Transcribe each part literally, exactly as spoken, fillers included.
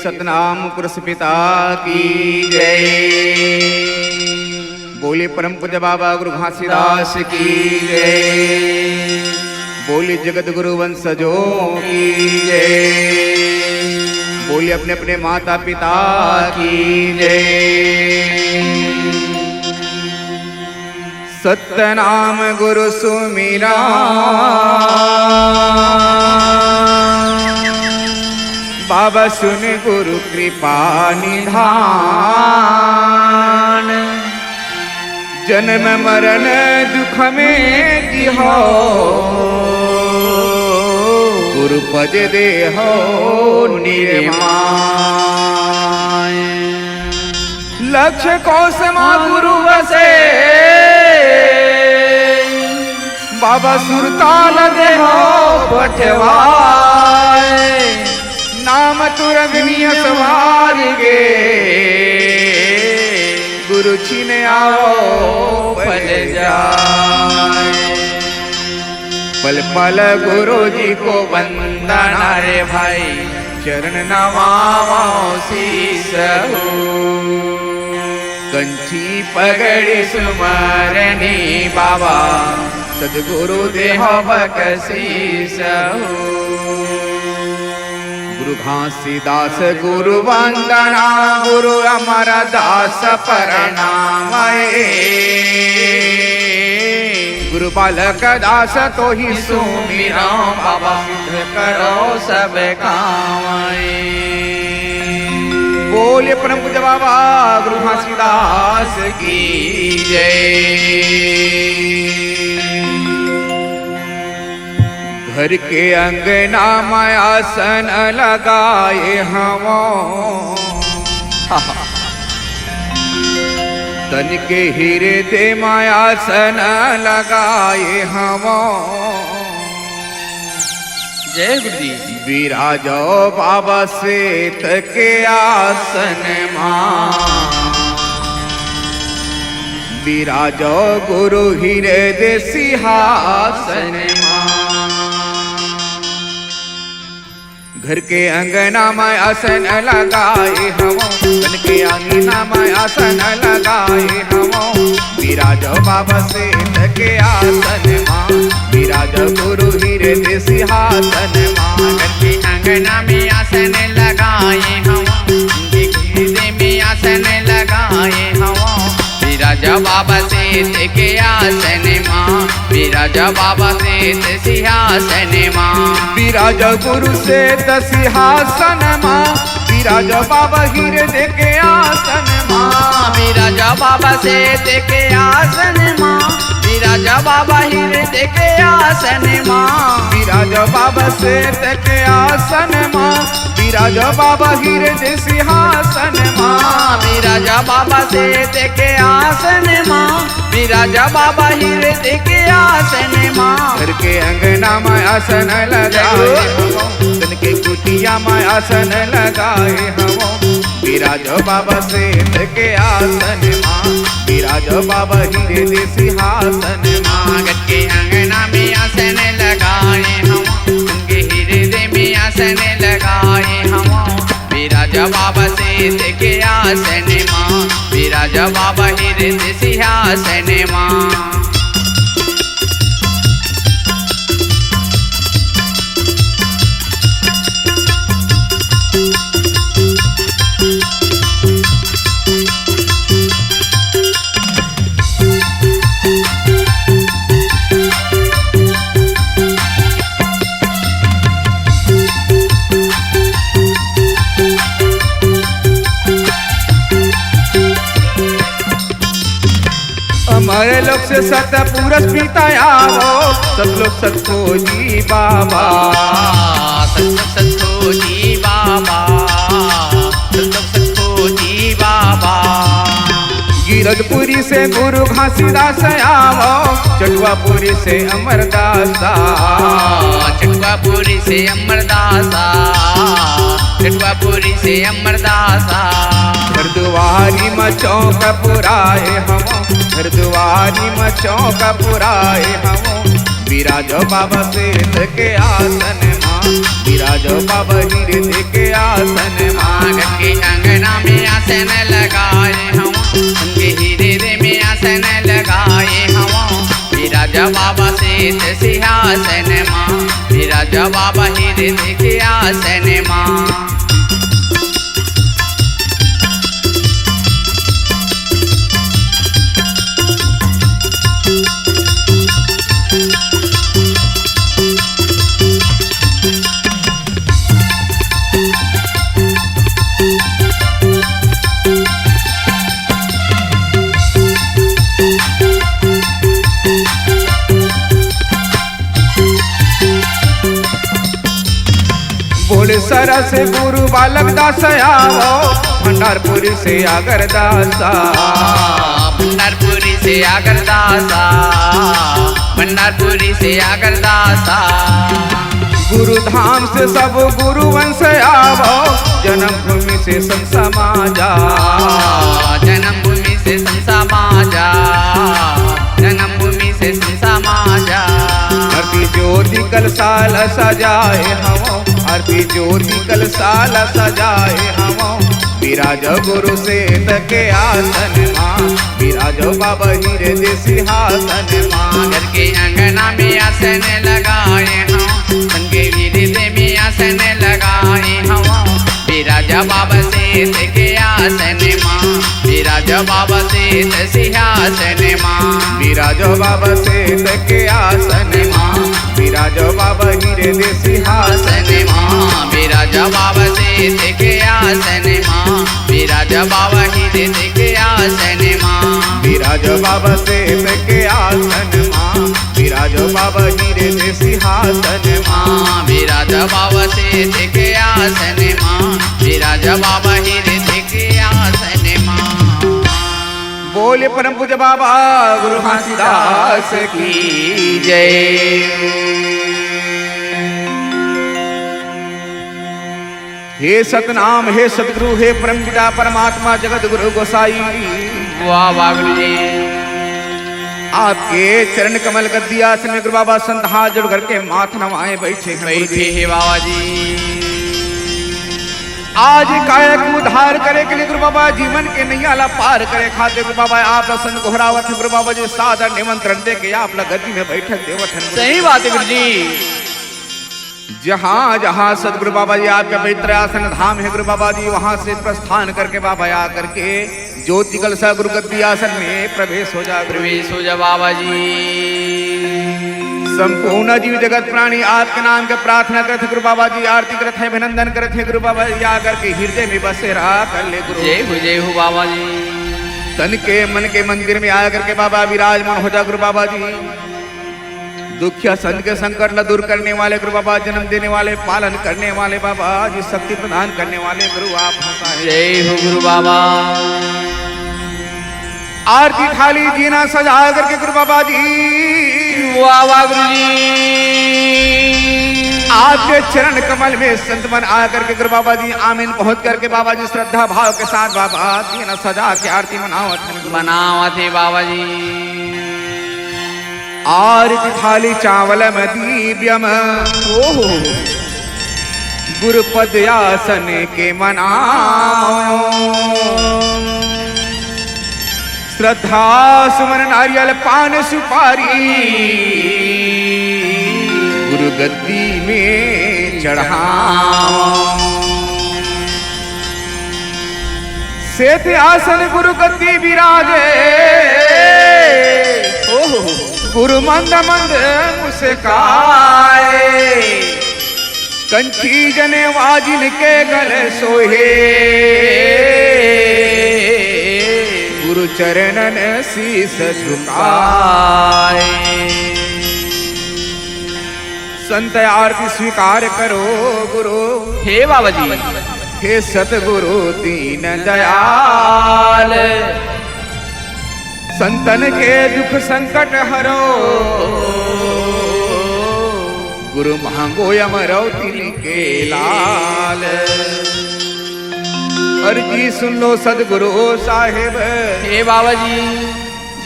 सतनाम पुरुष पिता की जय। बोलिए परम पूज्य बाबा गुरु घासीदास की जय। बोलिए जगत गुरु वंशजों की जय। बोलिए अपने अपने माता पिता की जय। सतनाम गुरु सुमिरा, बाबा सुन गुरु कृपा निधान। जन्म मरण दुख में जिहो, गुरु पद देहो निर्माण। लक्ष कोस मा गुरु वसे, बाबा सुरताल देहो पठवाए। नाम तुरंग नियस मार्गे, गुरु छिन आवो पल जाए। पल पल गुरु जी को वंदना रे भाई, चरण नवावो शीस हो। कंठी पगड़ी सुमरनी बाबा, सतगुरु देहो बकसीस हो। गुरु घासीदास गुरु वंदना, गुरु अमरदास प्रणाम ए। गुरु बालक दास तोहि सुमिरौं, बाबा सिद्ध करो सब काम ए। बोलिए परम पूज्य बाबा गुरु घासीदास की जय। घर के अंगना म आसन लगाए हवों, तन के हृदय म आसन लगाए हवों। जय गुरु जी। विराजो बाबा श्वेत के आसन मा, विराजो गुरु हृदय सिंहासन मा। घर के अंगना म आसन लगाए हवों, तन के अंगना म आसन लगाए हवों। विराजो बाबा श्वेत के आसन मा, विराजो गुरु हृदय सिंहासन मा। घर के अंगना में आसन लगाए हवों, हृदय में आसन लगाए हवों। विराज बाबा श्वेत के आसन मा, विराज बाबा श्वेत सिंहासन मा। विराज गुरु श्वेत सिंहासन मा, विराज बाबा हृदय के आसन मा। विराज बाबा श्वेत के आसन मा, विराज बाबा हृदय के आसन मा। विराज बाबा श्वेत के आसन मा, विराज बाबा हृदय सिंहासन मा। विराज बाबा श्वेत के आसन मा, विराज बाबा हृदय के आसन मा। घर के अंगना म आसन लगाए हवों, तन के कुटिया म आसन लगाए हवों। विराज बाबा श्वेत के आसन मा, विराज बाबा हृदय सिंहासन मा। घर के अंगना में आसन लगाए हवों, तन के हृदय में आसन लगाए हवों। विराज बाबा श्वेत के आसन मा, विराज बाबा हृदय सिंहासन मा। अमर लोक से सतपुरुष पिता आवो, सतलोक सतखोजी बाबा। सतलोक सतखोजी बाबा, सतलोक सतखोजी बाबा। गिरजपुरी से गुरु घासीदास आवो, चटुआपुरी से अमरदासा। चटुआपुरी से अमरदासा, चटुआपुरी से अमरदासा। हरद्वारी म चौक पुराए हवों, हरद्वारी म चौक पुराए हवों। विराज बाबा श्वेत के आसन मा, विराजो बाबा हृदय के आसन मा। आंगन के अंगना में आसन लगाए हवं, उनके हृदय में आसन लगाए हवं। विराज बाबा सीत सिंहासन मा, विराज बाबा हृदय के आसन मा। बोले सरस गुरु बालक दास आवो, भंडारपुरी से आगरदासा। भंडारपुरी से आगरदासा, भंडारपुरी से आगरदासा। गुरु धाम से सब गुरु वंश आवो, जन्मभूमि से संत समाजा। जन्मभूमि से संत समाजा, जन्मभूमि से संत समाजा। आरती ज्योति कलसा ल सजाए हवं, आरती ज्योति कलसा ल सजाए हवं। विराज गुरु सीत के आसन मा, विराज बाबा हृदय सिंहासन मा। घर के अंगना में आसन लगाए हवं, संगे हृदय में आसन लगाए हवं। विराज बाबा सीत के आसन मा, विराज बाबा सीत सिंहासन मा। विराज बाबा सीत के आसन मा, विराज बाबा हृदय सिंहासन मा। विराज बाबा सीत के आसन मा, विराज बाबा हृदय के आसन मा। विराज बाबा सीत के आसन मा, विराज बाबा हृदय सिंहासन मा। विराज बाबा सीत के आसन मा, विराज बाबा हृदय के आसन मा। बोले परम पूज्य बाबा गुरु घासीदास की जय। हे सतनाम, हे सतगुरु, हे परम पिता परमात्मा जगत गुरु गोसाई। वाह, वाह गुरु जी। आपके चरण कमल गद्दी आसन में गुरु बाबा संत हाथ जोड़ करके माथ नवाए बैठे हैं गुरु जी। बैठे हैं बाबा जी। आज काया के उद्धार करे के लिए गुरु बाबा, जीवन के नैया ला पार करे खातिर गुरु बाबा आप ला संत गोहरावत है गुरु बाबा जी, सादर निमंत्रण दे के आप ला गद्दी में बैठक देवत है। सही बात है गुरु जी। जहाँ जहाँ सतगुरु बाबा जी आपके पवित्र आसन धाम है गुरु बाबा जी, वहाँ से प्रस्थान करके बाबा आ करके ज्योति कलसा गुरु गद्दी आसन में प्रवेश हो जा, प्रवेश हो जा बाबा जी। संपूर्ण जीव जगत प्राणी आपके नाम के प्रार्थना करत हे गुरु बाबा जी, आरती करत हे, अभिनंदन करत हे गुरु बाबा जी, आ करके हृदय में बसेरा कर ले गुरु। जय हो, जय हो बाबा जी। तन के मन के मंदिर में आ करके बाबा विराजमान हो जा गुरु बाबा जी। दुखिया संत के संकट ला दूर करने वाले गुरु बाबा, जन्म देने वाले, पालन करने वाले बाबा जी, शक्ति प्रदान करने वाले गुरु आप होता है। जय हो गुरु बाबा। आरती थाली जीना सजा करके गुरु बाबा जी, वाह वाह गुरु जी। आपके चरण कमल में संत मन आ करके गुरु बाबा जी आमीन पहुंच करके बाबा जी श्रद्धा भाव के साथ बाबा जीना सजा के आरती मनावत हैं। मनावत है बाबा जी। आरती थाली चावलम दीव्यम, ओहो, गुरुपद आसन के मनाओ। श्रद्धा सुमन नारियल पान सुपारी, गुरु गद्दी में चढ़ाओ। सेत आसन गुरु गद्दी विराजे, ओहो। गुरु मंद मंद मुस्काए। कंठी जनेवा जिनके गल सोहे, गुरु चरणन शीश झुकाए। संत आरती स्वीकार करो गुरु। हे बाबा जी। हे सतगुरु दीन दयाल, संतन के दुख संकट हरो, गुरु मांगो अमरौती के लाल। अर्जी सुन लो सदगुरु साहेब, हे बाबा जी।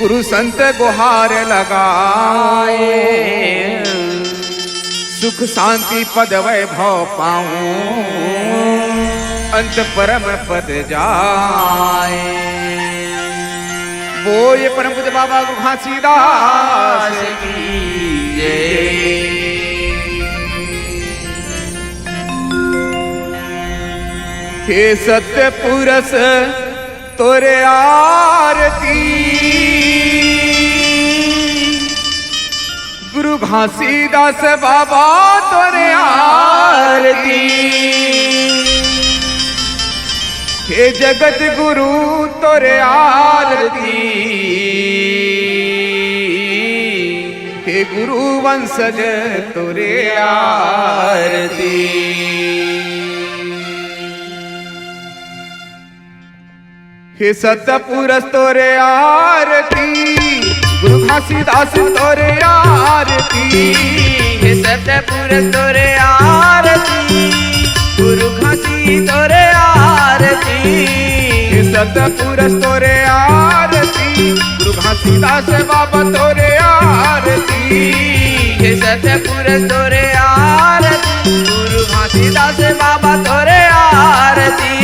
गुरु संत गुहार लगाए। सुख शांति पद वैभव पाऊं, अंत परम पद जाए। बोलिए परम पूज्य बाबा गुरु घासीदास की जय। हे सत्य पुरुष तोरे आरती, गुरु घासीदास बाबा तोरे आरती, हे जगत गुरु तोरे आरती, हे गुरु वंशज तोरे आरती। हे सत्य पुरुष तोरे आरती, गुरु घासीदास तोरे आरती। हे सत्य पुरुष तोरे आरती, गुरु घासी तोरे आरती। हे सत्य पुरुष तोरे आरती, गुरु घासीदास बाबा तोरे आरती। हे सत्य पुरुष तोरे आरती, गुरु घासीदास बाबा तोरे आरती।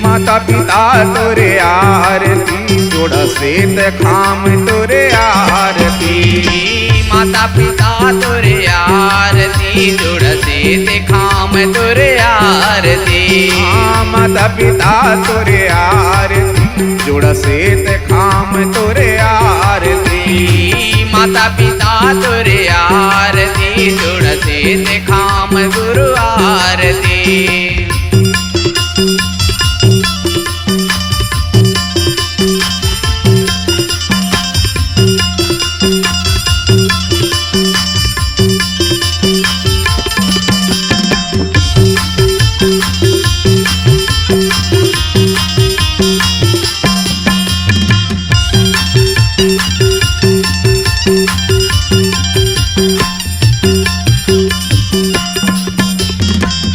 माता पिता तोरे आरती, जोड़ा सेत खाम तोरे आरती। माता पिता तोरे आरती, जोड़ा सेत खाम तोरे आरती। हाँ, माता पिता तोरे आरती, जोड़ा सेत खाम तोरे आरती। माता पिता तोरे आरती, जोड़ा सेत खाम गुरु आरती।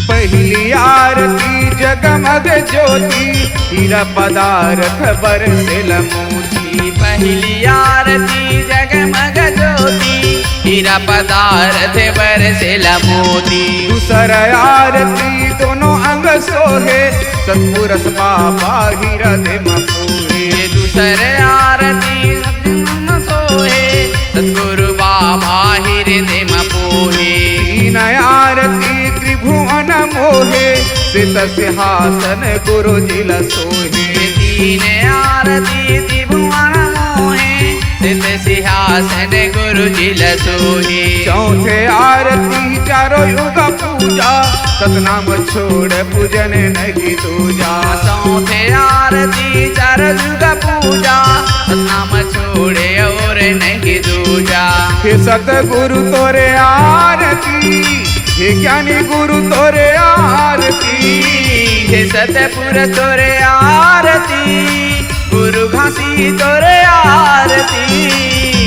पहली आरती जगमग ज्योति, हीरा पदारथ बरसेल मोती। पहली आरती जगमग ज्योति, हीरा पदारथ बरसेल मोती। दूसर आरती दोनों अंग सोहे, सतपुरुष बाबा हृदय म पोहे। दूसर आरती सोहे, सतगुरु बाबा हृदय म पोहे। तीन आरती त्रिभुवन मोहे, सित सिंहासन गुरु जी ल सोहे। तीन आरती त्रिभुवन मोहे, सित सिंहासन गुरु जी ल सोहे। चौथे आरती चारों युग पूजा, सतनाम छोड़ पूजन नहीं दूजा। चौथे आरती चार युग पूजा, सतनाम छोड़े और नहीं दूजा। हे सतगुरु तोरे आरती, हे ज्ञानी गुरु तोरे आरती। हे सतपुरुष तोरे आरती, गुरु घासी तोरे आरती।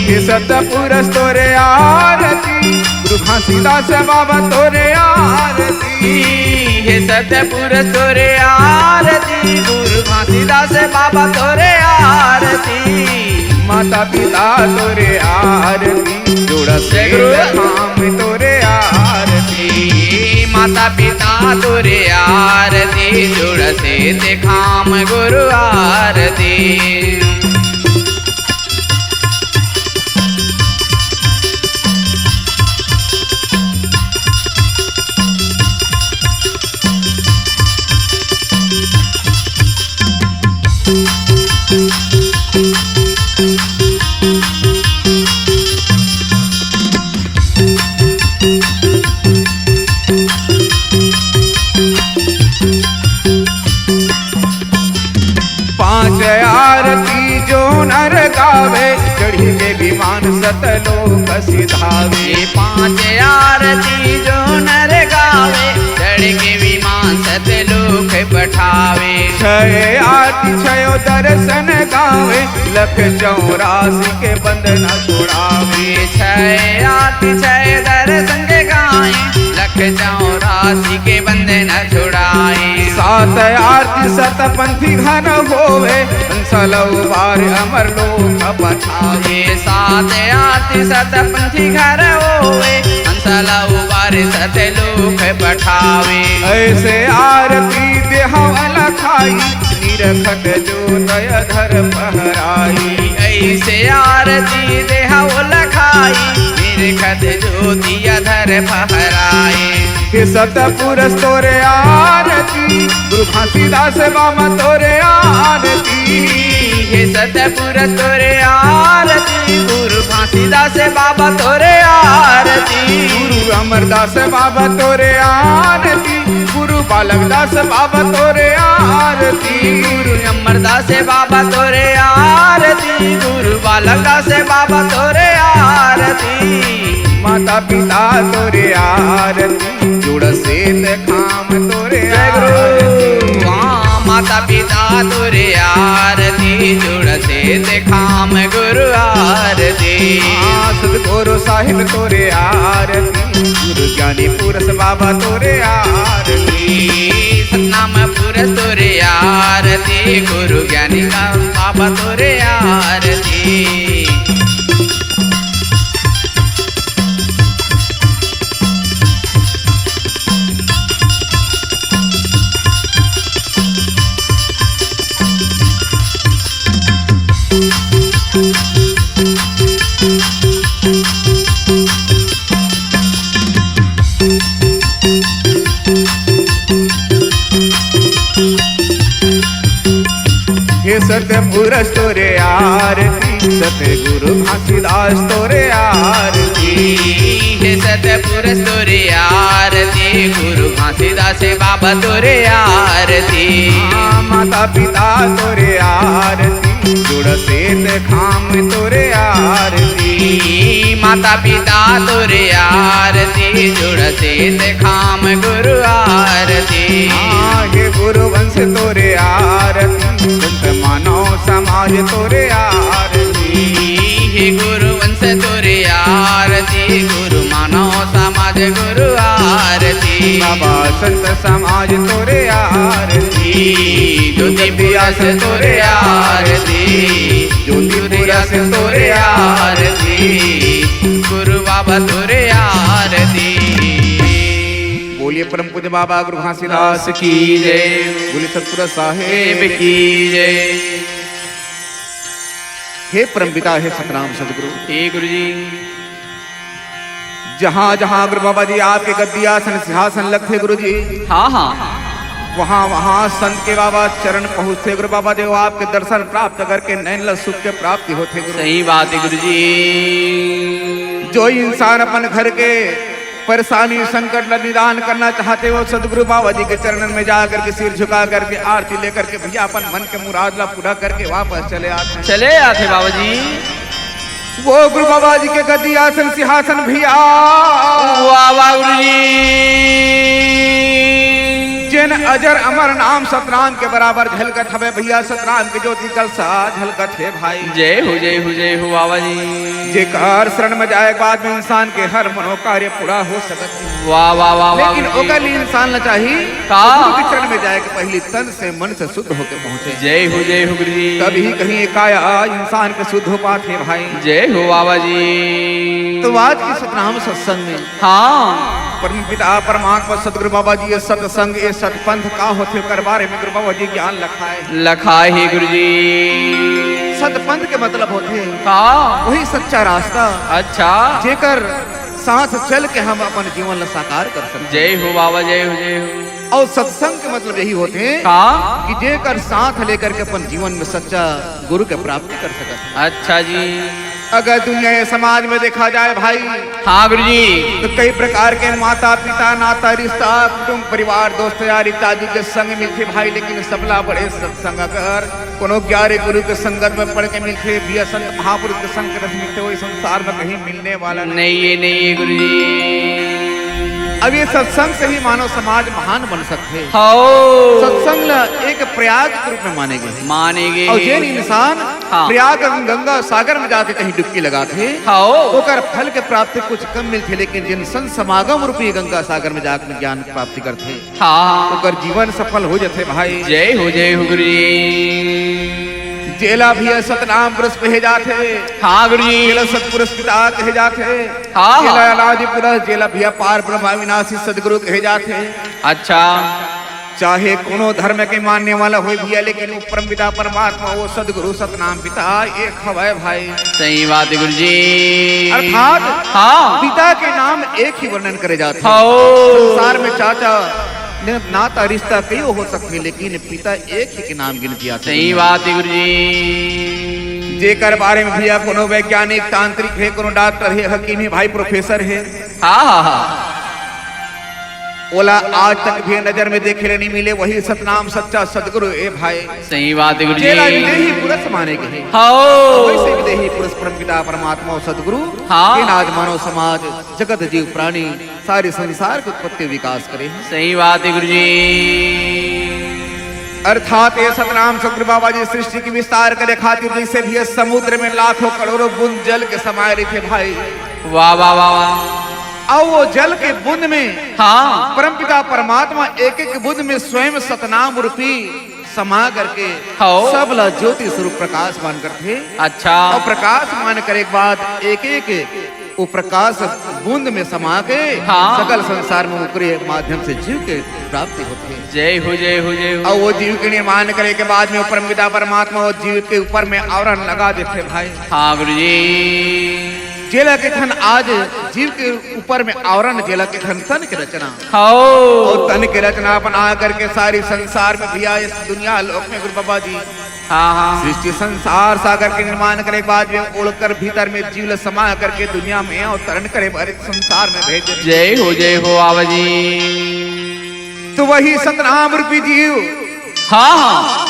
हे सतपुरुष तोरे आरती, गुरु घासीदास बाबा तोरे आरती। हे सतपुरुष तोरे आरती, गुरु घासीदास बाबा तोरे आरती। माता पिता तोरे आरती, जोड़ा सेत खाम तोरे आरती। माता पिता तोरे आरती, जोड़ा सेत खाम गुरु आरती। पांच आरती जो नर गावे, चढ़ी के विमान सतलोक सिधावे। पांच आरती जो नर गावे, चढ़ के विमान सतलोक पठावे। छह आरती छयो दर्शन गावे, लख चौरासी के बंधन छुड़ावे। छह आरती छह दर्शन के गाए, लख चौरासी के बंधन छुड़ाए। सात आरती सत पंथी घर होवे, हंस ल उबार अमर लोक पठावे। सात आरती सत पंथी घर होवे, हंस ल उबार सतलोक पठावे। ऐसे आरती देहवल खाई, निरखत जो दयाधर पहराई। ऐसे आरती देहवल खाई, निरखत जो दयाधर पहराई। हे सतपुरुष तोरे आरती, गुरु घासीदास बाबा तोरे आरती। हे सतपुरुष तोरे आरती, गुरु घासीदास बाबा तोरे आरती। गुरु अमरदास बाबा तोरे आरती, गुरु बालक दास बाबा तोरे आरती। गुरु अमरदास बाबा तोरे आरती, गुरु बालक दास बाबा तोरे आरती। माता पिता तोरे आरती, जुड़ सेत खाम तोरे जय गुरु। आरती। हाँ, माता पिता तोरे आरती, जुड़ सेत खाम गुरु आरती। हाँ, सतगुरु साहिब तोरे आरती, गुरु ज्ञानी पुरुष बाबा तोरे आरती। सतनाम पुरुष तोरे आरती, गुरु ज्ञानी का बाबा तोरे आरती। हे सतपुरुष तोरे आरती, सतगुरु घासीदास तोरे आरती। हे सतपुरुष तोरे आरती, गुरु घासीदास बाबा तोरे आरती। हाँ, माता पिता तोरे आरती, जुड़ सेत खाम तोरे आरती। माता पिता तोरे आरती, जुड़ सेत खाम गुरु आरती। हाँ, हे गुरु वंश तोरे आरती, संत मानव समाज तोरे आरती। हे गुरु वंश तोरे आरती, गुरु मानव समाज गुरु आरती। बाबा संत समाज तोरे आरती, ज्योति प्रकाश तोरे आरती, ज्योति प्रकाश तोरे आरती, गुरु बाबा तोरे आरती। बोलिए परम पूज्य बाबा गुरु घासीदास दास की जय। बोलिए सतपुरा साहेब की जय। हे परमपिता, हे सतनाम सतगुरु। हे गुरु जी। जहाँ जहाँ गुरु बाबा जी आपके गद्दी आसन सिंहासन लगथे गुरु जी, हाँ, हाँ। वहाँ वहाँ संत के बाबा चरण पहुँचथे गुरु बाबा जी, वो आपके दर्शन प्राप्त करके नैन ल सुख के प्राप्ति होथे गुरु। सही बात है गुरु जी। जो इंसान अपन घर के परेशानी संकट ला निदान करना चाहथे, वो सतगुरु बाबा जी के चरणन में जा करके सिर झुका करके आरती लेकर के भैया अपन मन के मुराद ला पूरा करके वापस चले आथे। चले आथे बाबा जी। वो गुरु बाबा जी के गद्दी आसन सिंहासन भैया। वाह, वाह, गुरु जी। जिन अजर अमर नाम सतनाम के बराबर झलकत हवे भैया, सतनाम के ज्योति कलसा झलकत हे भाई। जय हो, जय हो, जय हो बाबा जी। जेकर शरण में जाए के बाद में इंसान के हर मनोकार्य पूरा हो सकत हे। वाह, वाह, वाह, वाह, लेकिन गुरु जी। ओकर लिए इंसान ला चाही का? गुरु के चरण में जाए के पहली तन से मन से शुद्ध होके पहुंचे। जय हो, जय हो गुरु जी। तभी कहीं काया इंसान के शुद्ध हो पाथे भाई। जय हो बाबा जी। तो आज के सतनाम सत्संग में हाँ। परम पिता परमात्मा सतगुरु बाबा जी ये सत्संग, ये सतपंथ का होथे, ओकर बारे में गुरु बाबा जी ज्ञान लखाए। लखाए हे गुरु जी। सतपंथ के मतलब होथे का? वही सच्चा रास्ता। अच्छा। जेकर साथ चल के हम अपन जीवन ला साकार कर सकते। जय हो बाबा, जय हो, जय हो। और सत्संग के मतलब यही होथे का? कि जेकर साथ लेकर के अपन जीवन में सच्चा गुरु के प्राप्ति कर सकत। अच्छा जी। अगर दुनिया या समाज में देखा जाए भाई, हाँ गुरु जी। तो कई प्रकार के माता पिता, नाता रिश्ता, कुटुंब परिवार, दोस्त यार इत्यादि के संग मिलथे भाई, लेकिन सबला बड़े सत्संग अगर कोनो ग्यारह गुरु के संगत में पड़ के मिलथे, भैया संत महापुरुष के संग के रस मिलथे, वही संसार में कहीं मिलने वाला नहीं। नहीं, ये नहीं है गुरु जी। अब ये सत्संग से ही मानव समाज महान बन सकथे। हाँ। सत्संग ला एक प्रयाग के रूप में माने गए। माने गए। और जेन इंसान हाँ। प्रयाग गंगा सागर में जाके कहीं डुबकी लगाथे, हाँ। ओकर फल के प्राप्ति कुछ कम मिलथे, लेकिन जेन संत समागम रूपी गंगा सागर में जाके ज्ञान प्राप्ति करथे, हाँ। ओकर जीवन सफल हो जथे भाई। जय हो, जय हो गुरु जी। जेला भैया सतनाम पुरुष कहे जाथे। हाँ गुरुजी। जेला सतपुरुष पिता कहे जाथे। हाँ, हाँ। जेला अनादि पुरुष, जेला भैया पार ब्रह्म अविनाशी सदगुरु कहे जाथे। अच्छा। चाहे कोनो धर्म के मानने वाला होय भैया, लेकिन वो परम पिता परमात्मा, वो सदगुरु सतनाम पिता एक हवय भाई। सही बात है गुरुजी। अर्थात हाँ। पिता के नाम एक ही वर्णन करे जाथे। हाँ। संसार में चाचा न-, नाता रिश्ता कई हो सकथे, लेकिन पिता एक ही के नाम गिनती आथे। सही बात है गुरुजी। जेकर बारे में भैया कोनो वैज्ञानिक, तांत्रिक हे, कोनो डॉक्टर हे, हकीम हे, भाई प्रोफेसर हे, हाँ, हाँ, हाँ। ओला आज तक भी नजर में देखे ले नहीं मिले, वही सतनाम सच्चा सदगुरु ए भाई। सही बात है गुरुजी। जेला विदेही पुरुष माने गए। हाँ। वैसे विदेही पुरुष परम पिता परमात्मा और सदगुरु हाँ। के नाज मानव समाज, जगत जीव प्राणी, सारे संसार के उत्पत्ति विकास करे हैं। सही बात है गुरुजी। अर्थात ये सतनाम सदगुरु बाबा जी सृष्टि के विस्तार करे खातिर जैसे भी ये समुद्र में लाखों करोड़ों बूंद जल के समाये रहिथे भाई। वाह, वाह, वाह, वाह। अउ वो जल के बूंद में हाँ। परमपिता परमात्मा एक एक बूंद में स्वयं सतनाम रूपी समा करके हाँ। सब ला ज्योति स्वरूप प्रकाशमान करथे। अच्छा। अउ प्रकाशमान करे के बाद एक एक वो प्रकाश बूंद में समा के हाँ। सकल संसार में ओकरे माध्यम से जीव के प्राप्ति होथे। जय हो, जय हो, जय हो। अउ वो जीव के निर्माण करे के बाद में वो परमपिता परमात्मा वो जीव के ऊपर में आवरण लगा देथे भाई। हाँ गुरुजी। जेला कथन आज जीव के ऊपर में आवरण, जेला कथन तन के रचना। हाँ। अउ तन के रचना बना करके सारी संसार में भैया इस दुनिया लोक में गुरु बाबा जी हाँ, हाँ। सृष्टि संसार सागर के निर्माण करे के बाद में ओकर भीतर में जीव ल समा करके दुनिया में अवतरण करे बर संसार में भेजे। जय हो, जय हो बाबा जी। तो वही सतनाम रूपी जीव हाँ, हाँ।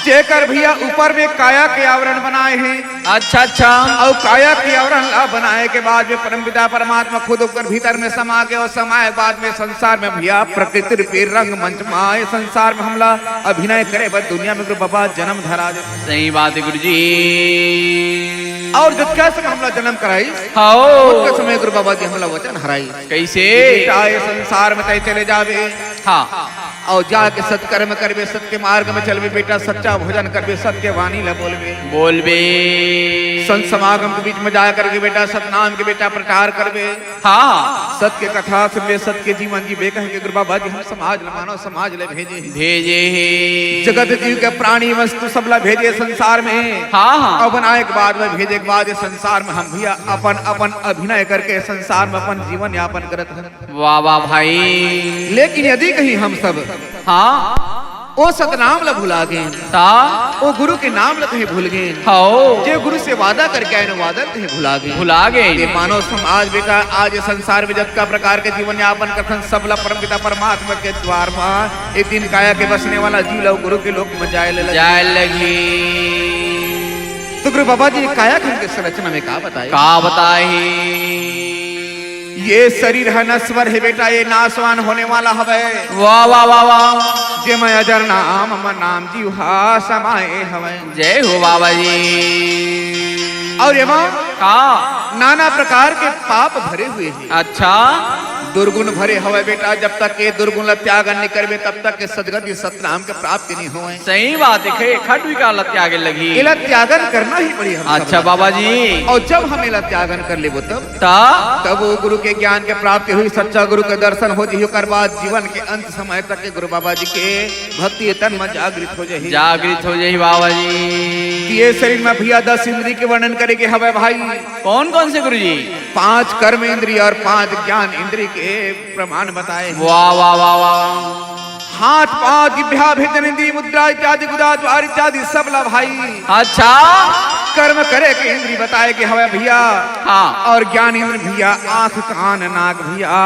जेकर भैया ऊपर में काया के आवरण बनाए हे। अच्छा, अच्छा। अउ काया के आवरण ला बनाए के बाद में परमपिता परमात्मा खुद ओकर भीतर में समा के अउ समाए के बाद में संसार में भैया प्रकृति रूपी रंगमंच में आए संसार में हमला अभिनय करे बर दुनिया में गुरु बाबा जन्म धरा दे। सही बात है गुरुजी। अउ जतका समय हमला जन्म कराइस, हाँ। ओतका समय गुरु बाबा जी हमला वचन हराइस। कैसे? बेटा, ये संसार में तय चले जाबे। हाँ। अउ जाके सत्कर्म करबे, सत्य मार्ग में चलबे बेटा, सच्चा भोजन करबे, सत्य वाणी ला बोलबे। बोलबे। संत समागम के बीच में जा करके बेटा, सतनाम के बेटा प्रचार करबे। हाँ। सत्य कथा सुनबे, सत्य जीवन जीबे, कह के गुरु बाबा जी हम समाज ल मानव समाज ल भेजे हे। भेजे हे। जगत जीव के प्राणी वस्तु सब ला भेजे संसार में। हाँ, हाँ। अउ बनाए के बाद में भेजे के बाद ये संसार में हम भैया अपन, अपन अभिनय करके संसार में अपन जीवन यापन करत हन। वाह, वाह भाई। लेकिन यदि कहीं हम सब हाँ। ओ सतनाम ला भुला गेन, ता? ओ गुरु के नाम ला कहीं भूल गेन, हाँ। जे गुरु से वादा करके आए न, वादा ला कहीं भुला गेन। भुला गेन। ये मानव समाज बेटा, आज ये संसार में जतका प्रकार के जीवन यापन करथन, सब ला परमपिता परमात्मा के द्वार मा एक दिन काया के बसने वाला जीव ला गुरु के लोक में जाए ले लगी। जाए लगी। तो गुरु बाबा जी काया खंड के संरचना में का बताए? का बताए? ये शरीर ह नश्वर हे बेटा, ये नाशवान होने वाला हवय। वाह, वाह, वाह, वाह। जेमा अजर नाम अमर नाम जीव हा समाए हवय। जय हो बाबा जी। अउ एमा का? नाना प्रकार के पाप भरे हुए हे। अच्छा। दुर्गुण भरे हवय बेटा, जब तक ये दुर्गुण ला त्यागन नइ करबे, तब तक ये सदगति सतनाम के प्राप्ति नइ होवय। सही बात हे, खे-, खंड विकार ला त्यागे लगही। एला त्यागन करना ही पड़ी हम अच्छा सब। बाबा जी। अउ जब हम एला त्यागन कर लेबो तब? ता? तब वो गुरु के ज्ञान के प्राप्ति होही, सच्चा गुरु के दर्शन हो जही, ओकर बाद जीवन के अंत समय तक के गुरु बाबा जी के भक्ति तन में जागृत हो जही। जागृत हो जही बाबा जी। ये शरीर में भैया दस इंद्री के वर्णन करे के हवय भाई। कौन कौन से गुरु जी? पांच कर्म इंद्री अउ पांच ज्ञान इंद्री के प्रमाण बताए हे। वाह, वाह, वाह, वाह। हाथ, पांव, जिभ्या, भेजन इंद्री, मुद्रा इत्यादि, गुदा, द्वार इत्यादि सब ला भाई। अच्छा। कर्म करे के इंद्री बताए के हवय भैया। हाँ। अउ ज्ञान इंद्री भैया, आंख, कान, नाक भैया,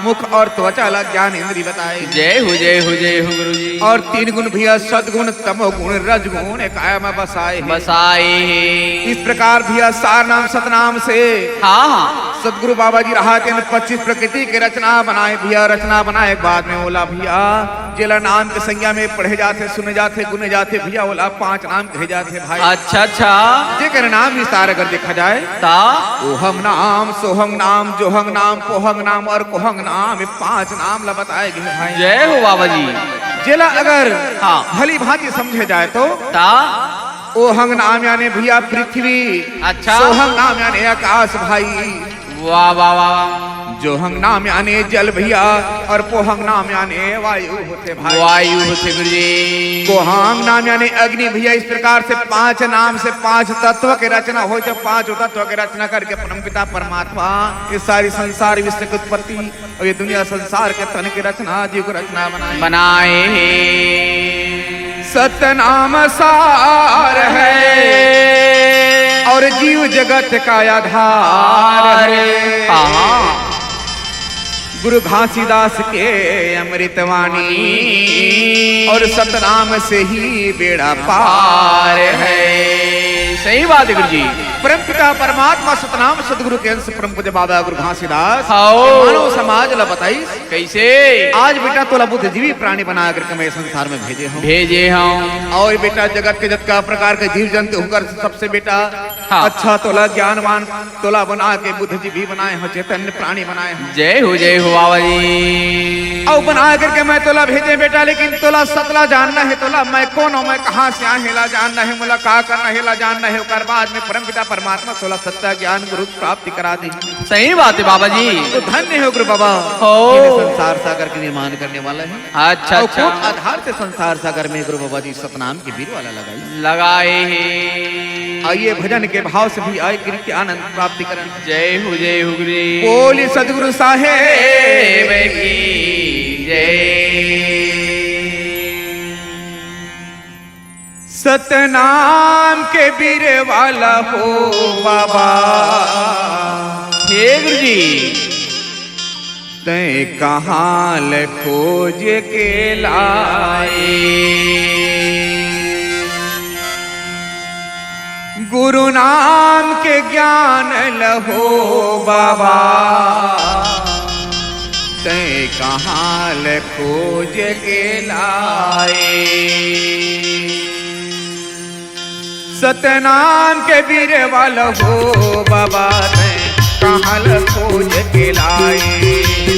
मुख अउ त्वचा ला ज्ञान इंद्री बताए। जय हो, जय हो, जय हो गुरु जी। अउ तीन गुण भैया, सतगुण, तमोगुण, रजगुण, काय में बसाए हे। बसाए हे। इस प्रकार भैया सार नाम सतनाम से हाँ, हाँ। सतगुरु बाबा जी रहा तेन पच्चीस प्रकृति के रचना बनाए भैया, रचना बनाए के बाद में ओला भैया जेला नाम के संज्ञा में पढ़े जाथे, सुने जाथे, गुने जाथे भैया, ओला पांच नाम कहे जाथे भाई। अच्छा, अच्छा। जेकर नाम विस्तार अगर देखा जाए ता? ओहम नाम, सोहम नाम, जोहम नाम, पोहम नाम अउ कोहम नाम, ये पांच नाम ला बताए गे भाई। जय हो बाबा जी। जेला अगर हाँ। भली भांति समझे जाए तो ता? ओहंग नाम याने भैया पृथ्वी, अच्छा। सोहंग नाम याने आकाश भाई। वाह, वाह, वाह, वाह। जोहंग नाम याने जल भैया, और पोहंग नाम याने वायु होथे भाई। वायु होथे गुरुजी। कोहंग नाम याने अग्नि भैया। इस प्रकार से पांच नाम से पांच तत्व के रचना होय, जब पांच तत्व के रचना करके परमपिता परमात्मा ये सारी संसार विश्व की उत्पत्ति और ये दुनिया संसार के तन के रचना, जीव के रचना बनाए। बनाए हे। सतनाम सार है और जीव जगत का आधार है। हाँ। गुरु घासीदास के अमृतवाणी और सतनाम से ही बेड़ा पार है। सही बात है गुरुजी। परमपिता परमात्मा सतनाम सतगुरु के अंश परम पूज्य बाबा गुरु घासीदास हाओ। मानव समाज ला बताइस। कैसे? आज बेटा तोला बुद्धिजीवी प्राणी बना करके मैं संसार में भेजे हूँ। भेजे हूँ। और बेटा जगत के जतका प्रकार के जीव जंतु होकर सबसे बेटा हाँ। अच्छा तोला ज्ञानवान तोला बना के बुद्धिजीवी बनाए हूँ, चैतन्य प्राणी बनाए हूँ। जय हो, जय हो बाबा जी। और बना करके मैं तोला भेजे बेटा, लेकिन तोला सतला जानना है, तोला मैं कौन हूँ, मैं कहाँ से आए, हेला जानना है, मोला का करना है, हेला जानना है, ओकर बाद में परमपिता परमात्मा तोला सत्य ज्ञान गुरु प्राप्ति करा दे। सही बात है बाबा जी। तो धन्य हो गुरु बाबा, हो। जिन्हें संसार सागर के निर्माण करने वाला है। अच्छा, और अच्छा। कौन आधार से संसार सागर में गुरु बाबा जी सतनाम के बीर वाला लगाई? लगाए हे। आइए भजन के भाव से भी आए गिर के आनंद प्राप्ति करें। जय हो, जय हो गुरु। बोली सतगुरु साहेब की जय। सतनाम के बीर वाला हो बाबा। हे गुरुजी। तैं कहाँ ले खोज के लाए। गुरु नाम के ज्ञान लहो बाबा। तैं कहाँ ले खोज के लाए। सतनाम के बीर वाला हो बाबा, तैं कहाँ ले खोज के लाए।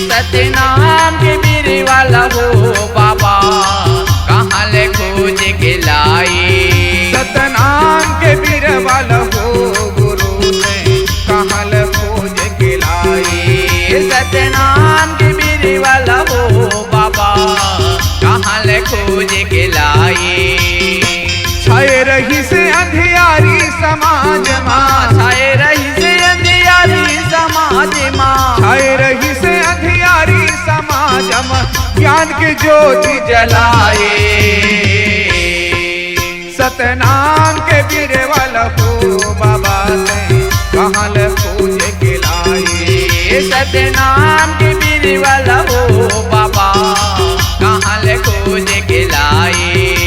सतनाम के बीर वाला हो बाबा, कहाँ ले खोज के लाए। सतनाम के बीर वाला हो गुरु, तैं कहाँ ले खोज के लाए। सतनाम के बीर वाला हो बाबा, कहाँ ले खोज के लाए। छाए रहिसे अंधियारी समाज मा। छाए रहिसे अंधियारी समाज मा। छाए रहिसे अंधियारी समाज मा। ज्ञान के ज्योति जलाए। सतनाम के बीर वाला हो बाबा, तैं कहाँ ले खोज के लाए। सतनाम के बीर वाला हो बाबा, कहाँ ले खोज के लाए।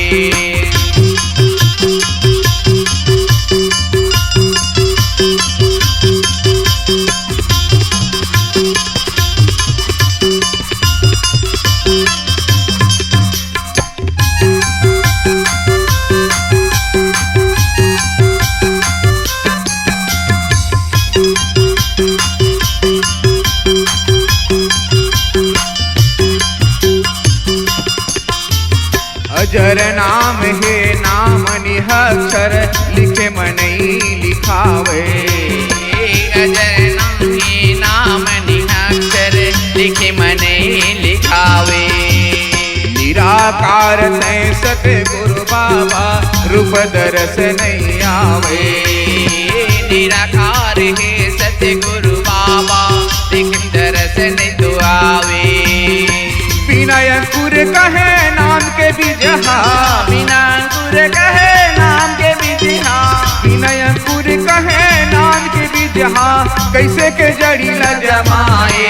अजर नाम हे नाम निहक्षर, लिखे मनई लिखावे। अजर नाम हे नाम निहक्षर, लिखे मनई लिखावे। निराकार तैं सतगुरु बाबा, रूप दरस नइ आवे। निराकार हे सतगुरु बाबा, लेकिन दरस नइ तो आवे। बिना अंकुर कहे नाम के बीजहा। बिना अंकुर कहे नाम के बीजहा। बिना अंकुर कहे नाम के बीजहा। कैसे के जड़ी ल जमाए।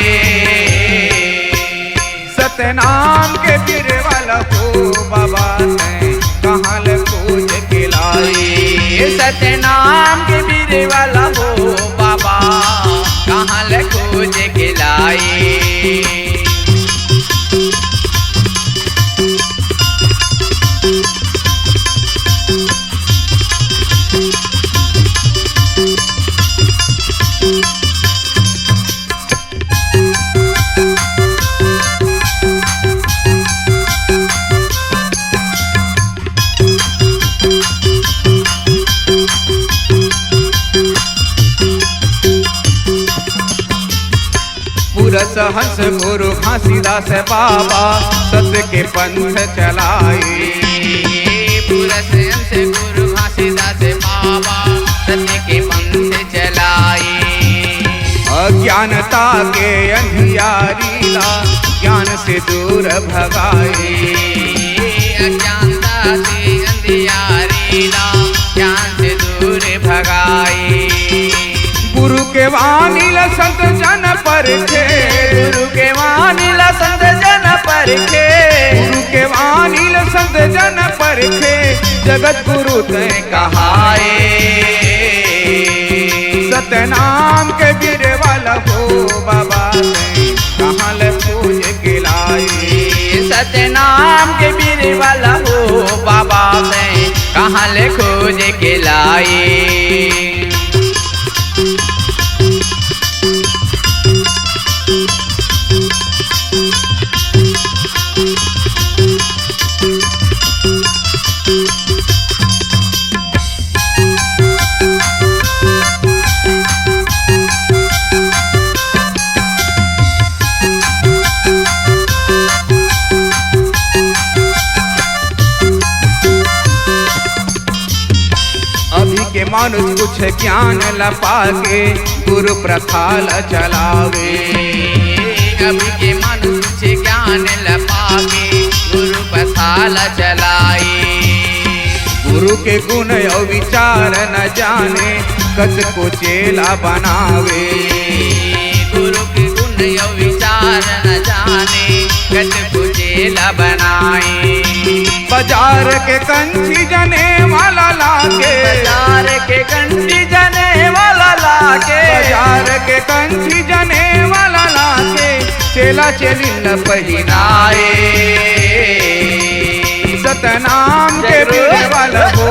सतनाम के बीर वाला हो बाबा, तैं कहाँ ले खोज के लाए। सतनाम के बीर वाला हो बाबा, कहाँ ले खोज के लाए। हंस गुरु घासीदास बाबा सत्य के पंथ चलाए। पुरस हंस गुरु घासीदास बाबा सत्य के पंथ चलाए। अज्ञानता के अंधियारी ला ज्ञान से दूर भगाए। अज्ञानता के अंधियारी ला ज्ञान से दूर भगाए। गुरु के वाणी ला संत जन परखे। गुरु के वाणी ला संत जन परखे। गुरु के वाणी ला संत जन परखे। जगत गुरु तैं कहाए। सतनाम के बीर वाला हो बाबा तैं कहाँ ले खोज के लाए। सतनाम के बीर वाला हो बाबा तैं कहाँ ले खोज के लाए। अभी के मानुष कुछ ज्ञान ल पाके गुरु प्रथा ल चलावे। अभी के मानुष कुछ ज्ञान ल पाके गुरु प्रथा ल चलाए। गुरु के गुण अउ विचार न जाने, कतको चेला बनावे। गुरु के गुण अउ विचार न जाने, कतको चेला बनाए। बाजार के कंठी जने वाला लागे। बाजार के कंठी जने वाला लागे। बाजार के कंठी जने वाला लागे। चेला चेली ल पहिनाए। सतनाम के बीर वाला हो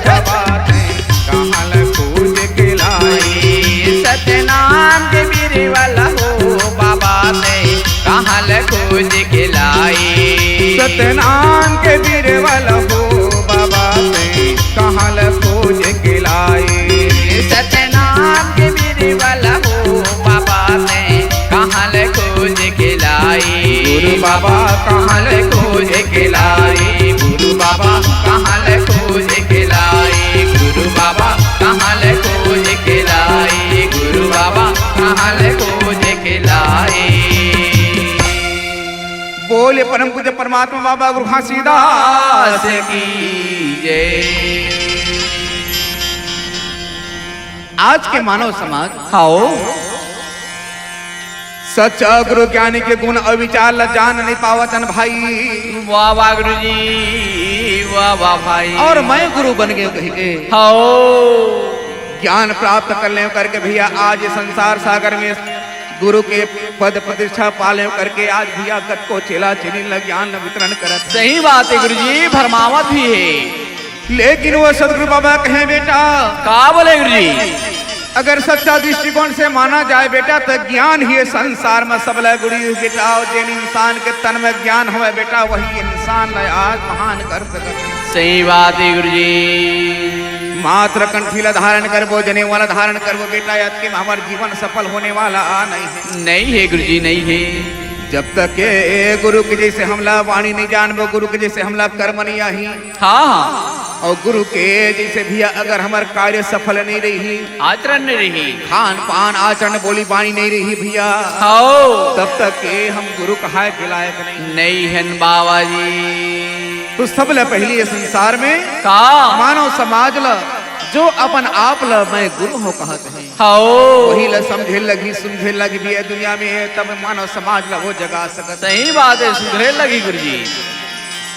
बाबा तैं कहाँ ल खोज के लाए। सतनाम के बीर वाला हो बाबा तैं कहाँ ल खोज के लाए। सतनाम के बीर वाला हो बाबा तैं कहाँ ल खोज के लाए। सतनाम के बीर वाला हो बाबा तैं कहाँ ले खोज के लाई। गुरु बाबा कहाँ ले खोज के लाई। गुरु बाबा कहाँ ले खोज के लाई। गुरु बाबा कहाँ ले खोज के लाई। गुरु बाबा कहाँ ले खोज के लाई। बोले परम पूज्य परमात्मा बाबा गुरु घासीदास की जय। आज के मानव समाज हाओ। सच्चा गुरु ज्ञानी के गुण अउ विचार ला जान नहीं पावत हन भाई। वाह वाह गुरु जी, वाह वाह भाई। अउ मैं गुरु बन गए कहि के हाओ। ज्ञान प्राप्त कर ले करके भैया आज ये संसार सागर में गुरु के पद प्रतिष्ठा पा ले करके आज भैया कतको चेला चेली ला ज्ञान वितरण करत हे। सही बात हे गुरु जी, भरमावत भी हे। लेकिन वो सदगुरु बाबा कहे, बेटा, का बोले गुरु जी? अगर सच्चा दृष्टिकोण से माना जाए बेटा, त ज्ञान ही ये संसार में सबले गुरु बेटा, अउ जेन इंसान के तन में ज्ञान होवे बेटा, वही इंसान ला आज महान कर सकत हे। सही बात हे गुरु जी। मात्र कंठी ला धारण करबो, जनेवा ला धारण करबो बेटा, अतके में हमर जीवन सफल होने वाला नहीं हे। नहीं हे गुरु जी, नहीं हे। जब तक के गुरु के जैसे हमला वाणी नहीं जानबो, गुरु के जैसे हमला कर्म नहीं आही, हाँ, हाँ। अउ गुरु के जैसे भैया अगर हमर कार्य सफल नहीं रही, आचरण नहीं रही। खान पान आचरण बोली बाणी नहीं रही भैया, हाओ। तब तक के हम गुरु कहाय के लायक नहीं। नहीं हन बाबा जी। तो सबले पहिली ये संसार में का? मानव समाज ला, जो अपन आप ला मैं गुरु हों कहत हे, हाओ। वही ला समझे लगही, सुधरे लगही भैया दुनिया में, तब मानव समाज ला वो जगा सकत। सही बात हे, सुधरे लगही गुरु जी।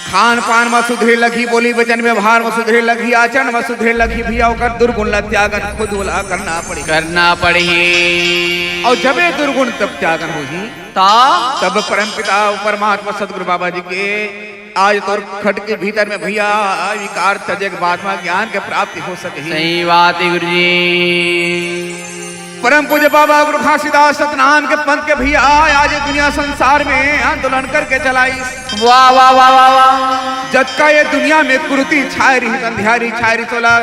खान पान में सुधरे लगही, बोली वचन व्यवहार में सुधरे लगही, आचरण में सुधरे लगही भैया, ओकर दुर्गुण ला त्यागन खुद ओला करना पड़ही। करना पड़ही। अउ जब ये दुर्गुण तब त्यागन होही, ता? तब परमपिता परमात्मा सदगुरु बाबा जी के आज तोर खट के भीतर में भैया विकार तजे के बाद में ज्ञान के प्राप्ति हो सकही। सही बात हे गुरु जी। परम पूज्य बाबा गुरु घासीदास सतनाम के पंथ के भैया आज ये दुनिया संसार में आंदोलन करके चलाइस। वाह, वाह, वाह, वाह, वाह। जतका ये दुनिया में कुरीति छाय रहिस, अंधियारी छाय रहिस, ओला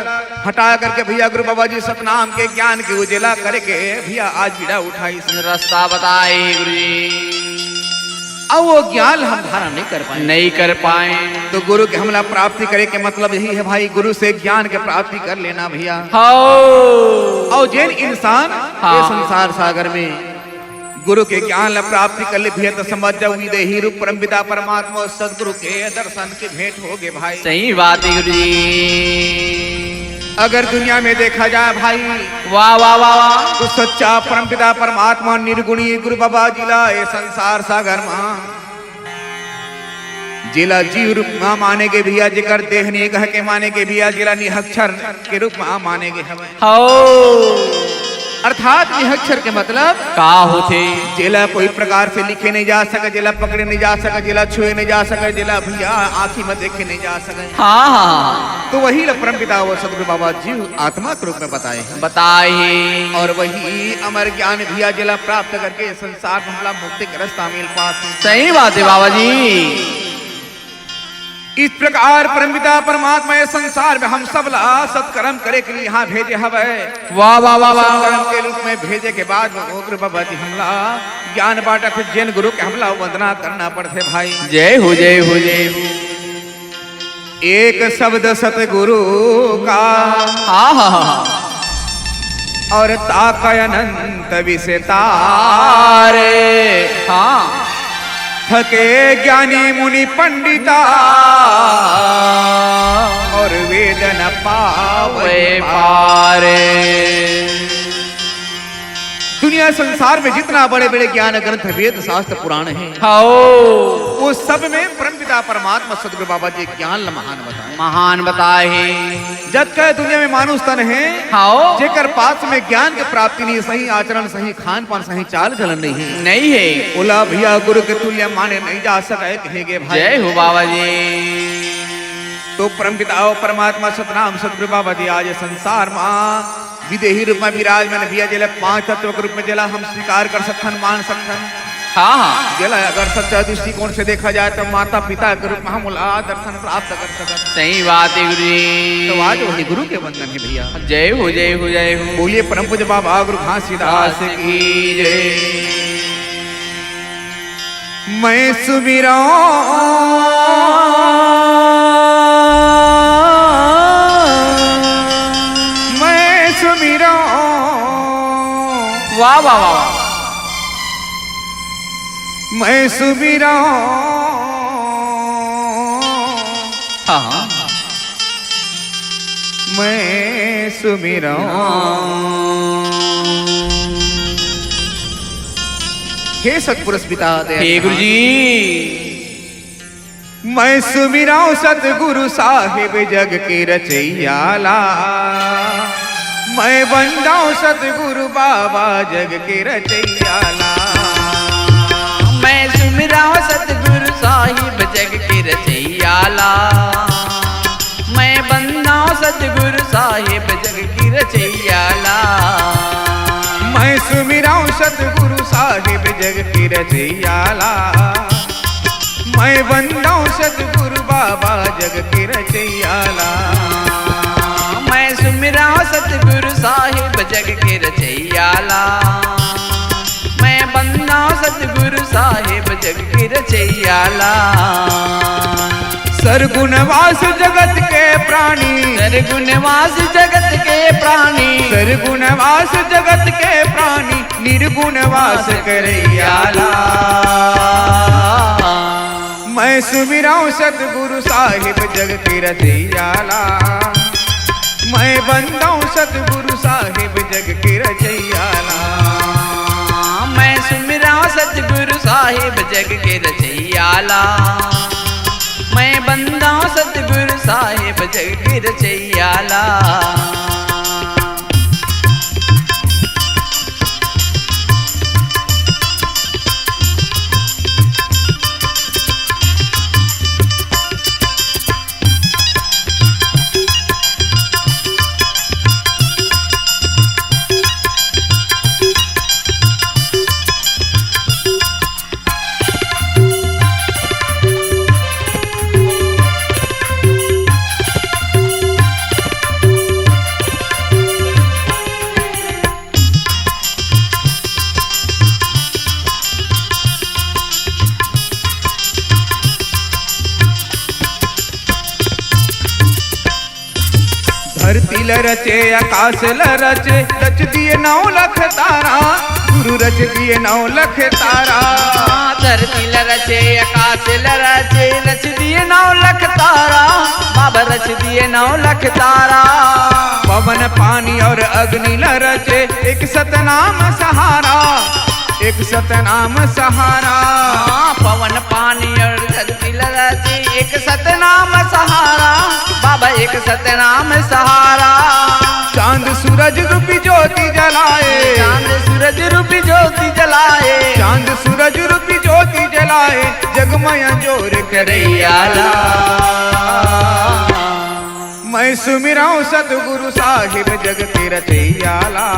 हटा करके भैया गुरु बाबा जी सतनाम के ज्ञान के उजेला करके भैया आज बीड़ा उठाइस। रस्ता बताए गुरु जी। अउ वो ज्ञान हम धारण नहीं कर पाए। नहीं कर पाए। तो गुरु के हमला प्राप्ति करे के मतलब यही है भाई, गुरु से ज्ञान के प्राप्ति कर लेना भैया। हौ। अउ जेन इंसान हाँ। ये संसार सागर में गुरु के ज्ञान ला प्राप्ति कर ले भैया, तो समझ जाओ, विदेही रूप परमपिता परमात्मा और सदगुरु के दर्शन के भेंट हो गए भाई। सही बात है गुरु जी। अगर दुनिया में देखा जाए भाई, वाह, वाह, वाह, वाह। तो सच्चा परमपिता परमात्मा निर्गुणी गुरु बाबा जी ला ये संसार सागर मा जेला जीव रूप मा माने गे भैया, जेकर देह नइ कह के माने गे भैया, जेला निहक्षर के रूप मा माने गे हवय। हौ। अर्थात निहक्षर के मतलब का होथे? जेला कोई प्रकार से लिखे नहीं जा सके, जेला पकड़े नहीं जा सके, जेला छुए नहीं जा सके, जेला भैया आँखी में देखे नहीं जा सके। हाँ, हाँ, हाँ। तो वही ला परमपिता वो सदगुरु बाबा जीव आत्मा के रूप में बताए हैं। बताए हैं। और वही अमर ज्ञान भैया जेला प्राप्त करके संसार में हमला मुक्ति के रास्ता मिल पाथे। सही बात है बाबा जी। इस प्रकार परमपिता परमात्मा ये संसार में हम सब ला सत्कर्म करे के लिए यहाँ भेजे हवय। वाह, वाह, वाह, वाह। सत्कर्म के रूप में भेजे के बाद में उग्र बाबा जी हमला ज्ञान बांटत हे, जेन गुरु के हमला वंदना करना पड़थे भाई। जय हो, जय हो, जय हो। एक शब्द सतगुरु का। हाँ, हाँ, हाँ, हाँ। और ताकय अनंत विस्तार। हाँ। थके ज्ञानी मुनि पंडिता, और वेद न पावे पार। दुनिया संसार में जितना बड़े-बड़े ज्ञान ग्रंथ, वेद, शास्त्र, पुराण हैं, हाओ। वो सब में परमपिता परमात्मा सदगुरु बाबा जी ज्ञान ल महान बताए। महान बताए हे। जतका दुनिया में मानुष तन हे, हाओ। जेकर पास में ज्ञान के प्राप्ति नहीं, सही आचरण, सही खान पान, सही चाल चलन नहीं हे, नहीं हे। ओला भैया गुरु के तुल्य माने नहीं जा सके, कहे गे भाई। जय हो बाबा जी। तो परमपिता अउ परमात्मा सतनाम सतगुरु बाबा जी आज संसार मा विदेही रूप में विराजमान भैया, जेला पांच तत्व के रूप में जेला हम स्वीकार कर सकथन, मान सकथन। हाँ, हाँ। जेला अगर सच्चा दृष्टिकोण से देखा जाए तो माता पिता के रूप में हम ओला दर्शन प्राप्त कर सकत। सही बात है गुरु जी। तो आज वही गुरु के वंदन है भैया। जय हो, जय हो, जय हो। बोलिए परम पूज्य बाबा गुरु घासीदास की जय। मैं सुमिरौं, मैं सुमिरौं। वाह, वाह, वाह, वाह। मैं सुमिरौं। हाँ, हाँ। मैं सुमिरौं। हे सतपुरुष पिता दयाल हे गुरु जी। मैं सुमिरौं सतगुरु साहिब जग के रचइया ला। मैं बंदौं सतगुरु बाबा जग के रचइया ला। मैं सुमिरौं सतगुरु साहिब जग के रचइया ला। मैं बंदौं सतगुरु साहिब जग के रचइया ला। मैं सुमिरौं सतगुरु साहिब जग के रचइया ला। मैं बंदौं सतगुरु बाबा जग के रचइया ला। मैं सुमिरौं सतगुरु साहिब जग के रचइया ला। मैं बंदौं सतगुरु साहिब जग के रचइया ला। सरगुनवास जगत के प्राणी। सरगुनवास जगत के प्राणी। सरगुनवास जगत के प्राणी। निर्गुण वास करइया ला। मैं सुमिरौं सतगुरु साहिब जग के रचइया ला। मैं बंदौं सतगुरु साहिब जग के रचइया ला। मैं सुमिरौं सतगुरु साहिब जग के रचइया ला। मैं बंदौं सतगुरु साहिब जग के रचइया ला। धरती ल रचे, आकाश ल रचे, रच दिए नौ लख तारा, गुरु रच दिए नौ लख तारा। धरती ल रचे, आकाश ल रचे, रच दिए नौ लख तारा, बाबा रच दिए नौ लख तारा। पवन, पानी और अग्नि ल रचे, एक सतनाम सहारा, एक सतनाम सहारा। हाँ, पवन, पानी और धरती ल रचे, एक सतनाम सहारा, बाबा एक सतनाम सहारा। चांद सूरज रूपी ज्योति जलाए, चांद सूरज रूपी ज्योति जलाए, चांद सूरज रूपी ज्योति जलाए, जग में अंजोर करैया ला। मैं सुमिरौं सतगुरु साहिब जग के रचैया ला,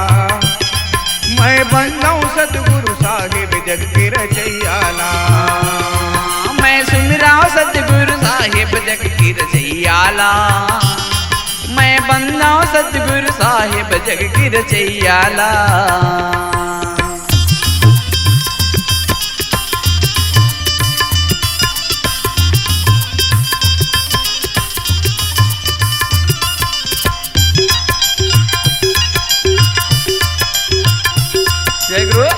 मैं बंदौं सतगुरु साहिब जग के रचैया ला। मैं सुमिरौं सतगुरु साहिब जग के रचैया ला, मैं बंदौं सतगुरु साहिब जग के रचैया ला। जय गुरु।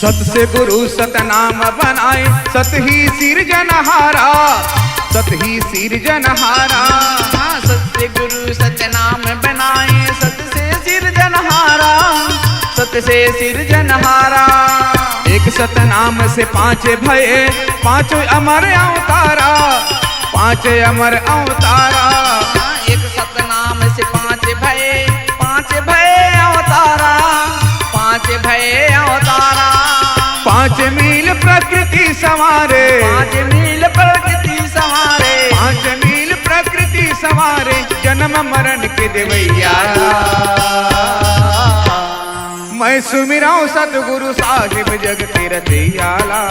सत से गुरु सतनाम बनाए, सत ही सिरजनहारा, सत ही सिरजनहारा। हाँ, सत से गुरु सतनाम बनाए, सत से सिरजनहारा, सत से सिरजनहारा। एक सतनाम से पांच भये, पांचों अमर अवतारा, पांच अमर अवतारा। हाँ, एक सतनाम से पांच भये, पांच भये अवतारा, पांच भये अवतारा। पांच मील प्रकृति संवारे, पांच मील प्रकृति संवारे, पांच मील प्रकृति संवारे, जन्म मरण के देवैया। मैं सुमिरौं सतगुरु साहिब जग के रचैया ला,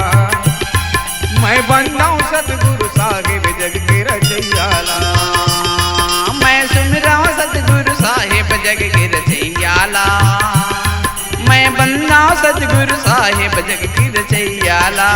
मैं बंदौं सतगुरु साहिब जग के रचैया ला। मैं सुमिरौं सतगुरु साहिब जग के रचैया ला, मैं बंदौं सतगुरु साहिब जग के रचैया ला।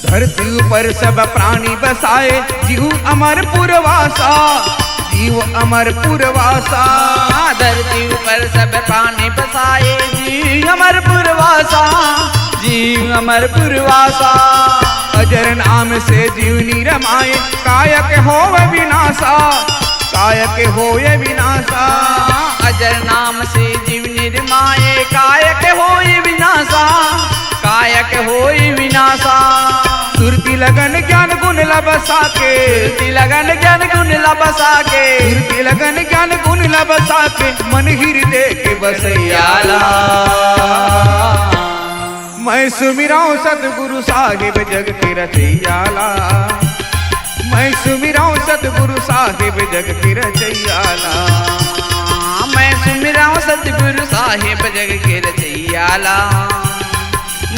धरती ऊपर सब प्राणी बसाए, जीव अमर पुरवासा, जीव अमर पुरवासा। धरती ऊपर सब प्राणी बसाए, जीव अमर पुरवासा, जीव अमर पुरवासा। अजर नाम से जीव निरमाए, कायक होव विनासा, कायक होय विनासा। अजर नाम से जीव निरमाए, कायक होय विनासा, कायक होय विनासा। सुरती लगन ज्ञान गुण ल बसा के, सुरती लगन ज्ञान गुण ल बसा के, सुरती लगन ज्ञान गुण ल बसा के, मन हृदय के बसैया ला। मैं सुमिरौं सतगुरु साहिब जग के रचैया ला, मैं सुमिरौं सतगुरु साहिब जग के रचैया ला। मैं सुमिरौं सतगुरु साहिब जग के रचैया ला,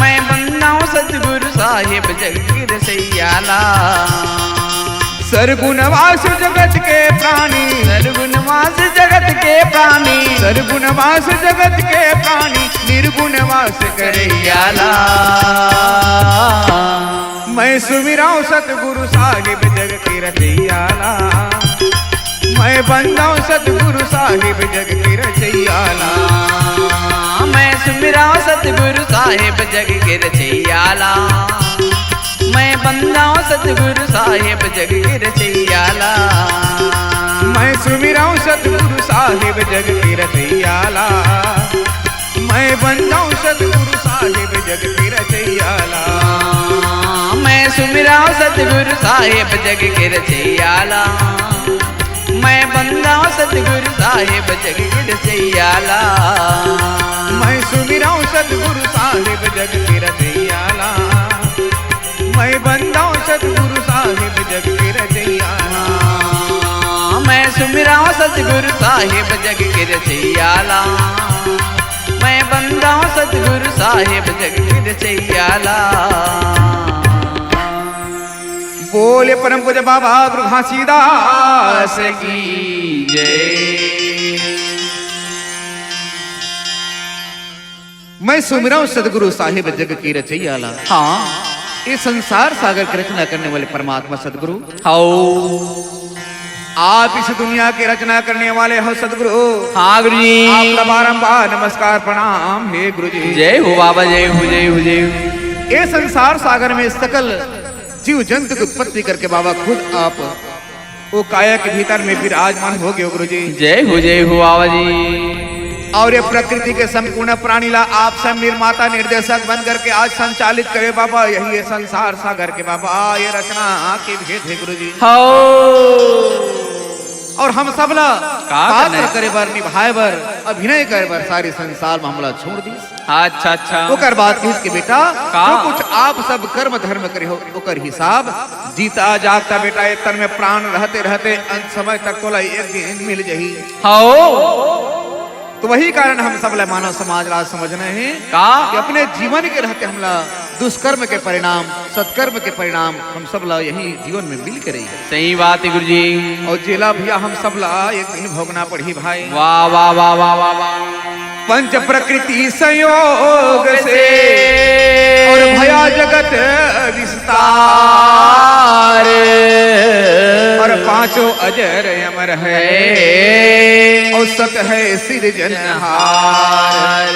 मैं बंदौं सतगुरु साहिब जग के रचैया ला। सरगुनवास जगत के प्राणी, सरगुनवास जगत के प्राणी, सरगुनवास जगत के प्राणी, निर्गुणवास करैया ला। मैं सुमिरौं सतगुरु साहिब जग के रचैया ला, मैं बंदौं सतगुरु साहिब जग के रचैया ला। मैं सुमिरौं सतगुरु साहिब जग के रचैया ला। मैं बंदाऊं सतगुरु साहेब जग के रचैया ला। मैं सुमिराऊं सतगुरु साहेब जग के रचैया ला। मैं बंदाऊं सतगुरु साहेब जग के रचैया ला। मैं सुमिराऊं सतगुरु साहेब जग के रचैया ला। मैं बंदाऊं सतगुरु साहेब जग के रचैया ला। मैं सुमिराऊं सतगुरु साहेब जग के रचैया ला। मैं बंदाऊं सतगुरु साहेब जग के रचैया ला। मैं सुमिराऊं सतगुरु साहेब जग के रचैया ला। मैं बंदाऊं सतगुरु साहेब जग के रचैया ला। बोले परम पूज्य बाबा गुरु घासीदास की जय। मैं सुमिराऊं सतगुरु साहेब जग के रचैया ला। हाँ। ये संसार सागर की रचना करने वाले परमात्मा सतगुरु। हाओ। आप इस दुनिया की रचना करने वाले हो सतगुरु। हाँ गुरु जी। आपका बारंबार नमस्कार प्रणाम हे गुरु जी। जय हो बाबा, जय हो, जय हो, जय हो। ये संसार सागर में सकल जीव जंतु की उत्पत्ति करके बाबा खुद आप वो काया के भीतर में विराजमान हो गए हो गुरु जी। जय हो, जय हो बाबा जी। और ये प्रकृति के संपूर्ण प्राणी ला आप सब निर्माता निर्देशक बन करके आज संचालित करे बाबा, यही ये संसार सागर के बाबा, ये रचना के भेद हे गुरु जी। हाओ। और हम सब ला का पात्र करना हे? करे बर, निभाए बर, अभिनय करे बर सारी संसार में हमला छोड़ दिस। अच्छा, अच्छा। ओकर बाद किहिस के बेटा, का? जो कुछ आप सब कर्म धर्म करे हो, ओकर हिसाब जीता जागता बेटा, ये तन में प्राण रहते रहते अंत समय तक तोला एक दिन मिल जही। हाओ। तो वही कारण हम सब ला मानव समाज ला समझना हे का? कि अपने जीवन के रहते हमला दुष्कर्म के परिणाम, सत्कर्म के परिणाम हम सब ला यही जीवन में मिल के रही। सही बात हे गुरु जी। और जेला भैया हम सब ला एक दिन भोगना पड़ही भाई। वाह, वाह, वाह, वाह, वाह, वाह। पंच प्रकृति संयोग से और भया जगत विस्तार। और पांचों अजर अमर है और सत है सिरजनहार।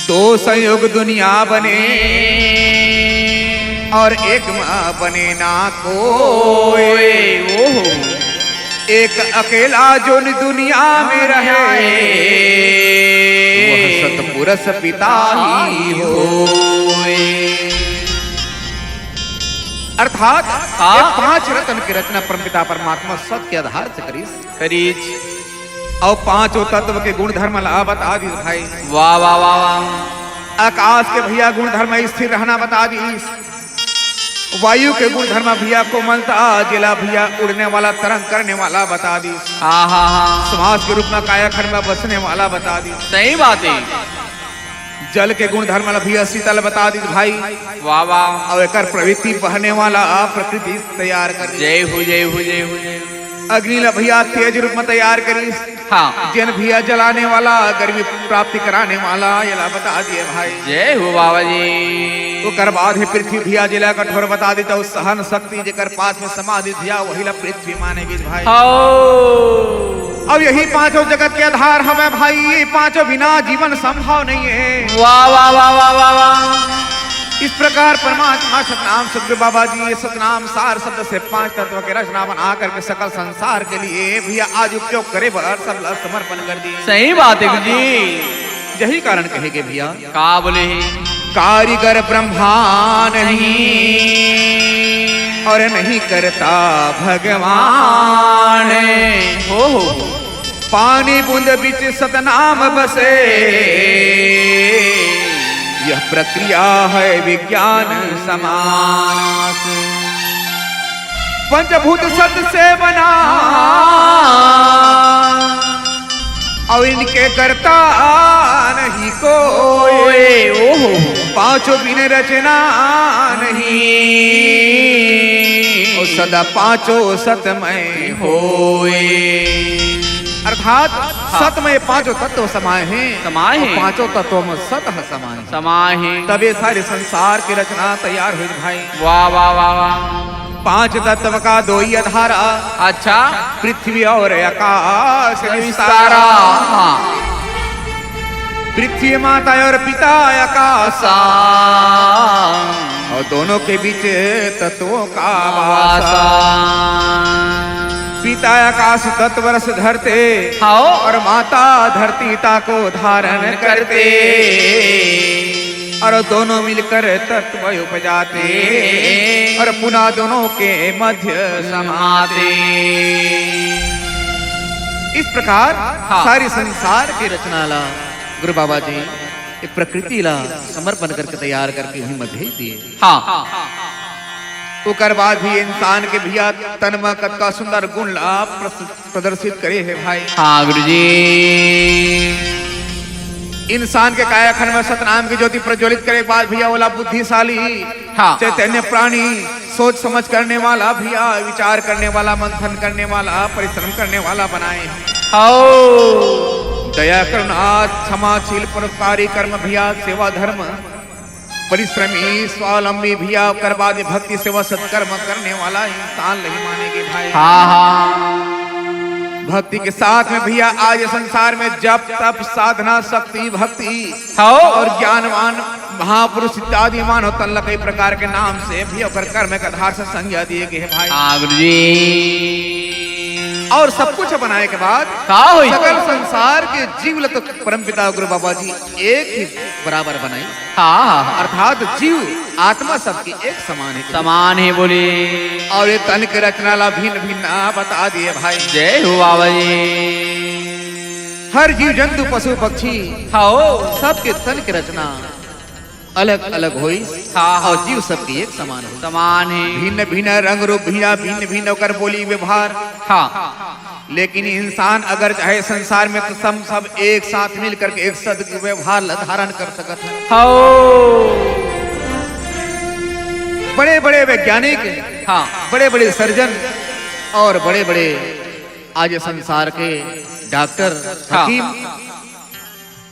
दो संयोग दुनिया बने और एक माँ बने ना कोई। ओहो। एक अकेला जोन दुनिया में रहे, वह सतपुरुष पिता ही होए। अर्थात हाँ। ये पांच रतन की रचना परमपिता परमात्मा सत के आधार से करीस। करीस। और पांचों तत्व के गुण धर्म ला बता दीस भाई। वाह, वाह, वाह, वाह। आकाश के भैया गुण धर्म स्थिर रहना बता दीस। वायु के गुण धर्म भैया कोमलता, जेला भैया उड़ने वाला, तरंग करने वाला बता दीस। हाँ, हाँ, हाँ। श्वास के रूप में कायाखंड में बसने वाला बता दीस। सही बात हे। जल के गुण धर्म ला भैया शीतल बता दीस भाई। वाह, वाह। और एकर प्रवृत्ति बहने वाला प्रकृति तैयार कर दीस। जय हो, जय हो, जय हो, जय हो। अग्नि ला भैया तेज रूप में तैयार करीस। हाँ। जेन भैया जलाने वाला, गर्मी प्राप्ति कराने वाला, ये ला बता दिए भाई। जय हो बाबा जी। ओकर बाद हे पृथ्वी भैया, जेला कठोर बता दी तो सहन शक्ति, जेकर पास में समाधि भैया, वही ला पृथ्वी माने गिस भाई। हाओ। अब यही पांचों जगत के आधार हवे भाई, ये पांचों बिना जीवन संभव नहीं है। वाह, वाह, वाह, वाह, वाह, वाह। इस प्रकार परमात्मा सतनाम सतगुरु बाबा जी ये सतनाम सार शब्द से पांच तत्व के रचना बना करके सकल संसार के लिए भैया आज उपयोग करे बर सब ला समर्पण कर दिए। सही बात हे जी। यही कारण कहे गे भैया। का बोले हे? कारीगर ब्रह्मा नहीं और नहीं करता भगवान। हो, हो। पानी बूंद बिच सतनाम बसे, यह प्रक्रिया है विज्ञान समास। पंचभूत सत से बना, और इनके करता नहीं कोई। ओहो। पांचों बिन रचना नहीं, और सदा पांचों सतमय होए। अर्थात हाँ। सत में पांचों तत्व समाए हैं। समाए हैं। और पांचों तत्व में सत ह समाए हैं। समाए हैं। तब ये सारे संसार की रचना तैयार हुई भाई। वाह, वाह, वाह, वाह। पांच तत्व का दो ही आधार। अच्छा। पृथ्वी और आकाश विस्तारा। विस्तारा। हाँ। पृथ्वी माता और पिता आकाश। सा। और दोनों के बीच तत्वों का वासा। पिता आकाश तत्व रस धरते, हाँ। और माता धरती ताको धारण करते। और दोनों मिलकर तत्व उपजाते, और पुनः दोनों के मध्य समाते। इस प्रकार हाँ। सारी संसार के रचना ला गुरु बाबा जी ये प्रकृति ला समर्पण करके तैयार करके उही में भेज दिए। हाँ। ओकर बाद भी इंसान के भैया तन में कतका सुंदर गुण ला प्रस-, प्रदर्शित करे हे भाई। हाँ गुरुजी। इंसान के कायाखंड में सतनाम की ज्योति प्रज्वलित करे के बाद भैया ओला बुद्धिशाली, हाँ। चैतन्य प्राणी, सोच समझ करने वाला भैया, विचार करने वाला, मंथन करने वाला, परिश्रम करने वाला बनाए हे। हाँ। दया, करुणा, क्षमाशील, परोपकारी कर्म भैया, सेवा धर्म, परिश्रमी, स्वावलंबी भैया, ओकर बाद भक्ति, सेवा, सत्कर्म करने वाला इंसान नहीं मानेगे भाई। हाँ, हाँ। भक्ति के साथ में भैया आज संसार में जप, तप, साधना, शक्ति, भक्ति हाँ। और ज्ञानवान महापुरुष इत्यादि मानव तन ला कई प्रकार के नाम से भी ओकर कर्म के आधार से संज्ञा दिए गए हे भाई। हाँ गुरुजी। और सब कुछ बनाए के बाद का होई? सकल संसार के जीव ला तो परमपिता गुरु बाबा जी एक ही बराबर बनाई। हाँ, हाँ, हाँ। अर्थात जीव आत्मा सबके एक समान हे। समान हे बोले। और ये तन के रचना ला भिन्न भिन्न बता दिए भाई। जय हो बाबा जी। हर जीव जंतु पशु पक्षी हाँ। सबके तन के रचना अलग अलग होई। हाँ, हाँ। और जीव सबके एक समान होई। समान हे। भिन्न भिन्न रंग रूप भैया, भिन्न भिन्न ओकर बोली व्यवहार। हाँ। लेकिन इंसान अगर चाहे संसार में तो सब, सब एक साथ मिल करके एक सद व्यवहार ला धारण कर सकत हे। हाँ। बड़े बड़े वैज्ञानिक, हाँ। बड़े बड़े सर्जन और बड़े बड़े आज संसार के डॉक्टर, हाँ। हकीम,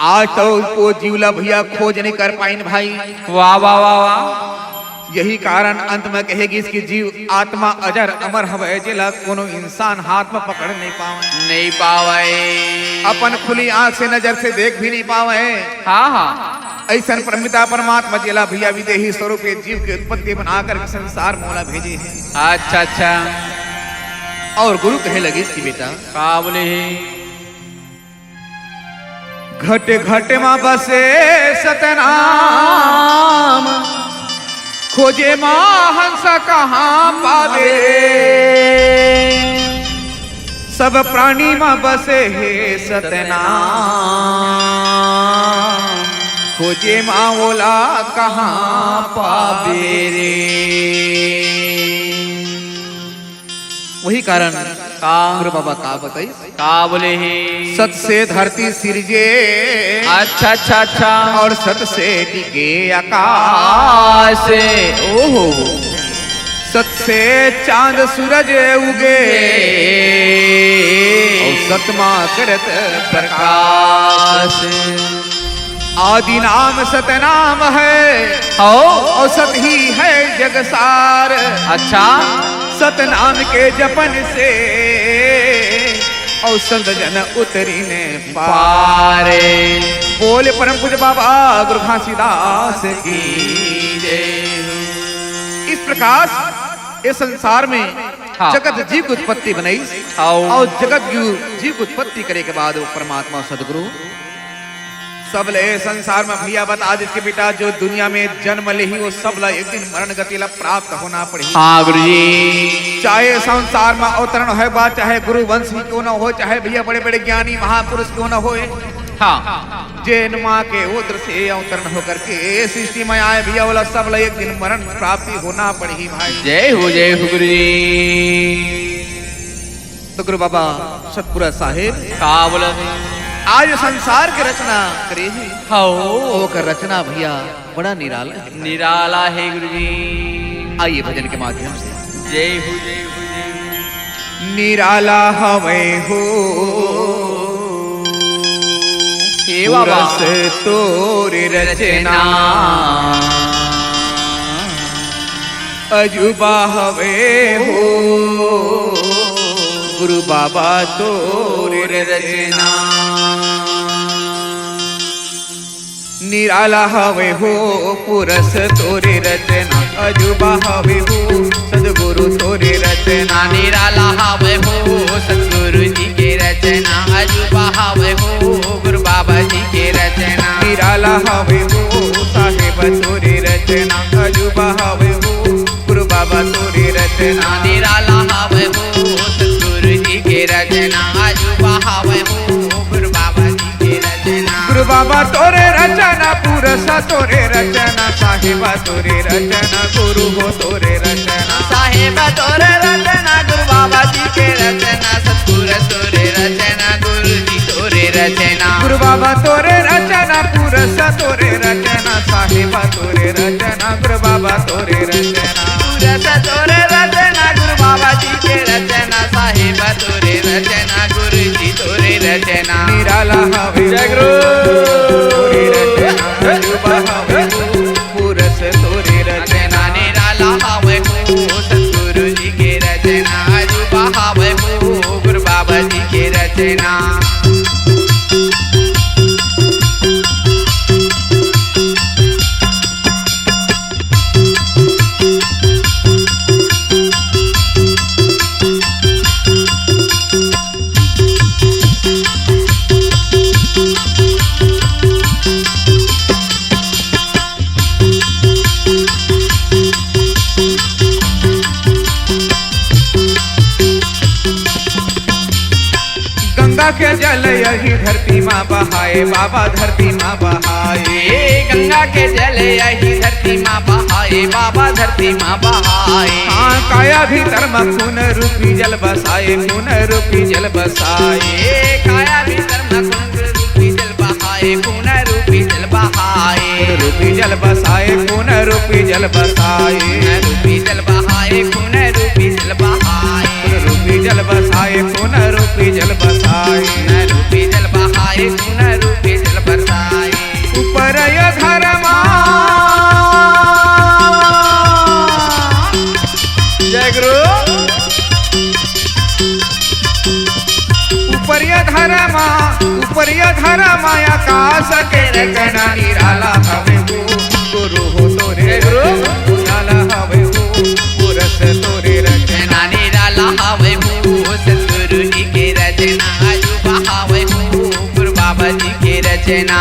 आज तो वो जीव ला भैया खोज नहीं कर पाइन भाई। वाह, वाह, वाह, वाह। यही कारण अंत में कहे गिस कि जीव आत्मा अजर अमर हवय, जेला कोनो इंसान हाथ में पकड़ नहीं पावे। नहीं पावे। अपन खुली आंख से नजर से देख भी नहीं पावे। हाँ, हाँ। ऐसन परमपिता परमात्मा जेला भैया विदेही स्वरूप के जीव के उत्पत्ति बना कर संसार मोला भेजे हे। अच्छा, अच्छा। और गुरु कहे लगिस कि बेटा, का बोले हे? घट घट मा बसे सतनाम, खोजे मा हंस कहाँ पावे? सब प्राणी मा बसे हे सतनाम, खोजे मा ओला कहाँ पावे रे? वही कारण का? गुरु बाबा का बताई? का बोले हे? सत से धरती सिरजे। अच्छा, अच्छा, अच्छा। और सत से टिके आकाश। ओहो। सत से चांद सूरज उगे। और सत मा करत प्रकाश। आदि नाम सतनाम है। हो। और सत ही है जग सार। अच्छा। सतनाम के जपन से और संत जन उतरिन पार। बोले परम पूज्य बाबा गुरु घासीदास की जय। इस प्रकार ये संसार में हाँ। जगत जीव की उत्पत्ति बनाई। आओ। और जगत जीव, जीव की उत्पत्ति करे के बाद वो परमात्मा सदगुरु सब ले संसार में भैया बता दिस कि बेटा जो दुनिया में जन्म लेही वो सब ला एक दिन मरण गति ला प्राप्त होना पड़ही। हाँ गुरुजी। चाहे संसार में अवतरण होय बा, चाहे गुरु वंश ही क्यों न हो, चाहे भैया बड़े बड़े ज्ञानी महापुरुष क्यों न होय, हाँ। जेन माँ के उदर से अवतरण होकर के सृष्टि में आए भैया, ओला सब ला एक दिन मरण प्राप्ति होना पड़ही भाई। जय हो, जय हो गुरुजी। तो गुरु बाबा सतपुरा साहेब का बोला थे? आज संसार के रचना करे हे। हाँ। ओकर रचना भैया बड़ा निराला हे। निराला हे गुरुजी। आइए भजन के माध्यम से। जय हो, जय हो, जय हो। निराला हवै हो हे बाबा। पुरस तोर रचना। अजूबा हवे हो गुरु बाबा तोर रचना। निराला हवे हो पुरस तोर रचना। अजूबा हवे हो सतगुरु तोरे रचना। निराला हवे हो सतगुरु जी के रचना। अजूबा हवे हो गुरु बाबा जी के रचना। निराला हवे हो साहेब तोरे रचना। अजूबा हवे हो गुरु बाबा तोरे रचना। निराला हवे हो सतगुरु जी के रचना। अजूबा हवे हो गुरु बाबा जी के रचना। गुरु बाबा तोरे रचना, पुरस तोरे रचना, साहेबा तोरे रचना, गुरु हो तोरे रचना। साहेबा तोरे रचना, गुरु बाबा जी के रचना, सतपुरस तोरे रचना, गुरु जी तोरे रचना। गुरु बाबा तोरे रचना, पुरस तोरे रचना, साहेबा तोरे रचना, गुरु बाबा तोरे रचना। पुरस तोरे रचना, गुरु बाबा जी के रचना, साहेबा तोरे रचना, गुरु जी तोरे रचना। निराला हवे जय गुरु। तोरे रचना, अजूबा हवे पुरस तोरे रचना। निराला हवे हो सतगुरु जी के रचना। अजूबा हवे हो गुरु बाबा जी के रचना। गंगा के जल यही धरती मा बहाए, बाबा धरती मा बहाए। गंगा के जल यही धरती मा बहाए, बाबा धरती मा बहाए। हाँ, काया भीतर मा खून रूपी जल बसाए, खून रूपी जल बसाए। काया भीतर मा खून रूपी जल बहाए, खून रूपी जल बहाए। खून रूपी जल बसाए, खून रूपी जल बसाए। खून रूपी जल बहाए, खून रूपी जल बहाए। खून रूपी जल बसाए, खून रूपी जल बसाए। खून रूपी जल बहाए, खून रूपी जल बरसाए। ऊपर ये धरमा। जय गुरु। ऊपरिया धरमा, ऊपरिया धरमा, आकाश के रचना निराला हवे हो, गुरु हो तोरे गुरु। निराला हवे हो, पुरस तोरे रचना। निराला हवे हो, सतगुरु जी के रचना, अजूबा हवे हो, गुरु बाबा जी के रचना।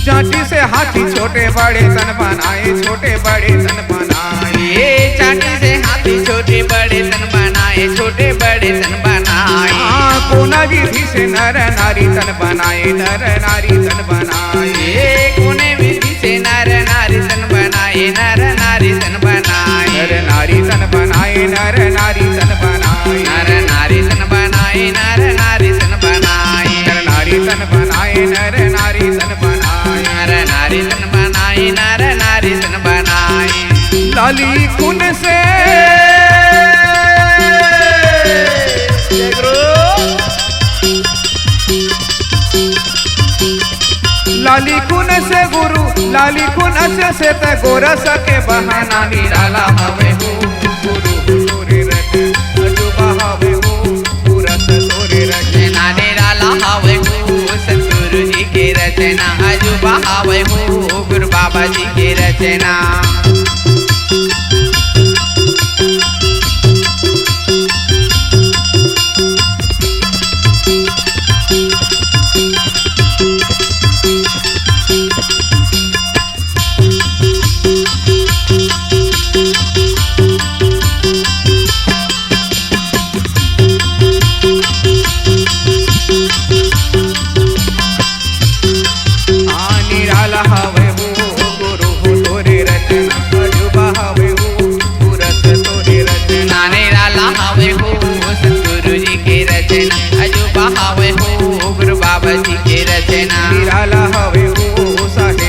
चांटी से हाथी छोटे बड़े तन बनाए, छोटे बड़े तन बनाए। चांटी से हाथी छोटे बड़े तन बनाए, छोटे बड़े तन बनाए। हाँ, कोना विधि से नर नारी तन बनाए, नर नारी तन बनाए। कोने विधि से नर नारी तन बनाए, नर नारी तन बनाए। नर नारी तन बनाए, नर नारी तन बनाए। नर नारी तन बनाए, नर नारी तन बनाए। नर नारी तन बनाए, नर नारी तन बनाए। नर नारी तन बनाए, नर नारी तन बनाए। लाली खून से लाली खून से गुरु, लाली खून से, से त गोरस के बहाना निराला हवे हो, गुरु तोरे रचना, अजूबा हवे हो, पुरस तोरे रचना। निराला हवे हो, सतगुरु जी के रचना, अजूबा हवे हो, गुरु बाबा जी के रचना। हाँ, निराला हवे हो, गुरु हो तोरे रचना, अजूबा हवे हो, पुरस तोरे रचना। निराला हवे हो, सतगुरु जी के रचना, अजूबा हवे हो, गुरु बाबा जी के रचना। निराला हवे हो, साहेब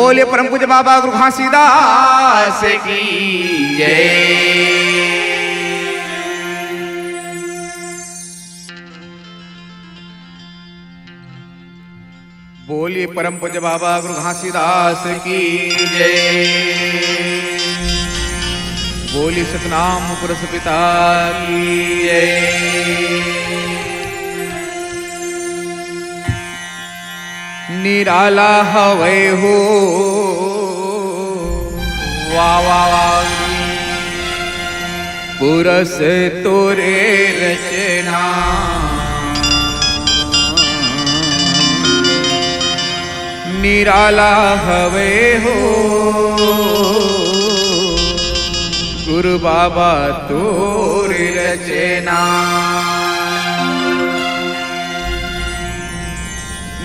बोलिए परम पूज्य बाबा गुरु घासीदास की जय। बोलिए परम पूज्य बाबा गुरु घासीदास की जय। बोलिए सतनाम पुरुष पिता की जय। निराला हवय हो, वाह, वाह, वाह। पुरस तोरे रचना। निराला हवय हो, गुरु बाबा तोरे रचना।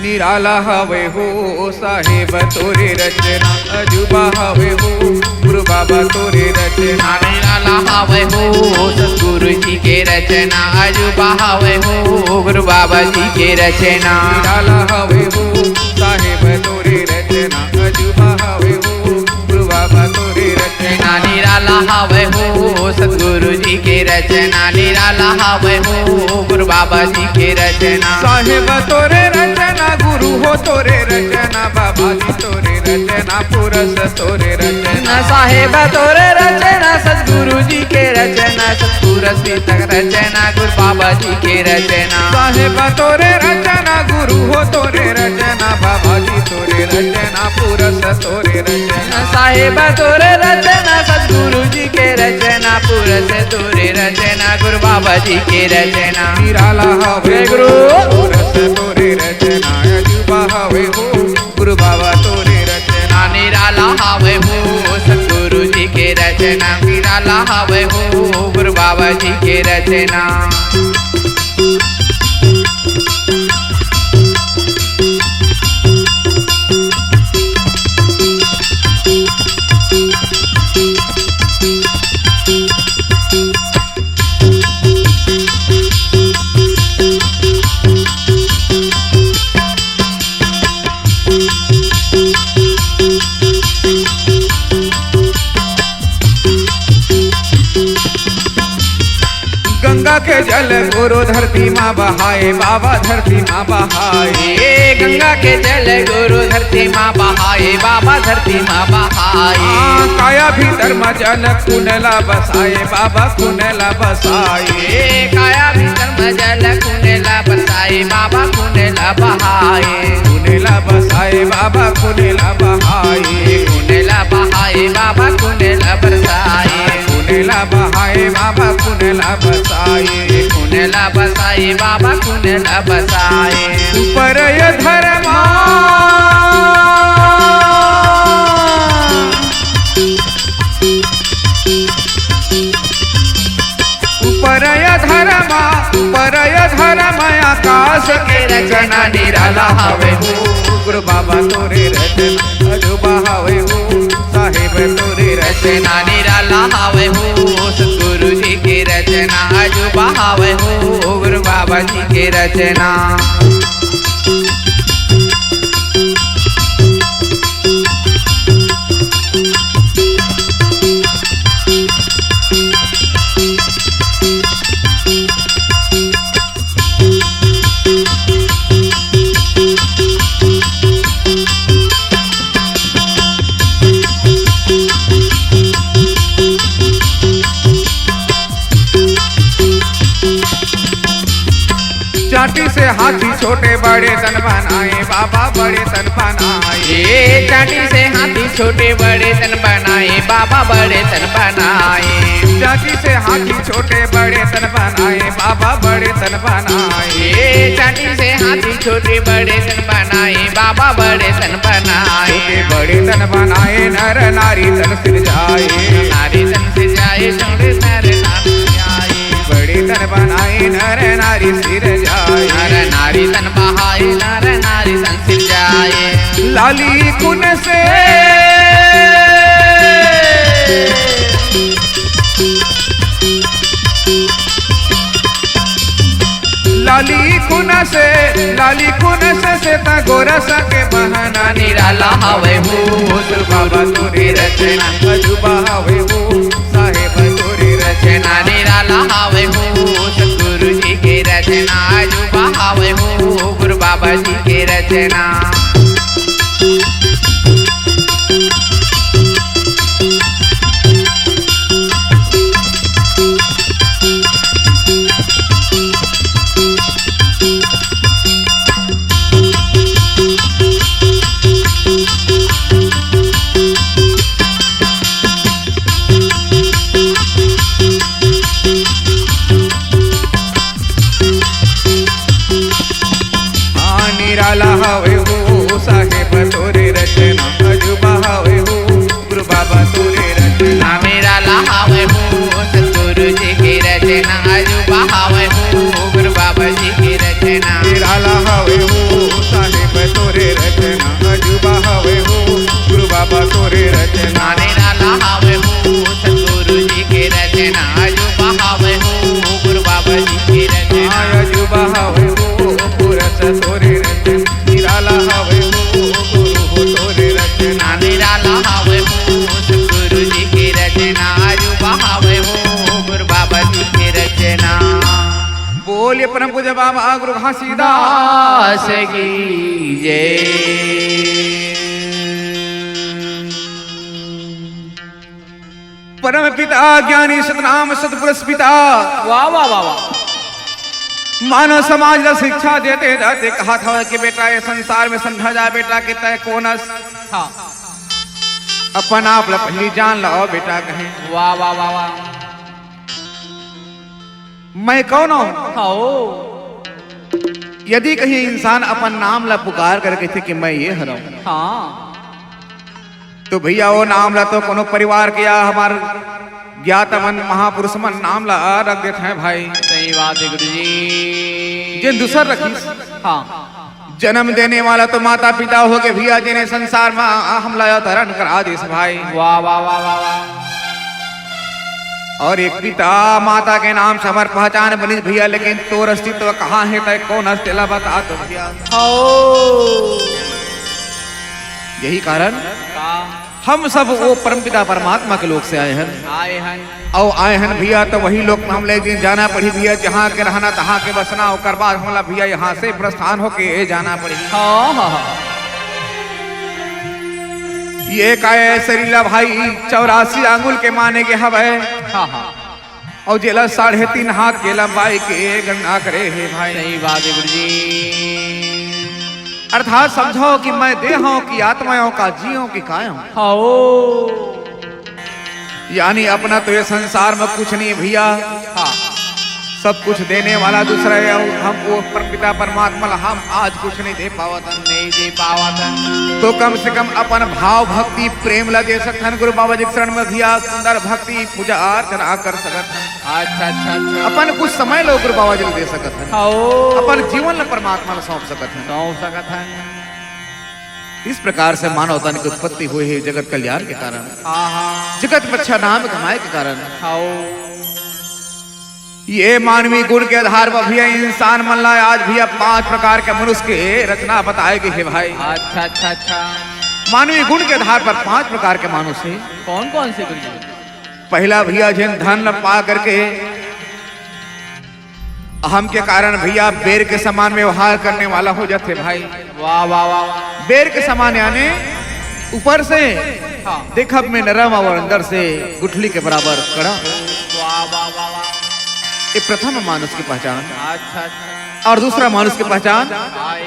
निराला हवय हो साहेब तोरे रचना, अजूबा हवय हो गुरु बाबा तोरे रचना। निराला हवय हो सतगुरु जी के रचना, अजूबा हवय हो गुरु बाबा जी के रचना। निराला हवय हो साहेब तोरे रचना, अजूबा हवय हो गुरु बाबा तोरे रचना। निराला हवय हो सतगुरु जी के रचना, निराला हवय हो गुरु बाबा जी के रचना। साहेब तोरे रचना, गुरु हो तोरे रचना, बाबा जी तोरे रचना, पुरस तोरे रचना। साहेब तोरे रचना, सतगुरु जी के रचना, सतपुरस पिता के रचना, गुरु बाबा जी के रचना। साहेब तोरे रचना, गुरु हो तोरे रचना, बाबा जी तोरे रचना, पुरस तोरे रचना। साहेब तोरे रचना, सतगुरु जी के रचना, पुरस तोरे रचना, गुरु बाबा जी के रचना। निराला हवे गुरु। पुरस तोरे रचना, अजूबा हवे हो गुरु बाबा तोरे रचना। निराला हवे हो सतगुरु जी के रचना, निराला हवे हो गुरु बाबा जी के रचना। गंगा के जल गुरु धरती मा बहाए, बाबा धरती मा बहाए। ए गंगा के जल गुरु धरती मा बहाए, बाबा धरती मा बहाए। हाँ, काया भीतर मा जल पुन ला बसाए, बाबा पुन ला बसाए। ए काया भीतर मा जल पुन ला बसाए, बाबा पुन ला बहाए। पुन ला बसाए, बाबा पुन ला बहाए। पुन ला बहाए, बाबा पुन ला बरसाए। पुन ला बहाए, बाबा पुन ला बसाए। पुन ला बसाए, बाबा पुन ला बसाए। ऊपर ये धर्मा, ऊपर ये धर्मा, ऊपर ये धर्मा, आकाश के रचना निराला हवे हो। गुरु बाबा तोरे रचना अजूबा हवे हो, साहेब तोरे रचना निराला हवे हो। सतगुरु जी के रचना अजूबा हवे हो, गुरु बाबा जी के रचना। चांटी से हाथी छोटे बड़े तन बनाए, बाबा बड़े तन बनाए। ए चांटी से हाथी छोटे बड़े तन बनाए, बाबा बड़े तन बनाए। चांटी से हाथी छोटे बड़े तन बनाए, बाबा बड़े तन बनाए। ए चांटी से हाथी छोटे बड़े तन बनाए, बाबा बड़े तन बनाए। छोटे बड़े तन बनाए, नर नारी तन सिरजाए। नारी तन सिरजाए, छोटे नर नारी आए। बड़े तन बनाए, नर नारी सिरजाए। नर नारी तन बहाए, नर नारी तन सिरजाए। लाली कुन से, लाली कुन से, लाली कुन से, से त गोरस के बहना। निराला हवे हो गुरु बाबा तोरे रचना, अजूबा हवे हो साहेब तोरे रचना। निराला हवे हो सतगुरु जी के रचना, अजूबा हवे हो गुरु बाबा जी के रचना। हाँ, निराला हवे हो साहेब तोरे रचना, अजूबा हवे हो गुरु बाबा तोरे रचना। निराला हवे हो सतगुरु जी के रचना, अजूबा हवे हो गुरु बाबा जी के रचना। निराला हवे हो साहेब तोरे रचना, अजूबा हवे हो गुरु बाबा तोरे रचना। निराला हवे हो सतगुरु जी के रचना, अजूबा हवे हो गुरु बाबा जी के रचना। हाँ, अजूबा हवे हो पुरस तोरे रचना, निराला हवे हो गुरु हो तोरे रचना। निराला हवे हो सतगुरु जी के रचना, अजूबा हवे हो गुरु बाबा जी के रचना। बोलिए परम पूज्य बाबा गुरु घासीदास की जय। परम पिता ज्ञानी सतनाम सतपुरुष पिता। वाह, वाह, वाह, वाह। मानव समाज ला शिक्षा देते देते कहा था कि बेटा, ये संसार में समझा जा बेटा कि तय कौन अस। हाँ। अपन आप ला पहली जान लाओ बेटा कहे। वाह, वाह, वाह, वाह। मैं कौन हूँ? हाँ, ओ। यदि कहीं इंसान अपन नाम ला पुकार कर कहिथे कि मैं ये हरव, हाँ। तो भैया, वो नाम ला तो कोनो परिवार के या हमार ज्ञात मन, महापुरुष मन नाम ला रख देत हैं भाई। सही बात है गुरु जी। जेन दूसर रखिस। हाँ। जन्म देने वाला तो माता पिता हो गए भैया, जेने संसार में हमला अवतरण करा दिस भाई। वाह, वाह, वाह, वाह, वाह। और एक पिता माता के नाम से हमार पहचान बनिस भैया, लेकिन तोर अस्तित्व कहाँ है, तय कौन हस, तेला बता तो भैया। ओ। यही कारण का? हम सब वो परमपिता परमात्मा के लोक से आए हन। आए हन। अउ आए हन भैया, तो वही लोक में हमला एक दिन जाना पड़ही भैया, जहाँ के रहना, तहाँ के बसना, ओकर बाद हमला भैया यहाँ से प्रस्थान होके जाना पड़ही। हाँ, हाँ, हाँ। ये काय शरीर ला भाई चौरासी आंगुल के माने गे हवय। हाँ, हाँ। अउ जेला साढ़े तीन हाथ के लंबाई के गणना करे हे भाई। सही बात है गुरु जी। अर्थात समझो कि मैं देह हूँ कि आत्मा हूँ, का जी हूँ कि काय हूँ। हाँ, ओ। यानी अपना तो ये संसार में कुछ नहीं भैया। हाँ। सब कुछ देने वाला दूसरा है, अउ हम वो परमपिता परमात्मा ला हम आज कुछ नहीं दे पावत हन। नहीं दे पावत हन। तो कम से कम अपन भाव भक्ति प्रेम ला दे सकत हन गुरु बाबा जी के शरण में भैया, सुंदर भक्ति पूजा अर्चना कर सकत हन। अच्छा, अच्छा, अच्छा। अपन कुछ समय ला गुरु बाबा जी ला दे सकत हन। हाँ, ओ। अपन जीवन ला परमात्मा ला सौंप सकत हन। सौंप सकत हन। इस प्रकार से मानव तन की उत्पत्ति हुई है जगत कल्याण के कारण। हाँ, हाँ। जगत में अच्छा नाम कमाए के कारण। हाँ, ओ। ये मानवीय गुण के आधार पर भैया इंसान मन ला आज भैया पांच प्रकार के मनुष्य के रचना बताए गई है भाई। अच्छा, अच्छा, अच्छा। मानवीय गुण के आधार पर पांच प्रकार के मानुष है। कौन कौन से गुरु जी? पहला भैया जेन धन ला पा करके अहम के कारण भैया बेर के समान व्यवहार करने वाला हो जाथे भाई। वाह, वाह, वाह, वाह। बेर के समान यानी ऊपर से हाँ। देखब में नरम और अंदर से गुठली के बराबर कड़ा। वाह, वाह, वाह, वाह। ये प्रथम मानुष की पहचान। अच्छा, अच्छा। और दूसरा मानुष की पहचान? भाई।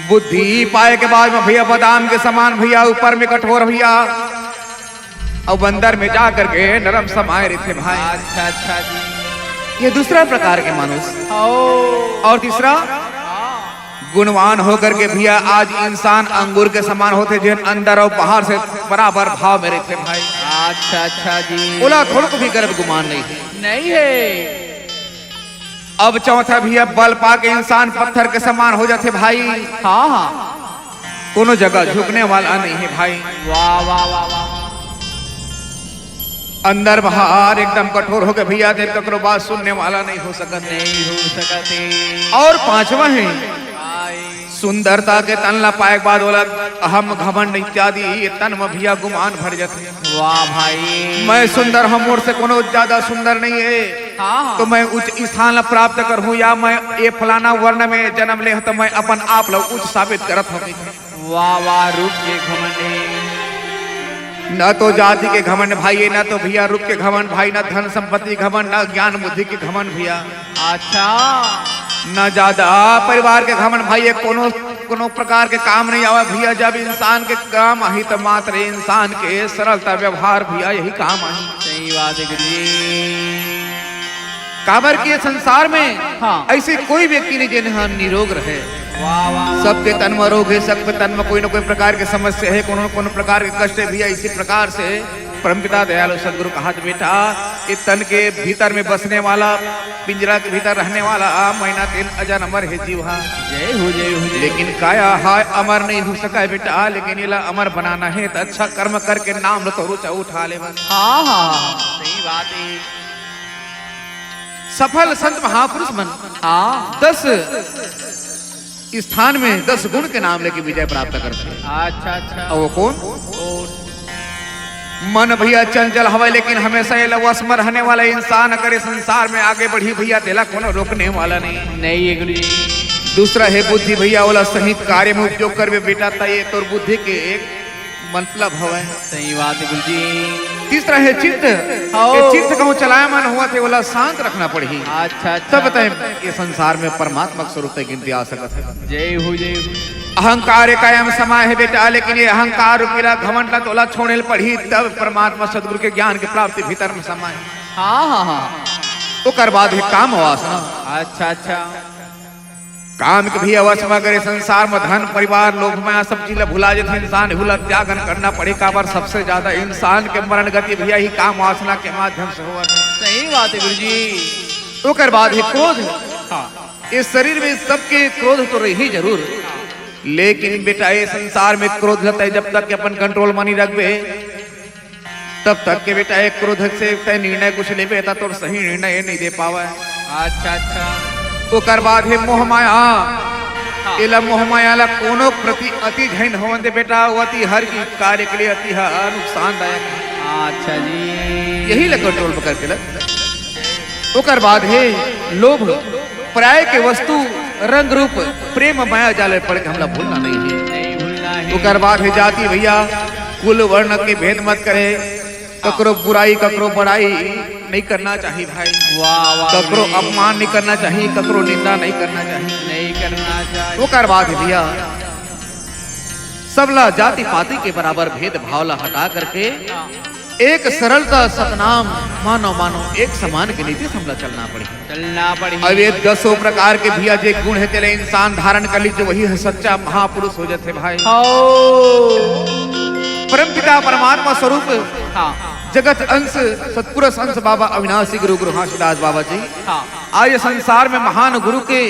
बुद्धि पाए के बाद में भैया बादाम के समान भैया, ऊपर में कठोर भैया, अउ अंदर में जा करके नरम समाए रहिथे भाई। अच्छा, अच्छा जी। ये दूसरा प्रकार के मानुष। ओ। और तीसरा, हाँ। गुणवान होकर के भैया आज इंसान अंगूर के समान होथे, जेन अंदर अउ बाहर से बराबर भाव में रहिथे भाई। अच्छा, अच्छा जी। ओला थोड़को भी गर्व गुमान नहीं है। नहीं है। अब चौथा भैया बल पा के इंसान पत्थर के समान हो जाथे भाई। हाँ, हाँ। कोनो जगह झुकने वाला नहीं है भाई। वाह, वाह, वाह, वाह, वाह। अंदर बाहर एकदम कठोर होके भैया, तेन ककरो बात सुनने वाला नहीं हो सकत। नहीं हो सकत हे। और पांचवा हे, आय। सुंदरता के तन ला पाए के बाद ओला अहम, घमंड इत्यादि ये तन म भैया गुमान भर जाथे। वाह भाई। मैं सुंदर हूँ, मोर से कोनो ज्यादा सुंदर नहीं हे, हाँ, हाँ। तो मैं उच्च स्थान ला प्राप्त करहूँ या मैं ये फलाना वर्ण में जन्म ले हूँ, तो मैं अपन आप ला उच्च साबित करत हूँ। वाह, वाह, रूप के घमंड हे। न तो जाति के घमंड भाई हे, न तो भैया रूप के घमंड भाई, न धन संपत्ति घमंड, न ज्ञान बुद्धि के घमंड भैया। अच्छा। न ज्यादा परिवार के घमंड भाई, ये कोनो, कोनो प्रकार के काम नहीं आवे भैया। जब इंसान के काम आही, तो मात्र इंसान के सरलता व्यवहार भैया, यही काम आही। सही बात हे गुरुजी। काबर के संसार में हाँ। ऐसे कोई व्यक्ति नहीं जेन ह निरोग रहे। वाह, वाह। सबके तन म रोग हे, सबके तन म कोई न कोई प्रकार के समस्या हे, कोनो न कोनो प्रकार के कष्ट हे भैया। इसी प्रकार से परमपिता दयालु सदगुरु कहत, बेटा, ये तन के भीतर में बसने वाला, पिंजरा के भीतर रहने वाला मैना तेन अजर अमर हे जीव हा। जय हो, जय हो, जय हो। लेकिन काया हा अमर नहीं हो सका हे बेटा, लेकिन एला अमर बनाना हे त अच्छा कर्म करके नाम ल तो ऊंचा उठा ले बस। हाँ, हाँ, हाँ, सही बात हे। सफल संत महापुरुष मन हाँ। दस स्थान में दस गुण के नाम लेके विजय प्राप्त करथे। अच्छा, अच्छा। अउ वो कोन? कोन? मन भैया चंचल हवय, लेकिन हमेशा ये वश म रहने वाला इंसान अगर ये संसार में आगे बढ़ही भैया, तेला कोनो रोकने वाला नहीं। नहीं हे गुरुजी। दूसरा हे बुद्धि भैया, ओला सही कार्य में उपयोग करबे बेटा, त ये तोर बुद्धि के एक मतलब हवय। सही बात हे गुरुजी। तीसरा हे चित्त। हाँ। ये चित्त कहूँ चलायमान होवत हे, ओला शांत रखना पड़ही। अच्छा, अच्छा। तब तय ये संसार में परमात्मा के स्वरूप तय गिनती आ सकत हे। जय हो, जय हो। अहंकार कायम समाय हे बेटा, लेकिन ये अहंकार रूपी ला, घमंड ला, तोला छोड़े ल पड़ही, तब परमात्मा सदगुरु के ज्ञान के प्राप्ति भीतर में समाय हे। हाँ, हाँ, हाँ। ओकर बाद हे काम वासना। अच्छा, अच्छा। काम के भी अवश्य म करे संसार म धन, परिवार, लोभ, माया सब चीज ला भुला जथे इंसान, एहू ला त्यागन करना पड़े। काबर सबसे ज्यादा इंसान के मरण गति भैया ही काम वासना के माध्यम से होवत हे। सही बात हे गुरुजी। ओकर बाद हे क्रोध। हाँ। इस शरीर में सबके क्रोध तो रही जरूर, लेकिन बेटा ये संसार में क्रोध ला तय जब तक के अपन control म नहीं रखबे, तब तक के बेटा, एक क्रोध से तय निर्णय कुछ लेबे, त तोर सही निर्णय ये नहीं दे पावे। अच्छा, अच्छा। ओकर बाद हे मोह माया। हाँ। एला मोह माया ला कोनो प्रति अति झन होवन दे बेटा, वो अति हर की कार्य के लिए अति ह नुकसानदायक हे। अच्छा जी। यही ला control पकड़ के लग। ओकर बाद हे लोभ, पराय के वस्तु, रंग रूप, प्रेम माया जाल में पड़ के हमला भूलना नहीं हे। नहीं भूलना हे। ओकर बाद हे जाति भैया, कुल वर्ण के भेद मत करे, ककरो बुराई, ककरो बड़ाई नहीं करना चाहिए भाई। वाह, वाह, ककरो गुरुजी। अपमान नहीं करना चाहिए, ककरो निंदा नहीं करना चाहिए। नहीं करना चाहिए। ओकर बाद हे भैया, सबला जाति पाति के बराबर भेदभाव ला हटा करके हाँ। एक सरलता सतनाम मानव मानव एक समान के नीति से हमला चलना पड़ही। चलना पड़ही। अब ये दसों प्रकार के भैया जे गुण हे, तेला इंसान धारण कर लीजे, वही ह सच्चा महापुरुष हो जाथे भाई। हो। परमपिता परमात्मा स्वरूप हाँ। जगत अंश सतपुरुष अंश बाबा अविनाशी गुरु गुरु घासीदास बाबा जी हाँ। आज ये संसार में महान गुरु के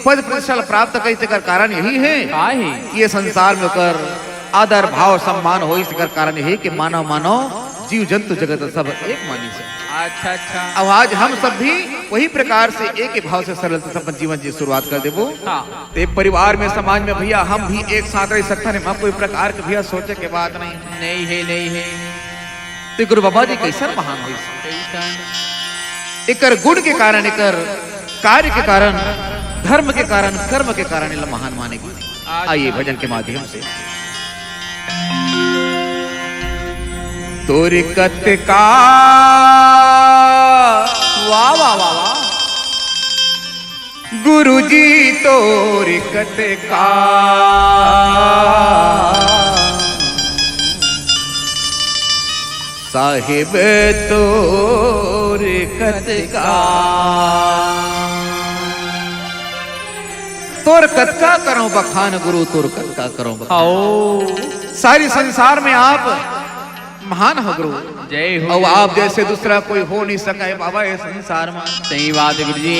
पद प्रतिष्ठा प्राप्त करे, तेकर कारण यही हे का हे? कि ये संसार में ओकर आदर भाव सम्मान होइस, तेकर कारण यही कि मानव मानव जीव जंतु जगत सब एक मानिस हे। अच्छा, अच्छा। अब आज हम सब भी वही प्रकार से एक ही भाव से सरलता से अपन जीवन जी शुरुआत कर देबो। हाँ। ते परिवार में, समाज में भैया हम भी एक साथ रह सकथन, एमा कोई प्रकार के भैया सोचे के बात नहीं। नहीं हे, नहीं हे। ते गुरु बाबा जी कैसन महान होइस? कैसन? एकर गुण के कारण, एकर कार्य के कारण, धर्म के कारण, कर्म के कारण एला महान माने गिस। अच्छा। आइए भजन के माध्यम से। तोर कतका वाह, वाह, वाह, वाह। गुरुजी तोर कतका, साहिब तोर कतका। तोर कतका करौं बखान गुरु, तोर कतका करौं बखान। हाओ। सारी संसार में आप महान हो गुरु। जय हो, अउ जय आप हो। जैसे दूसरा कोई हो नहीं सका हे बाबा ये संसार में। सही बात हे गुरुजी।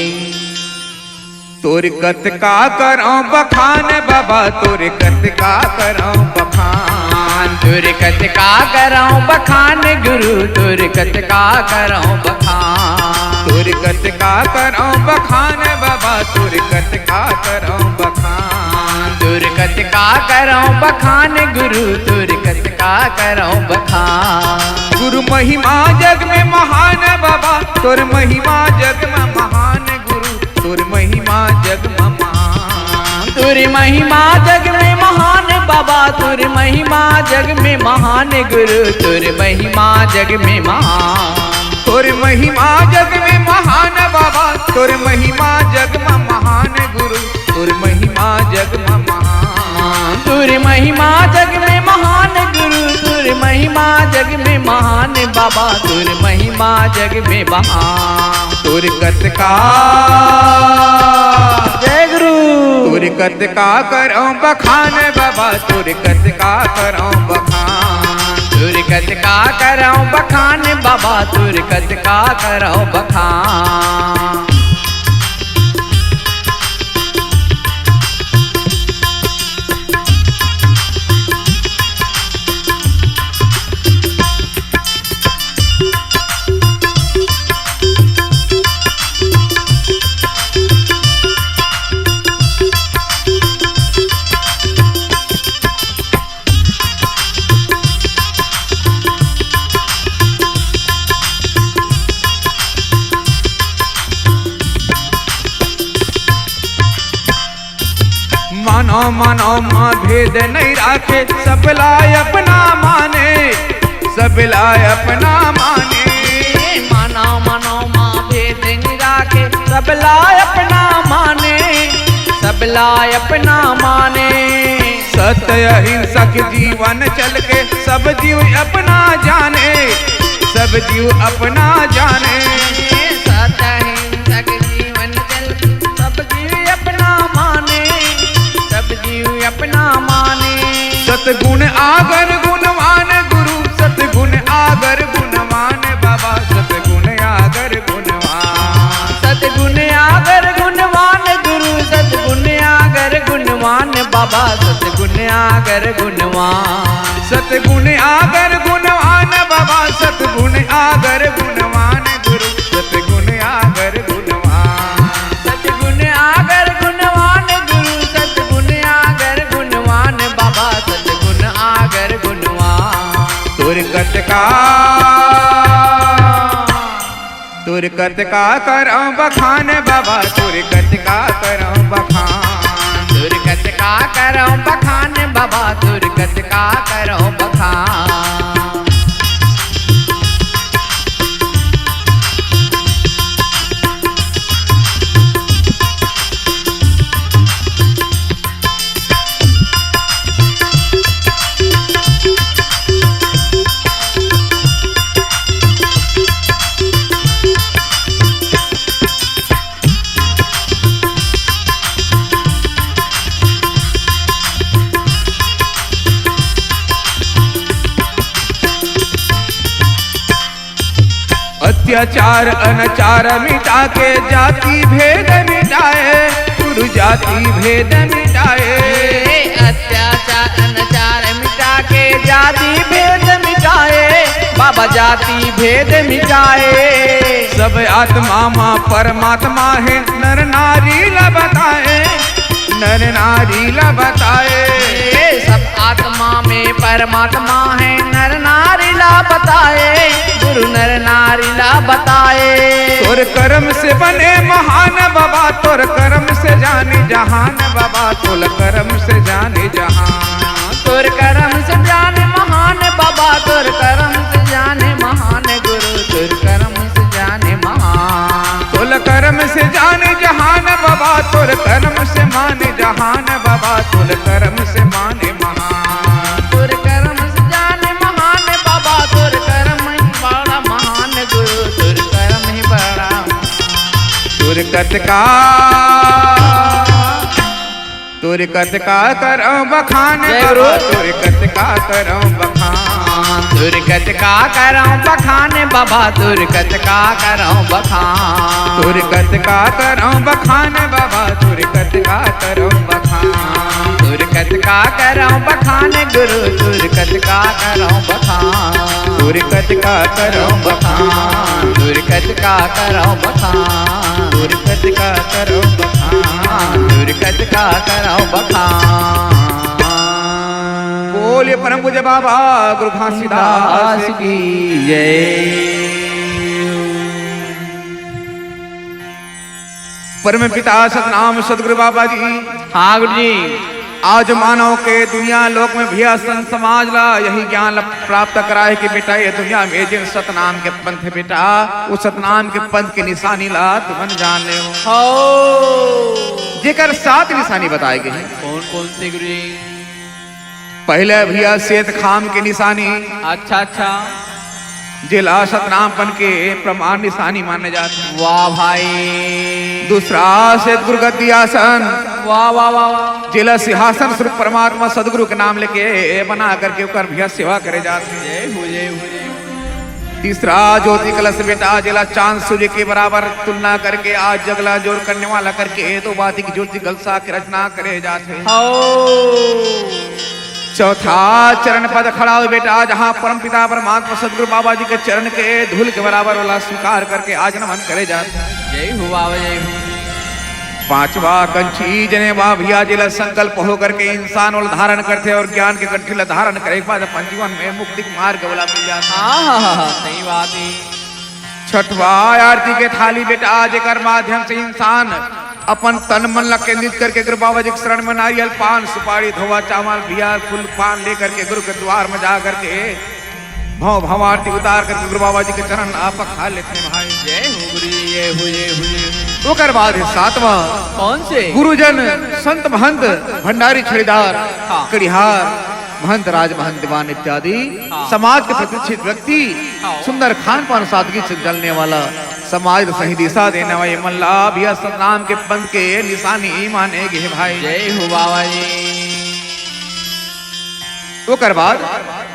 तोर कतका करौं बखान बाबा, तोर कतका करौं बखान। तोर कतका करौं बखान गुरु, तोर कतका करौं बखान। तोर कतका करौं बखान बाबा, तोर कतका करौं बखान। तोर कतका करौं बखान गुरु, तोर कतका करौं बखान। गुरु महिमा जग में महान बाबा, तोर महिमा जग में महान गुरु, तोर महिमा जग में महान। तोर महिमा जग में महान बाबा, तोर महिमा जग में महान गुरु, तोर महिमा जग में महान। तोर महिमा जग में महान बाबा, तोर महिमा जग में महान गुरु, तोर महिमा जग में महान। तोर महिमा जग में महान गुरु, तोर महिमा जग में महान बाबा, तोर महिमा जग में महान। तोर कतका, जय गुरु। तोर कतका करौं बखान बाबा, तोर कतका करौं बखान। तोर कतका करौं बखान बाबा, तोर कतका करौं बखान। मानव मानव मा भेद नहीं राखे, सबला अपना माने, सबला अपना माने। मानव मानव मा भेद नहीं राखे, सबला अपना माने, सबला अपना माने। सत्य अहिंसक जीवन चल के, सब जीव अपना जाने, सब जीव अपना जाने। सत्य अहिंसक जीवन चल के, सब जीव अपना माने, सब जीव अपना माने। सतगुण आगर गुणवान गुरु, सतगुण आगर गुणवान बाबा, सतगुण आगर गुणवान। सतगुण आगर गुणवान गुरु, सतगुण आगर गुणवान बाबा, सतगुण आगर गुणवान। सतगुण आगर गुणवान बाबा, सतगुण आगर गुणवान गुरु, सतगुण आगर गुणवान। सतगुण आगर गुणवान गुरु, सतगुण आगर गुणवान बाबा, सतगुण आगर गुणवान। तोर कतका, तोर कतका करौं बखान बाबा, तोर कतका करौं बखान। तोर कतका करौं बखान बाबा, तोर कतका करौं बखान। अत्याचार अनाचार मिटा के जाति भेद मिटाए, गुरु जाति भेद मिटाए। अत्याचार अनाचार मिटा के जाति भेद मिटाए, बाबा जाति भेद मिटाए। सब आत्मा मा परमात्मा हे, नर नारी ला बताए, नर नारी ला बताए। सब आत्मा में परमात्मा हे, नर नारी ला बताए, गुरु नर नारी ला बताए। तोर करम से बने महान बाबा, तोर करम से जाने जहान बाबा, तोर करम से जाने जहान। तोर करम से जाने महान बाबा, तोर करम से जाने महान गुरु, तोर करम से जाने महान। तोर करम से जाने जहान बाबा, तोर करम से माने जहान बाबा, तोर करम से माने महान। तोर करम से जाने महान बाबा, तोर करम ही बड़ा महान गुरु, तोर करम ही बड़ा। तोर कतका, तोर कतका करौं बखान बाबा, तोर कतका करौं बखान। दुर्गत का करौं बखान बाबा, दुर्गत का करौं बखान। दुर्गत का करौं बखान बाबा, दुर्गत का करौं बखान। दुर्गत का करौं बखान गुरु, दुर्गत का करौं बखान। दुर्गत का करौं बखान, दुर्गत का करौं बखान। दुर्गत का करौं बखान, दुर्गत का करौं बखान। बोलिए परम पूज्य बाबा गुरु घासीदास की जय। परम पिता सतनाम सतगुरु बाबा जी। हाँ गुरु जी। आज मानव के दुनिया लोक में भैया संत समाज ला यही ज्ञान ला प्राप्त कराए कि बेटा ये दुनिया में जिन सतनाम के पंथ बेटा, वो सतनाम के पंथ के निशानी ला तुमन जान ले हो। हो। जेकर सात निशानी बताए गए हैं। कौन कौन से गुरु जी? पहले भैया सेत खाम के निशानी। अच्छा अच्छा। जेला सतनामपन के प्रमाण निशानी माने जाथे। वाह भाई। दूसरा सेत गुरुगद्दी आसन। वाह वाह वाह वाह। जेला सिंहासन स्वरूप परमात्मा सदगुरु के नाम लेके बना करके ओकर भैया सेवा करे जाथे। जय हो जय हो जय हो। तीसरा ज्योति कलश बेटा, जेला चांद सूर्य के बराबर तुलना करके आज जग ला जोर करने वाला करके दो बाती की ज्योति कलशा के रचना करे जाथे। हो। चौथा चरण पद खड़ा हो बेटा, जहाँ परम पिता परमात्मा सदगुरु बाबा जी के चरण के धूल के बराबर वाला स्वीकार करके आज नमन करे जाथे। जय हो बाबा जय हो। पांचवा कंठी जनेवा भैया, जेला संकल्प होकर के इंसान ओला धारण करथे और ज्ञान के कंठी ला धारण करे के बाद अपन जीवन में मुक्ति के मार्ग वाला मिल जाथे। हाँ हाँ हाँ हाँ, सही बात है। छठवा आरती के थाली बेटा, जेकर माध्यम से इंसान अपन तन मन ला केंद्रित करके गुरु बाबा जी के शरण में नारियल, पान, सुपारी, धोवा, चावल, बियर, फूल, पान लेकर के गुरु के द्वार में जा करके भव भव आरती उतार करके गुरु बाबा जी के चरण ला पखार लेथे भाई। जय हो गुरु जी, जय हो, जय हो, जय हो। ओकर बाद है सातवां कौन से? गुरुजन, संत महंत, भंडारी, छड़ीदार, हाँ। कड़िहार, महंत, राज महंत, दीवान इत्यादि हाँ। समाज के प्रतिष्ठित व्यक्ति, हाँ। सुंदर खान पान, सादगी से जलने वाला, समाज ला सही दिशा देने वाले मन ला भी सतनाम के पंथ के निशानी माने गे भाई। जय हो बाबा जी। ओकर बाद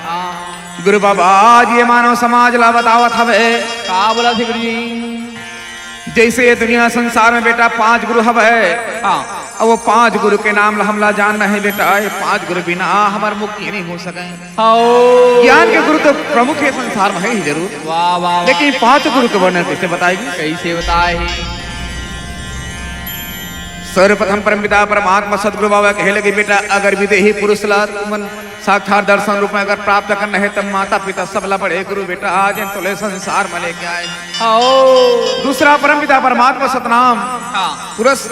हाँ। गुरु बाबा आज ये मानव समाज ला बतावत हवे। का बोलथे गुरु जी? जैसे ये दुनिया संसार में बेटा पांच गुरु हवे। हाँ। अब वो पांच गुरु के नाम ला हमला जानना है बेटा, ये पांच गुरु बिना हमर मुक्ति नहीं हो सके। हाँ। ज्ञान के गुरु तो प्रमुख है संसार में है ही जरूर। वाह, वाह, वाह। लेकिन पांच गुरु के वर्णन कैसे बताएगी? कैसे बताए? सर्वप्रथम परमपिता परमात्मा सदगुरु बाबा कहे लगे, बेटा, अगर विदेही पुरुष ला तुमन साक्षात दर्शन रूप में अगर प्राप्त करना है, तब माता पिता सबला बड़े गुरु बेटा, आज इन तोले संसार में लेके आए। हाँ। दूसरा परमपिता परमात्मा सतनाम हाँ। पुरुष,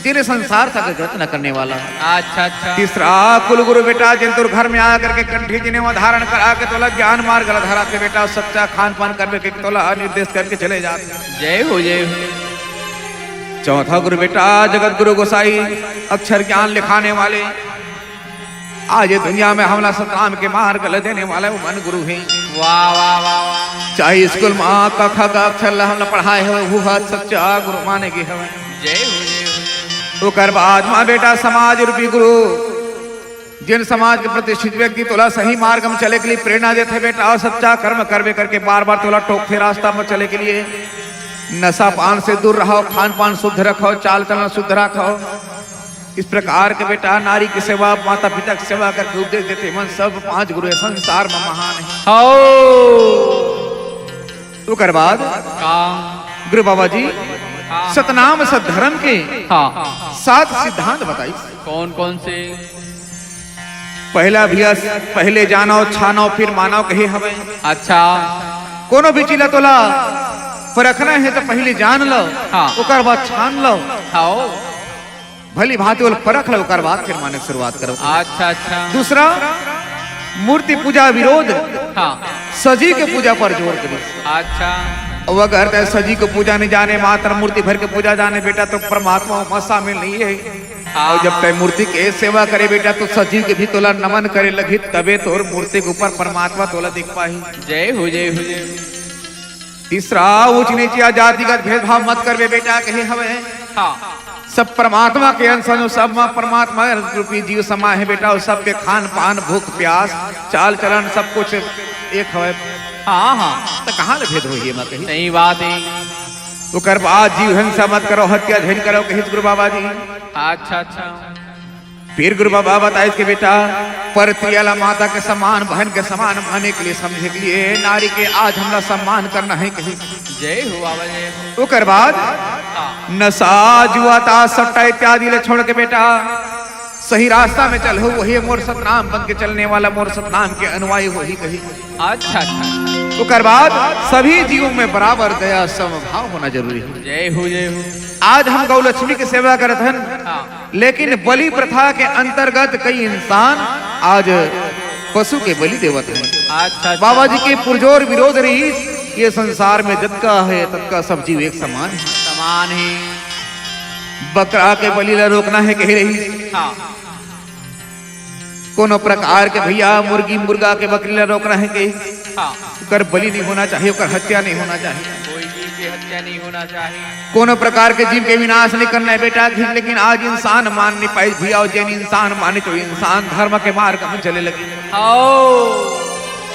जिन्हें संसार का जगत न करने वाला। अच्छा, अच्छा। तीसरा कुल गुरु बेटा, जिन तोर घर में आकर के कंठी जिन्हें वहाँ धारण करा के तोला ज्ञान मार्ग ला धरा के बेटा, सच्चा खान पान करवे के तोला निर्देश करके चले जाते। जय हो, जय हो। चौथा गुरु बेटा, जगत गुरु गोसाई, अक्षर ज्ञान लिखाने वाले, आज ये दुनिया में हमला सतनाम के मार्ग ला देने वाला वो मन गुरु है। वाह, वाह, वाह, वाह। चाहे स्कूल में क, ख, ग अक्षर ला हमला पढ़ाए हवे, वो हा सच्चा गुरु माने गे हवे। जय हो, जय हो। ओकर बाद माँ बेटा समाज रूपी गुरु, जिन समाज के प्रतिष्ठित व्यक्ति तोला सही मार्ग में चले के लिए प्रेरणा देथे बेटा, और सच्चा कर्म करवे करके बार बार तोला टोकथे रास्ता में चले के लिए। नशा पान से दूर रहो, खान पान शुद्ध रखो, चाल चलन शुद्ध रखो। इस प्रकार के बेटा नारी की सेवा, माता पिता की सेवा करके उपदेश देथे मन सब पांच गुरु ये संसार में महान है। हाँ। ओकर बाद का? गुरु बाबा जी हाँ। सतनाम सद्धर्म के हाँ। सात सिद्धांत बताई। कौन कौन से? पहला भैया, पहले जानो छानो फिर मानो कहे हवे। अच्छा। कोनो भी चीज ला तोला परखना है तो पहले जान लो, हाँ। ओकर बाद छान लो। हाँ। भली भांति ओला परख लो, ओकर बाद फिर माने के शुरुआत करो। अच्छा, अच्छा। दूसरा, मूर्ति पूजा विरोध, हाँ। सजी के पूजा पर जोर करिस। अच्छा। अब अगर तै सजी के पूजा नहीं जाने, मात्र मूर्ति भर के पूजा जाने बेटा, तो परमात्मा में शामिल नहीं है। हाँ। और जब तै मूर्ति के सेवा करे बेटा, तो सजी के भी तोला नमन करे लगही, तबे तोर मूर्ति के ऊपर परमात्मा तोला दिख पाही। जय हो, जय हो, जय हो। तीसरा, ऊंच नीच या जातिगत भेदभाव मत करबे बेटा, कहे हवे। हाँ। सब परमात्मा के अंश अन, सब म परमात्मा रूपी जीव समा हे बेटा, अउ सबके खान पान, भूख प्यास, चाल चलन सब कुछ एक हवे। हाँ, हाँ। त कहाँ ले भेद होही एमा कही? सही बात हे। ओकर बाद जीव हिंसा मत करो, हत्या झन करो, कहिस गुरु बाबा जी। अच्छा, अच्छा। फिर गुरु बाबा बताइस के बेटा, परती ला माता के समान, बहन के समान माने के लिए, समझे के लिए नारी के आज हमला सम्मान करना हे कही। जय हो बाबा, जय हो। ओकर बाद हाँ। नशा, जुआ, ताश, सट्टा इत्यादि ले छोड़ के बेटा सही रास्ता में चलहू, वही मोर सतनाम पंथ के चलने वाला, मोर सतनाम के अनुयायी होही कही। अच्छा, अच्छा। ओकर बाद सभी जीवों में बराबर दया समभाव होना जरूरी हे। जय हो, जय हो। आज हम गौ लक्ष्मी के सेवा करत हन, हाँ। लेकिन बलि प्रथा के अंतर्गत कई इंसान आज पशु के बलि देवत हे। अच्छा, अच्छा। बाबा जी के पुरजोर विरोध रहिस, ये संसार में जतका हे ततका सब जीव एक समान हे। समान हे। बकरा के बलि ला रोकना हे कहे रहिस। हाँ। कोनो प्रकार के भैया मुर्गी मुर्गा के बकरी ला रोकना हे कहे। हाँ। ओकर बलि नहीं होना चाहिए, ओकर हत्या नहीं होना चाहिए। कोई जीव के हत्या नहीं होना चाहिए। कोनो प्रकार के जीव के विनाश नहीं करना हे बेटा, ठीक, लेकिन आज इंसान मान नहीं पाइस भैया, अउ जेन इंसान मानिस तो इंसान धर्म के मार्ग में चले लगिस। हाँ।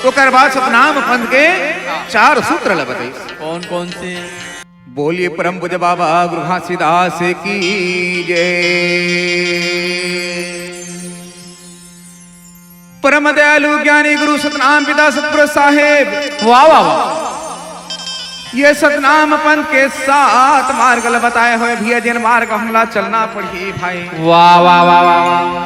ओकर बाद सतनाम पंथ के हाँ। चार सूत्र ला बताइस। कौन कौन से? बोलिए परम पूज्य बाबा गुरु घासीदास की जय। परम दयालु ज्ञानी गुरु सतनाम पिता सतपुरुष साहेब। वाह, वाह, वाह। ये सतनाम पंथ के सात मार्ग ल बताए हुए भैया, जेन मार्ग हमला चलना पड़ही भाई। वाह, वाह, वाह, वाह, वाह।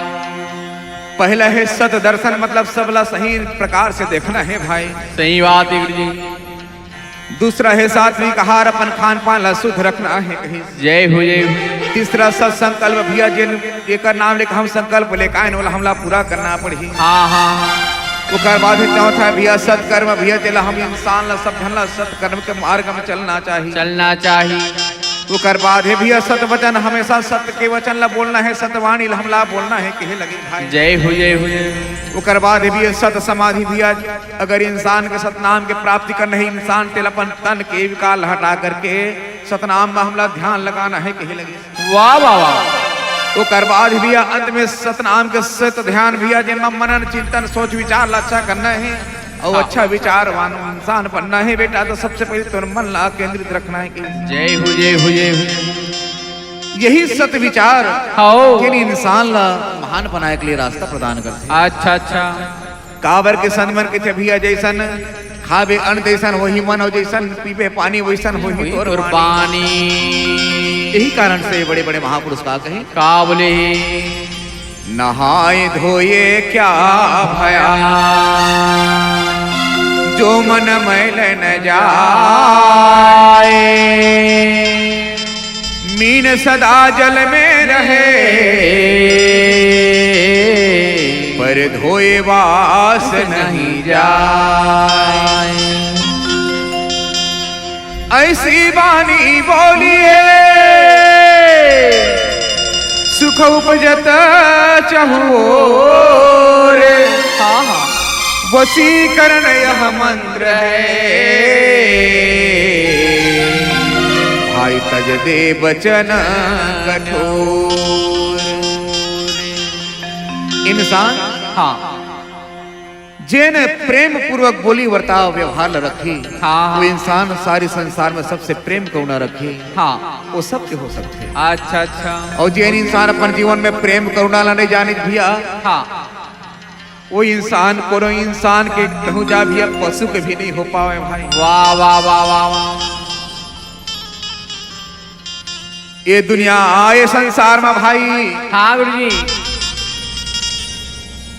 पहला हे सत दर्शन, मतलब सबला सही प्रकार से देखना हे भाई। सही बात हे गुरु जी। दूसरा हे सात्विक आहार, अपन खान पान ला शुद्ध रखना हे कहिस। जय हो, जय हो। तीसरा सत संकल्प भैया, जेन एकर नाम लेके हम संकल्प लेके आएन, ओला हमला पूरा करना पड़ही। हाँ, हाँ, हाँ। ओकर बाद हे चौथा भैया सत्कर्म भैया, जेला हम इंसान ला, सब झन ला सत्कर्म के मार्ग में चलना चाही। चलना चाही। ओकर बाद हे भैया सत वचन, हमेशा सत्य के वचन ला बोलना हे, सतवाणी ला हमला बोलना हे कहे लगिस भाई। जय हो, जय हो, जय हो। ओकर बाद हे भैया सत समाधि भैया, अगर इंसान के सतनाम के प्राप्ति करना हे, इंसान तेला अपन तन के विकार ला हटा करके सतनाम में हमला ध्यान लगाना हे कहे लगिस। वाह, वाह, वाह। ओकर बाद भैया अंत में सतनाम के सत ध्यान भैया, जेमा मनन चिंतन सोच विचार ला अच्छा करना हे अउ हाँ। अच्छा विचारवान इंसान बनना हे बेटा, तो सबसे पहले तोर मन ला केंद्रित रखना हे कहिस। जय हो, जय हो, जय हो। यही सत विचार हाँ। जेन इंसान ला महान बनाए के लिए रास्ता प्रदान करथे। अच्छा, अच्छा। काबर के संत मन कथे भैया, जइसन खाबे अन्न तइसन होही मन, अउ जइसन पीबे पानी वइसन होही होही तोर तोर पानी। पानी। यही कारण से बड़े-बड़े महापुरुष का कहे। का बोले हे? नहाए धोए क्या भया, जो मन मैल न जाए। मीन सदा जल में रहे, पर धोए वास नहीं जाए। ऐसी बानी बोलिए, सुख उपजत चहुओर। हाँ, हाँ। वशीकरण यह मंत्र है, भाई तज दे बचन कठोर। इंसान हाँ। जेन प्रेम पूर्वक बोली वर्ताव व्यवहार ल रखही, हाँ, हाँ। वो इंसान सारी संसार में सबसे प्रेम करुणा रखही। हाँ। वो सबके हो सकथे। अच्छा, अच्छा। अउ जेन इंसान अपन जीवन में प्रेम करुणा ला नहीं जानिस भैया, हाँ। वो इंसान कोनो इंसान के कहूँ जा भैया पशु के भी नहीं हो पावे भाई। वाह, वाह, वाह, वाह, वाह। ये दुनिया, ये संसार में भाई, हाँ गुरु जी।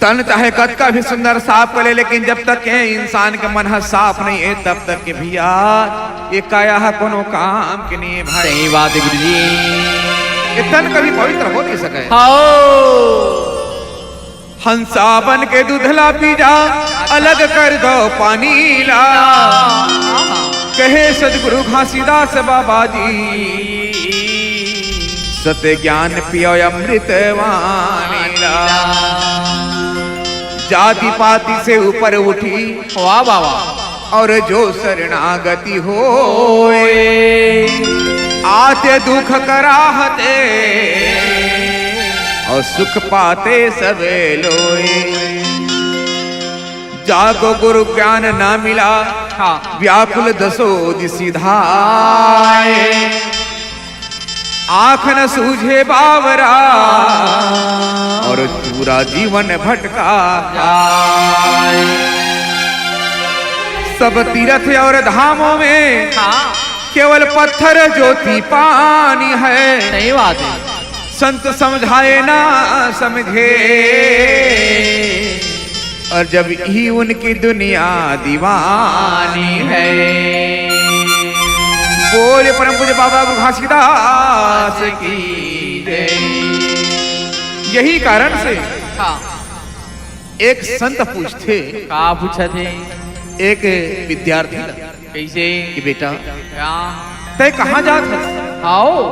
तन चाहे कतका भी सुंदर साफ कर ले, लेकिन जब तक ये इंसान के मन ह साफ नहीं हे, तब तक के भैया ये काया ह कोनो काम के नहीं हे भाई। सही बात हे गुरु जी। ये तन कभी पवित्र हो नहीं सके। हाँ। हंसा बन के दूध ला पी जा, अलग कर दो पानी ला। कहे सदगुरु घासीदास बाबा जी, सत ज्ञान पियो अमृत वाणी ला। जाति पाति से ऊपर उठी, वाह, वाह, वाह। और जो शरणागति होए, आते दुख कराहते और सुख पाते सबे लोए। जाको गुरु ज्ञान ना मिला, हाँ। व्याकुल दसो दिशि धाए। आँख न सूझे बावरा और पूरा जीवन भटका जाए। सब तीर्थ और धामों में, हाँ। केवल पत्थर ज्योति पानी है। सही बात है। संत समझाए ना समझे और जब ही उनकी दुनिया दीवानी है। बोले परम पूज्य बाबा गुरु घासीदास की जय। यही कारण से, हाँ। एक संत पूछथे, का पूछथे? एक विद्यार्थी ला, कइसे? कि बेटा, का? तैं कहाँ जात हस? हाओ।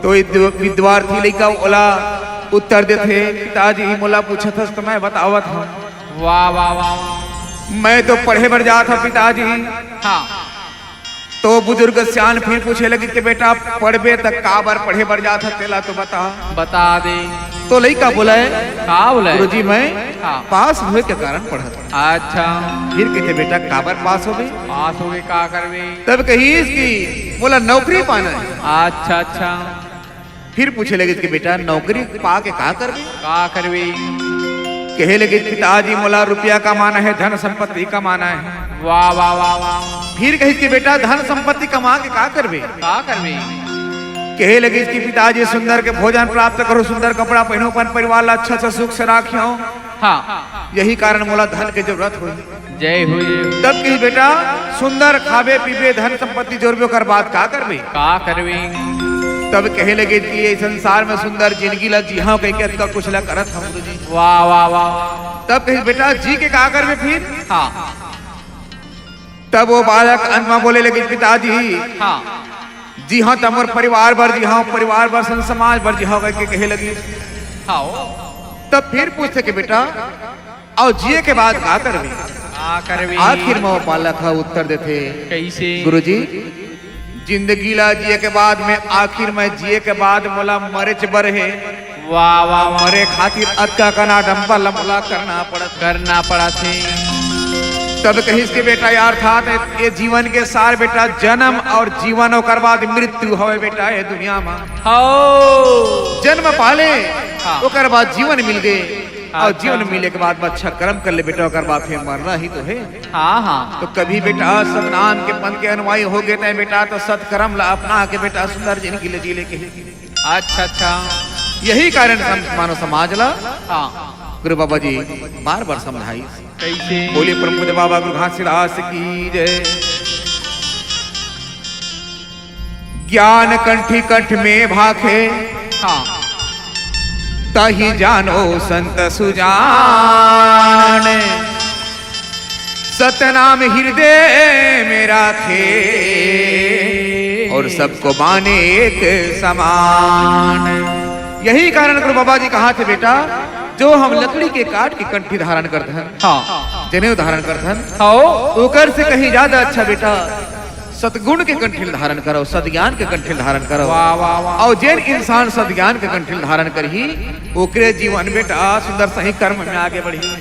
तो विद्व-, विद्यार्थी लइका ओला उत्तर देथे, "पिताजी, मोला पूछत हस त मैं बतावत हँव।" वाह, वाह, वाह, वाह। "मैं तो पढ़े बर जात हँव पिताजी।" हाँ। तो बुजुर्ग सियान फिर पूछे लगिस कि बेटा, पढ़बे त काबर पढ़े बर जात हस, तेला तो बता। बता दे। तो लइका बोले, का बोले? "गुरुजी, मैं हाँ। पास होए के कारण पढ़त हँव।" अच्छा। फिर कहिथे, "बेटा, काबर पास होबे?" पास होबे, का करबे? तब कहिस कि मोला नौकरी पाना है। अच्छा, अच्छा। फिर पूछे लगिस कि बेटा, नौकरी पा के का करबे? का करबे? कहे लगिस, पिताजी, मोला रुपया कमाना है, धन संपत्ति कमाना है। वाह, वाह, वाह, वाह। फिर कहिस कि बेटा, धन संपत्ति कमा के का करबे? का करबे? कहे लगिस कि पिताजी, सुंदर के भोजन प्राप्त करँव, सुंदर कपड़ा पहिरँव, अपन परिवार ला अच्छा से सुख से राखँव। हाँ। यही कारण मोला धन के जरूरत होही। जय हो, जय हो। तब कहिस, बेटा, सुंदर खाबे पीबे, धन संपत्ति जोरबे, ओकर बाद का करबे? का करबे? तब कहे लगिस कि ये संसार में सुंदर जिंदगी ला जीहँव कहिके अतका कुछ ला करत हँव गुरुजी। वाह, वाह, वाह, वाह। तब कहिस, बेटा, जी के का करबे फिर? हाँ। तब वो बालक अंत में बोले लगिस, पिताजी, हाँ। जीहँव त मोर परिवार बर जीहँव, परिवार बर, संत समाज बर जीहँव कहिके कहे लगिस। हाँ। तब फिर पूछथे कि बेटा, अउ जिए के बाद का करबे? का करबे? आखिर में वो बालक ह उत्तर देथे, कइसे? गुरुजी, जिंदगी ला जिए के बाद में, आखिर में जिए के बाद मोला मरेच बर हे। वाह, वाह, वाह। मरे खातिर अतका कन आडंबर ला मोला करना पड़त। करना पड़त हे। तब कहिस कि बेटा, ये अर्थात ये जीवन के सार बेटा, जन्म और जीवन, ओकर बाद मृत्यु हवे बेटा, ये दुनिया में। हौ। जन्म पाले, हाँ। ओकर बाद जीवन मिल गे। और अच्छा। जीवन मिले के बाद में अच्छा कर्म कर ले बेटा, ओकर बाद फिर मरना ही तो हे। हाँ, हाँ। तो कभी बेटा सतनाम के पंथ के अनुयायी हो गे तैं बेटा, तो सत्कर्म ला अपना के बेटा सुंदर जिंदगी ले जी ले के। अच्छा, अच्छा। यही कारण सम-, मानव समाज ला हाँ। गुरु बाबा जी बार बार समझाइस। कइसे? बोले परम पूज्य बाबा गुरु घासीदास की जय। ज्ञान कंठी कंठ में भाखे, हाँ। तहि जानो संत सुजान। सतनाम हृदय में राखे, और सबको माने एक समान। यही कारण गुरु बाबा जी कहाथे, बेटा, जो हम लकड़ी के काट के कंठी धारण करत हन, हाँ। जनेऊ धारण करत हन, हाँ। ओकर से कहीं ज्यादा अच्छा, बेटा, सतगुण के कंठी ल धारण करव, सतज्ञान के कंठी ल धारण करव। वाह, वाह, वाह। अउ जेन इंसान सतज्ञान के कंठी ल धारण करही, ओकरे जीवन बेटा सुंदर सही कर्म में आगे बढ़ही।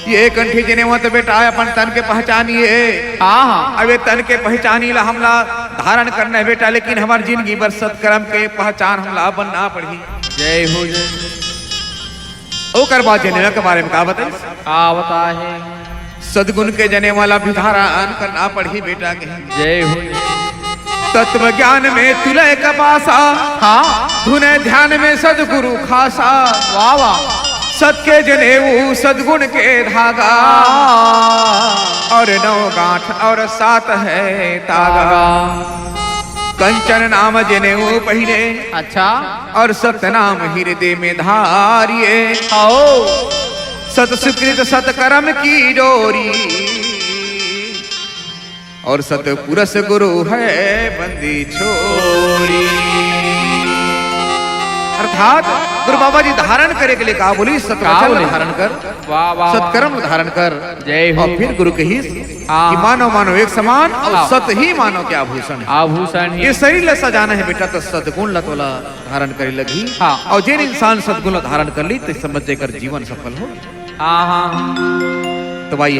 ये कंठी जनेवा तो बेटा अपन तन के पहचान ये। हाँ, हाँ। अब ये तन के पहचानी ला हमला धारण करना है बेटा, लेकिन हमर जिंदगी भर सतकर्म के पहचान हमला बनना पड़ही। जय हो, जय। ओकर बाद जनेवा के बारे में का बताइस? का बताहे? सदगुण के जनेवा ला भी धारण करना पड़ही बेटा के। जय हो। तत्व ज्ञान में तुलय का पासा, हाँ। धुन ध्यान में सदगुरु खासा। वाह, वाह। सत के जनेऊ सदगुण के धागा, और नौ गांठ और सात है तागा। कंचन नाम जनेऊ पहिरे, अच्छा। और सतनाम हृदय में धारिये। आओ। सत सुकृत सत कर्म की डोरी, और सतपुरुष गुरु है बंदी छोड़ी। अर्थात गुरु बाबा जी धारण करे के लिए का बोलिस? का सतवचन बोलिस? धारण कर, वाह, वाह, वाह। सतकर्म धारण कर। जय हो। अउ फिर गुरु कहिस हाँ। कि मानव मानव एक समान अउ हाँ। सत ही मानव के आभूषण हे। आभूषण हे। ये शरीर ला सजाना हे बेटा, त सतगुण ला तोला धारण करे लगही। हाँ। अउ जेन इंसान सतगुण ला धारण कर ली, त समझ जेकर जीवन सफल हो। हाँ, हाँ। तो आइए,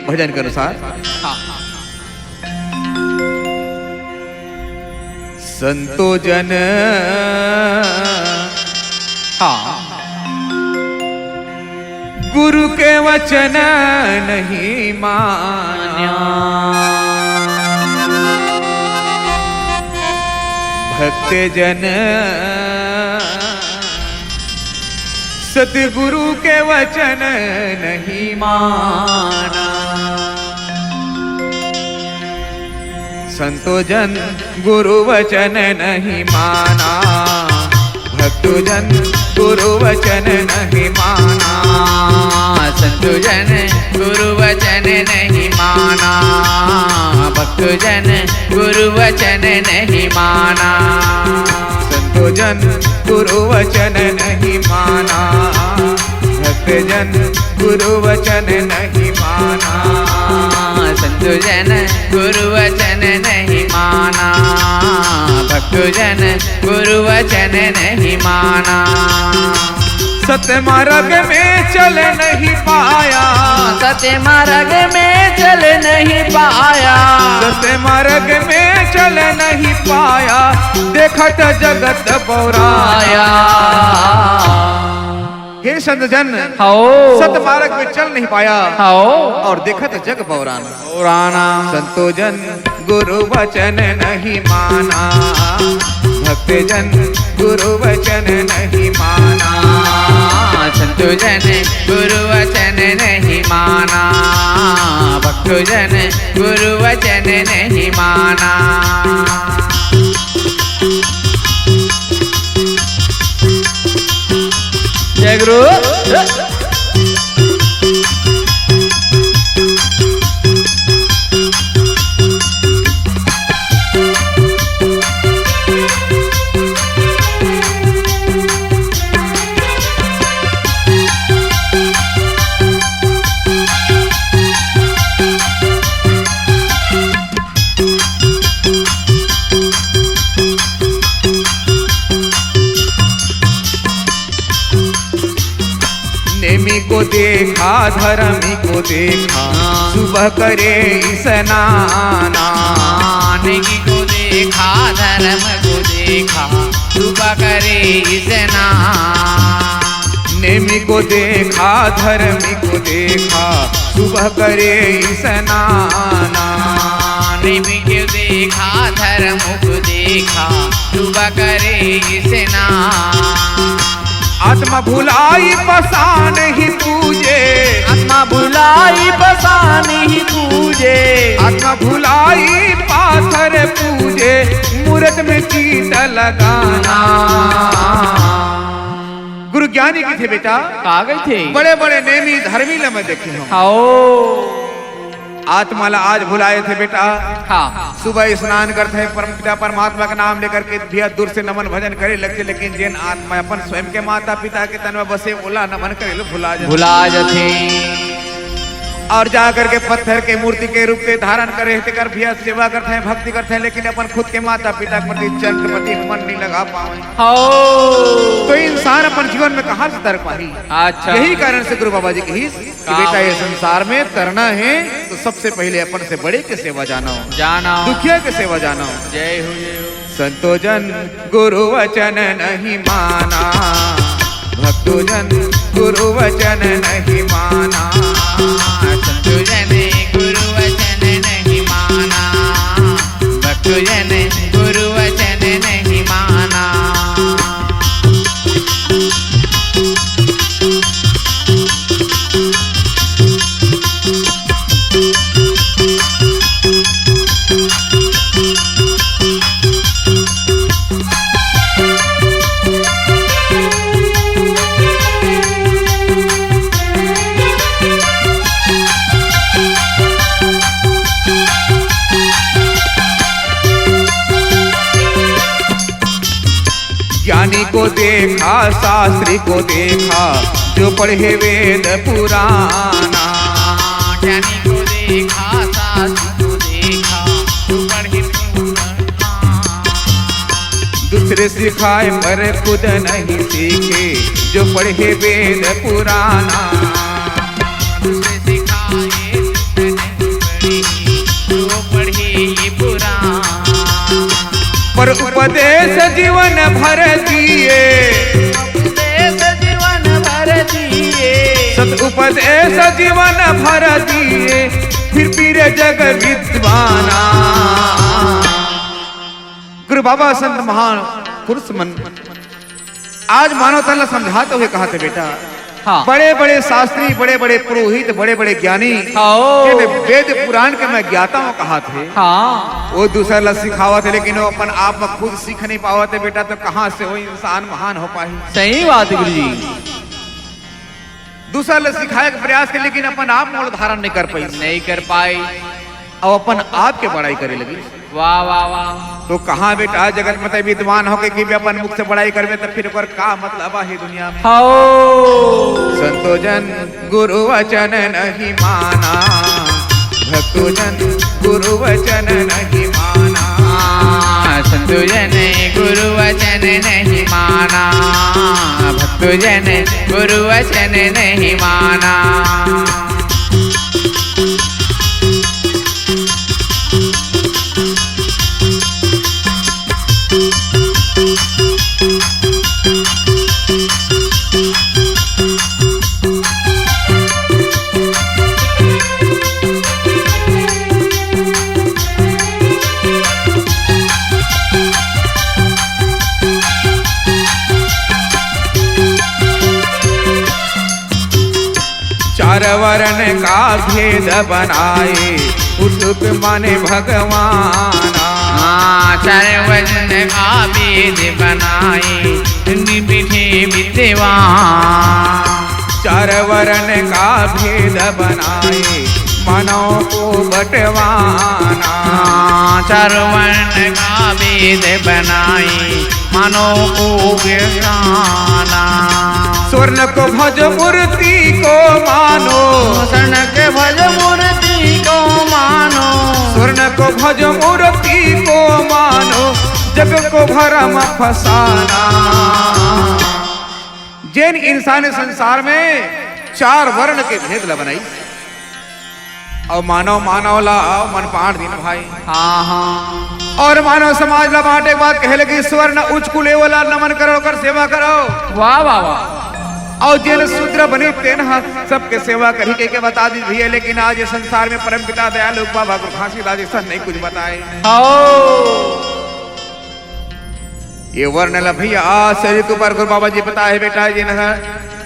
भजन के अनुसार। हाँ। संतो जन हाँ। गुरु के वचन नहीं मान्या। भक्त जन सतगुरु के वचन नहीं माना। संतो जन गुरु वचन नहीं माना, भक्तजन गुरु वचन नहीं माना। संतो जन गुरु वचन नहीं माना, भक्तजन गुरु वचन नहीं माना। संतो जन गुरु वचन नहीं माना, भक्तजन गुरु वचन नहीं माना। संतो जन गुरु वचन नहीं माना, भक्तजन गुरु वचन नहीं माना। सत मार्ग में चल नहीं पाया, सत मार्ग में चल नहीं पाया। सत मार्ग में चल नहीं पाया, देखत जगत बौराया। हे संत जन, हाओ। सत मार्ग में चल नहीं पाया। हाओ। अउ देखत जग बौरान। बौराना। संतो जन गुरु वचन नहीं माना, भक्तजन गुरु वचन नहीं माना। संतो जन गुरु वचन नहीं माना, भक्तजन गुरु वचन नहीं माना। जय गुरु। नेमी को देखा, धर्मी को देखा, हाँ। सुबह करे स्नाना। नेमी को देखा, धर्म को देखा, सुबह करे स्नाना। नेमी को देखा, धर्मी को देखा, सुबह करे स्नाना। नेमी को देखा, धर्म को देखा, सुबह करे स्नाना। आत्मा भुलाई पाषाण ही पूजे। आत्मा भुलाई पाषाण ही पूजे। आत्मा भुलाई पाथर पूजे, मूरत में चित्त लगाना। गुरु ज्ञानी कथे बेटा, का कथे? बड़े-बड़े नेमी धर्मी ल मैं देखे हंव। हाओ। आत्मा ला आज भुलाए थे बेटा। हाँ। सुबह स्नान करथे, परम पिता परमात्मा के नाम लेकर के भैया दूर से नमन भजन करे लगथे, लेकिन जेन आत्मा अपन स्वयं के माता पिता के तन में बसे, ओला नमन करे ले भुला जाथे। भुला जाथे। अउ जा करके पत्थर के मूर्ति के रूप के धारण करे, तेकर भैया सेवा करथे, भक्ति करथे, लेकिन अपन खुद के माता पिता के प्रति चरण के प्रति मन नहीं लगा पावे। हो। तो इंसान अपन जीवन में कहाँ से तर पाही? अच्छा। यही कारण से गुरु बाबा जी कहिस कि का? बेटा, ये संसार में तरना हे तो सबसे पहिले अपन से बड़े के सेवा जानो। जानो। दुखिया के सेवा जानो। जय हो, जय हो। संतो जन गुरु वचन नहीं माना, भक्तो जन गुरु वचन नहीं माना। संतो जन गुरु वचन नहीं माना, भक्तो जन गुरु वचन नहीं माना। ज्ञानी को देखा, शास्त्री को देखा, जो पढ़े वेद पुराना। ज्ञानी को देखा, शास्त्री को देखा, जो पढ़े पुराना। दूसरे सिखाए पर खुद नहीं सीखे, जो पढ़े वेद पुराना। दूसरे सिखाए पर नहीं पढ़े, जो पढ़े ये पुराना। पर उपदेश जीवन भर दिए। उपदेश जीवन भर दिए। सत उपदेश जीवन भर दिए, फिर पीरे जग विद्वाना। गुरु बाबा संत महापुरुष मन आज मानवता ला समझाते हुए कहा थे, बेटा, हाँ। बड़े-बड़े शास्त्री, बड़े-बड़े पुरोहित, बड़े-बड़े ज्ञानी, हाँ। जिन वेद पुराण के मैं ज्ञाता हूँ कहा थे, हाँ। वो दूसर ला सिखावत हे, लेकिन वो अपन आप में खुद सीख नहीं पावत हे, बेटा, तो कहाँ से वो इंसान महान हो पाही? सही बात, गुरु जी। दूसर ला सिखाए के प्रयास करे, लेकिन अपन आप मोल धारण नहीं कर पाई। नहीं कर पाई। अउ अपन आप के बड़ाई करे लगिस। वाह, वाह, वाह। तो कहाँ बेटा जगत में तैं विद्वान होके कि भी अपन मुख से बड़ाई करबे, त फिर ओकर का मतलब आहे दुनिया में? हौ। संतो जन गुरु वचन नहीं माना, भक्तो जन गुरु वचन नहीं माना। संतो जन गुरु वचन नहीं माना, भक्तो जन गुरु वचन नहीं माना। चार वर्ण का भेद बनाए, उत्सुक माने भगवाना। हाँ, चार वर्ण का भेद बनाए, निमिषे विद्वान। चार वर्ण का भेद बनाए, मानव को बंटवाना। हाँ, चार वर्ण का भेद बनाए, मानव को बंटवाना। स्वर्ण को भज मूर्ति को मानो। स्वर्ण के भज मूर्ति को मानो। स्वर्ण को भज मूर्ति को मानो, जग को भरम फसाना। जेन इंसान संसार में चार वर्ण के भेद ल बनाइस, अउ मानव, मानव ला मन बांट दिन भाई। हाँ, हाँ। अउ मानव समाज ला बांटे के बाद कहे लगिस, स्वर्ण उच्च कुल ए वाला नमन करो, ओकर सेवा करो। वाह, वाह, वाह। अउ जेन शूद्र बने तेन ह सबके सेवा करही कहिके बता दिस भैया, लेकिन आज ये संसार में परम पिता दयालु बाबा गुरु घासीदास जैसा नहीं कुछ बताए। आओ। ये वर्ण ल भैया आज शरीर के ऊपर गुरु बाबा जी बताए हे बेटा, जेन ह,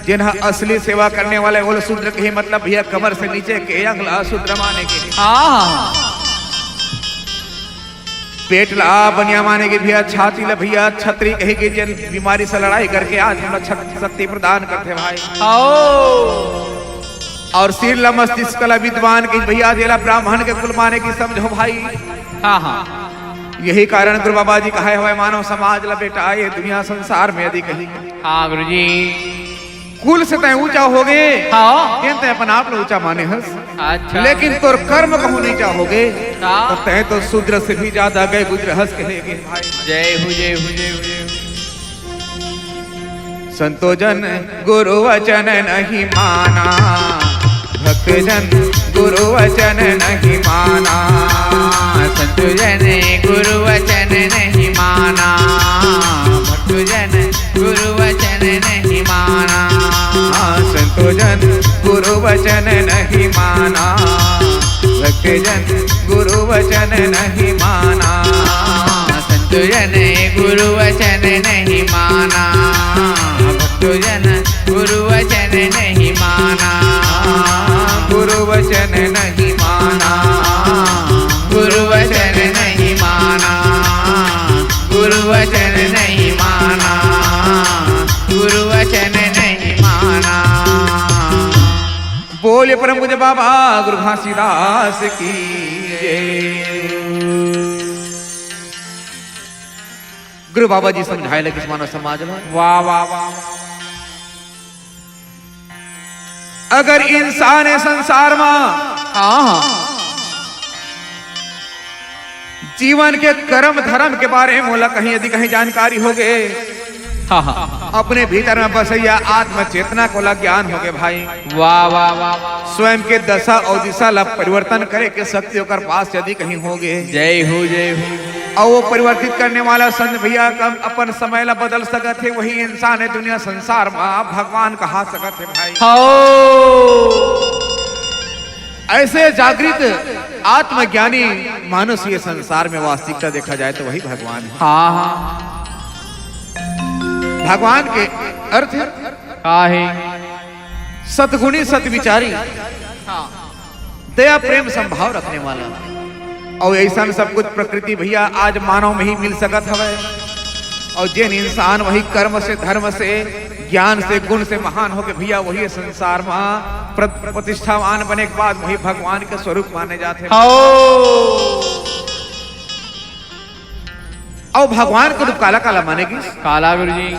जेन ह असली सेवा करने वाले वो शूद्र के ही, मतलब भैया कमर से नीचे के अंग ला शूद्र माने के। हाँ। पेट ला बनिया माने के भैया, छाती ला भैया छतरी कहे के, जेन बीमारी से लड़ाई करके आज हमला छत-, शक्ति प्रदान करथे भाई। आओ। अउ सिर ला मस्तिष्क ला विद्वान के भैया, जेला ब्राह्मण के कुल माने के समझो भाई। हाँ, हाँ। यही कारण गुरु बाबा जी कहे हवय, मानव समाज ला बेटा, ये दुनिया संसार में यदि कहीं हाँ, गुरु जी। कुल से तैं ऊंचा होगे, हाँ। तेन तैं अपन आप ला ऊंचा माने हस। अच्छा। लेकिन तोर कर्म कहूं नीचा होगे, का? तो तैं तो शूद्र से भी ज्यादा गए गुजर हस कहे गे भाई। जय हो, जय हो, जय हो, जय हो। संतो जन गुरु वचन नहीं माना, भक्त जन गुरु वचन नहीं माना। संतो जन गुरु वचन नहीं माना, भक्त जन गुरु वचन नहीं माना। संतो जन गुरु वचन नहीं माना, भक्त जन गुरु वचन नहीं माना। संतो जन गुरु वचन नहीं माना, भक्तो जन गुरु वचन नहीं माना। गुरु वचन नहीं माना, गुरु वचन नहीं माना, गुरु वचन नहीं माना, गुरु वचन नहीं माना। बोलिए परम पूज्य बाबा गुरु घासीदास की जय। गुरु बाबा जी समझाए लगिस मानव समाज ला। वाह, वाह, वाह। अगर इंसान ए संसार मा हाँ, हाँ। जीवन के कर्म धर्म के बारे में ओला कहीं यदि कहीं जानकारी होगे, हाँ, हाँ। अपने भीतर में बसइया आत्म चेतना के ओला ज्ञान होगे भाई। वाह, वाह, वाह, वाह। स्वयं के दशा अउ दिशा ला परिवर्तन करे के शक्ति ओकर पास यदि कहीं होगे, जय हो, जय हो। अउ वो परिवर्तित करने वाला संत भैया का अपन समय ला बदल सकत हे, वही इंसान ए दुनिया संसार मा भगवान कहा सकत हे भाई। हो। ऐसे जागृत आत्मज्ञानी मानुष ये संसार में वास्तविकता देखा जाए तो वही भगवान है। हाँ, हाँ। भगवान के अर्थ का है? सतगुणी, सतविचारी, हाँ। दया प्रेम संभाव रखने वाला। अउ ऐसन सब कुछ प्रकृति भैया आज मानव में ही मिल सकत हवय। अउ जेन इंसान वही कर्म से, धर्म से, ज्ञान से, गुण से महान होके भैया वही संसार मा प्र-, प्रतिष्ठावान बने के बाद वही भगवान के स्वरूप माने जाथे। हौ। अउ भगवान के रूप काला काला माने गिस? काला गुरुजी।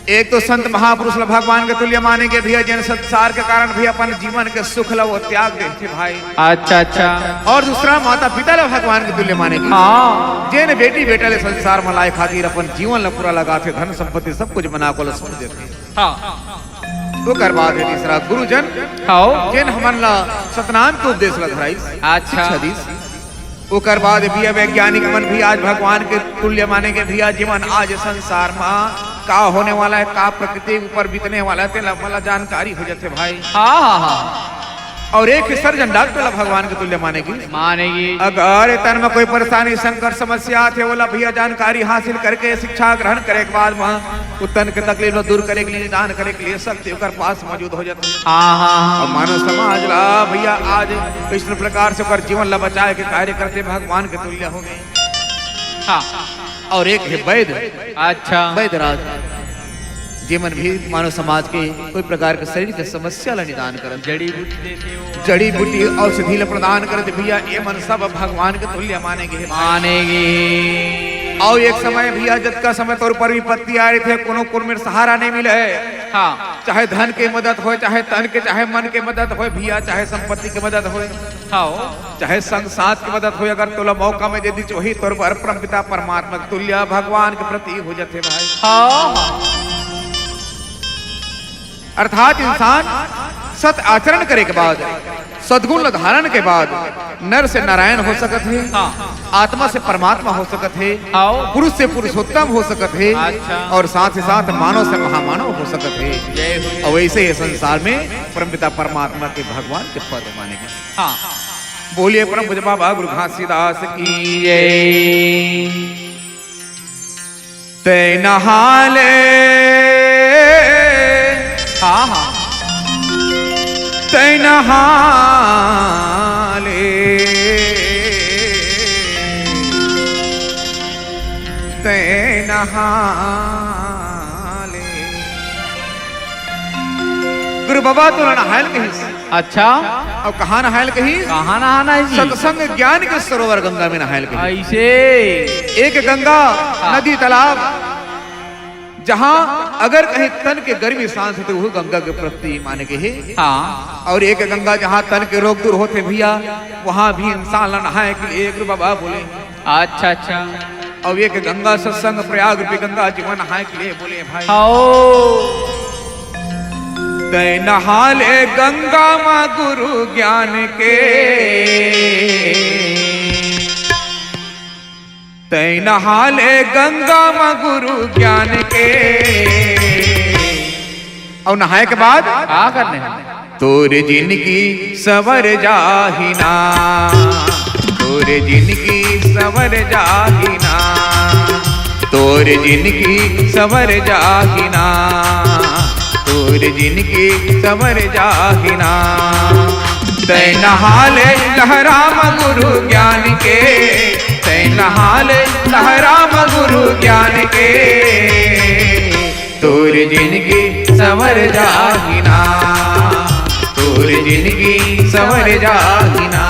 एक तो संत महापुरुष ला भगवान के तुल्य माने गे भैया, जेन संसार के कारण भी अपन जीवन के सुख ला वो त्याग देथे भाई। अच्छा, अच्छा। अउ दूसरा माता पिता ला भगवान के तुल्य माने गिस। हाँ। जेन बेटी बेटा ले संसार मा लाए खातिर अपन जीवन ला पूरा लगाथे, धन संपत्ति सब कुछ बना को ला छोड़ देथे। हाँ। ओकर बाद हे तीसरा गुरुजन। हाँ। जेन हमन ला सतनाम के उपदेश ला धराइस। अच्छा। शिक्षा दीस। ओकर बाद भैया वैज्ञानिक मन भी आज भगवान के तुल्य माने गे भैया, जीवन आज संसार मा का होने वाला है, का प्रकृति ऊपर बीतने वाला है, तेला वाला जानकारी हो जाथे भाई। हाँ, हाँ, हाँ। अउ एक सर्जन डॉक्टर ला भगवान के तुल्य माने गिस। माने गिस। अगर तन में कोई परेशानी, संकट, समस्या आथे, ओला भैया जानकारी हासिल करके शिक्षा ग्रहण करे के बाद मा वो तन के तकलीफ ला दूर करे के लिए, निदान करे के लिए शक्ति ओकर पास मौजूद हो जाथे। हाँ, हाँ, हाँ। अउ मानव समाज ला भैया आज इस प्रकार से ओकर जीवन ला बचाए के कार्य करथे, भगवान के तुल्य होगे। हाँ। अउ एक हे वैद्य। अच्छा। वैद्यराज, जेमन भी मानव समाज के कोई प्रकार के शरीर के समस्या ला निदान करत, जड़ी बूटी देथे वो। जड़ी बूटी औषधि ला प्रदान करत भैया, ये मन सब भगवान के तुल्य माने गे। माने गे। अउ एक समय भैया, जतका समय तोर ऊपर विपत्ति आए रहिथे, कोनो कुन में सहारा नहीं मिले। हाँ। चाहे धन के मदद होय, चाहे तन के, चाहे मन के मदद होय भैया, चाहे संपत्ति के मदद होय। हाँ। चाहे संग साथ के मदद होय, अगर तोला मौका में दे दीच, वही तोर बर परमपिता परमात्मा के तुल्य भगवान के प्रति हो जाथे भाई। हाँ। अर्थात इंसान सत आचरण करे के बाद, सद्गुण ला धारण के बाद नर से नारायण हो सकत हे, हाँ। आत्मा से परमात्मा हो सकत हे, हाँ। पुरुष से पुरुषोत्तम हो सकत हे, अच्छा। अउ साथ ही साथ मानव से महामानव हो सकत हे। जय हो। अउ ऐसे ही संसार में परमपिता परमात्मा के भगवान के पद माने गे। हाँ। बोलिए परम पूज्य बाबा गुरु घासीदास की जय। तै नहा ले। हाँ, हाँ। तै नहा ले। तै नहा ले। गुरु बाबा तोला नहायल कहिस। अच्छा। अउ कहाँ नहायल कहिस? कहाँ नहाना हे जी? सत्संग ज्ञान के सरोवर गंगा में नहायल कहिस। ऐसे। एक गंगा हाँ। नदी तालाब, जहाँ अगर कहीं तन के गर्मी सांस हे तो वो गंगा के प्रति माने गे हे। हाँ। अउ एक गंगा जहाँ तन के रोग दूर होथे भैया, वहाँ भी इंसान ला नहाए के लिए गुरु बाबा बोले। अच्छा, अच्छा। अउ एक गंगा सत्संग प्रयाग रूपी गंगा जी मा नहाए के लिए बोले भाई। हाओ। तै नहा ले गंगा मा गुरु ज्ञान के, तै नहा ले गंगा मा गुरु ज्ञान के। अउ नहाए के बाद का करने हे? तोर जिनगी संवर जाही ना, तोर जिनगी संवर जाही ना, तोर जिनगी संवर जाही ना, तोर जिनगी संवर जाही ना। तै नहा ले लहराम गुरु ज्ञान के, तै नहा ले लहराम गुरु ज्ञान के। तोर जिनगी संवर जाही ना, तोर जिनगी संवर जाही ना।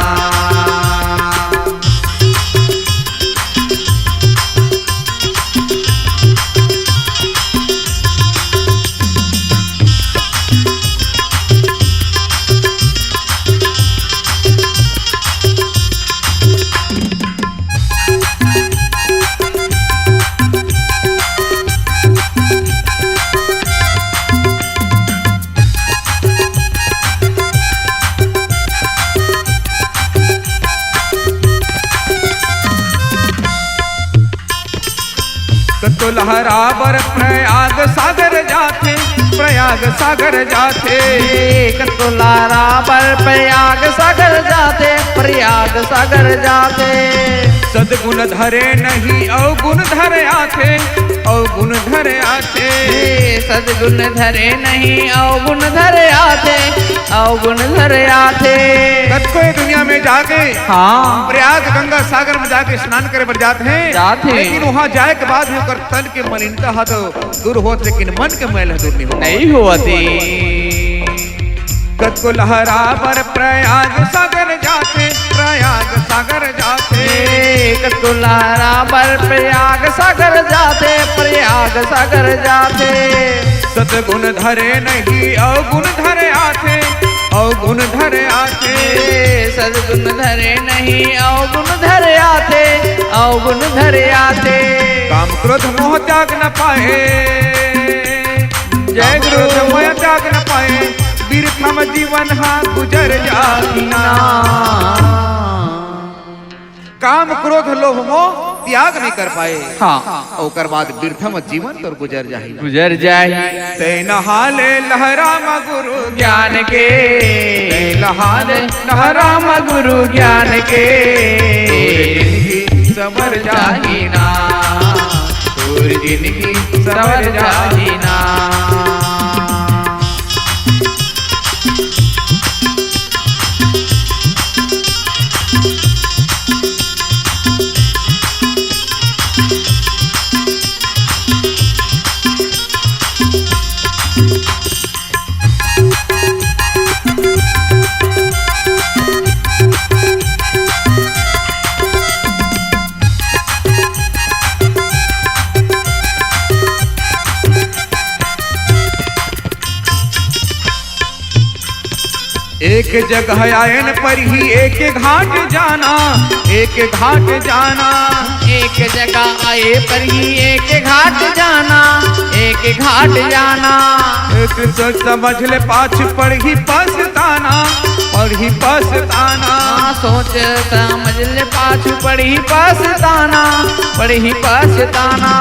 कतको लहरा बर प्रयाग सागर जाथे, प्रयाग सागर जाथे। कतको लहरा बर प्रयाग सागर जाथे, प्रयाग सागर जाथे। सदगुण धरे नहीं अवगुण धरे आथे, अवगुण धरे आथे। सदगुण धरे नहीं अवगुण धरे आथे, अवगुण धरे आथे। कतको ये दुनिया में जाके हाँ। प्रयाग गंगा सागर में जाके स्नान करे बर जात हे। जात हे। लेकिन वहाँ जाए के बाद भी ओकर तन के मलिनता ह तो दूर होत, लेकिन मन के मैल ह दूर नहीं होत। नहीं होत हे। कतको लहरा बर प्रयाग सागर जाथे, प्रयाग सागर जाथे। कतको लहरा बर प्रयाग सागर जाथे, प्रयाग सागर जाथे। सतगुण धरे नहीं अवगुण धरे आथे, अवगुण धरे आथे। सदगुण धरे नहीं अवगुण धरे आथे, अवगुण धरे आथे। काम क्रोध मोह त्याग न पाए, जय काम गुरु। क्रोध मोह त्याग न पाए, बिरथम जीवन हा गुजर जाही ना। काम क्रोध लोभ मोह त्याग नहीं कर पाए। हाँ। ओकर बाद बिरथम जीवन तोर गुजर जाही। गुजर जाही। तै नहा ले लहरा म गुरु ज्ञान के। तै नहा ले लहरा म गुरु ज्ञान के। तोर जिनगी संवर जाही ना। तोर जिनगी संवर जाही ना। एक जगह आयन पर ही एक घाट जाना, एक घाट जाना। एक जगह आए पर ही एक घाट जाना, एक घाट जाना। एक सोच समझ ले पाछ पड़ही पछताना, पड़ही पछताना। हाँ, सोच समझ ले पाछू पड़ही पछताना, पड़ही पछताना।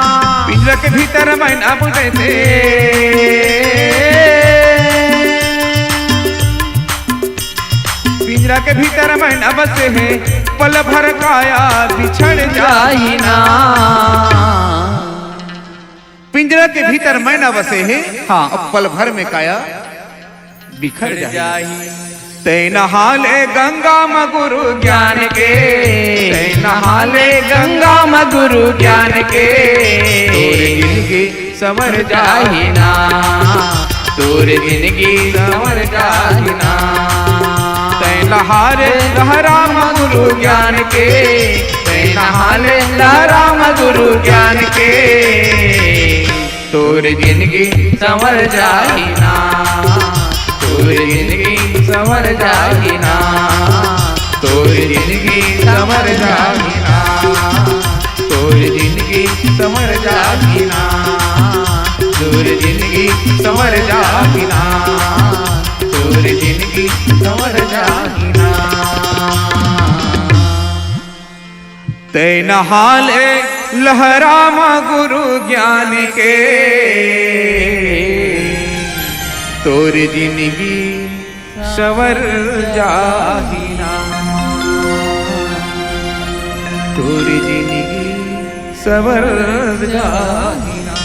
पिंजरा के भीतर मैना बसे हे, पिंजरा के भीतर मैना बसे हे, पल भर काया बिछड़ जाही ना। पिंजरा के भीतर मैना बसे हे, हाँ। अब पल भर में काया बिखर जाही। तै नहा ले गंगा म गुरु ज्ञान के, तै नहा ले गंगा म गुरु ज्ञान के। तोर जिनगी संवर जाही ना, तोर जिनगी संवर जाही ना। तै नहा ले लहरा म गुरु ज्ञान के, तै नहा ले लहरा म गुरु ज्ञान के। तोर जिनगी संवर जाही ना, तोर जिनगी संवर जाही ना, तोर जिनगी संवर जाही ना, तोर जिनगी संवर जाही ना, तोर जिनगी संवर जाही ना, तोर जिनगी संवर जाही ना। तै नहा ले लहरा म गुरु ज्ञान के, तोर जिनगी संवर जाही ना, तोर जिनगी संवर जाही ना।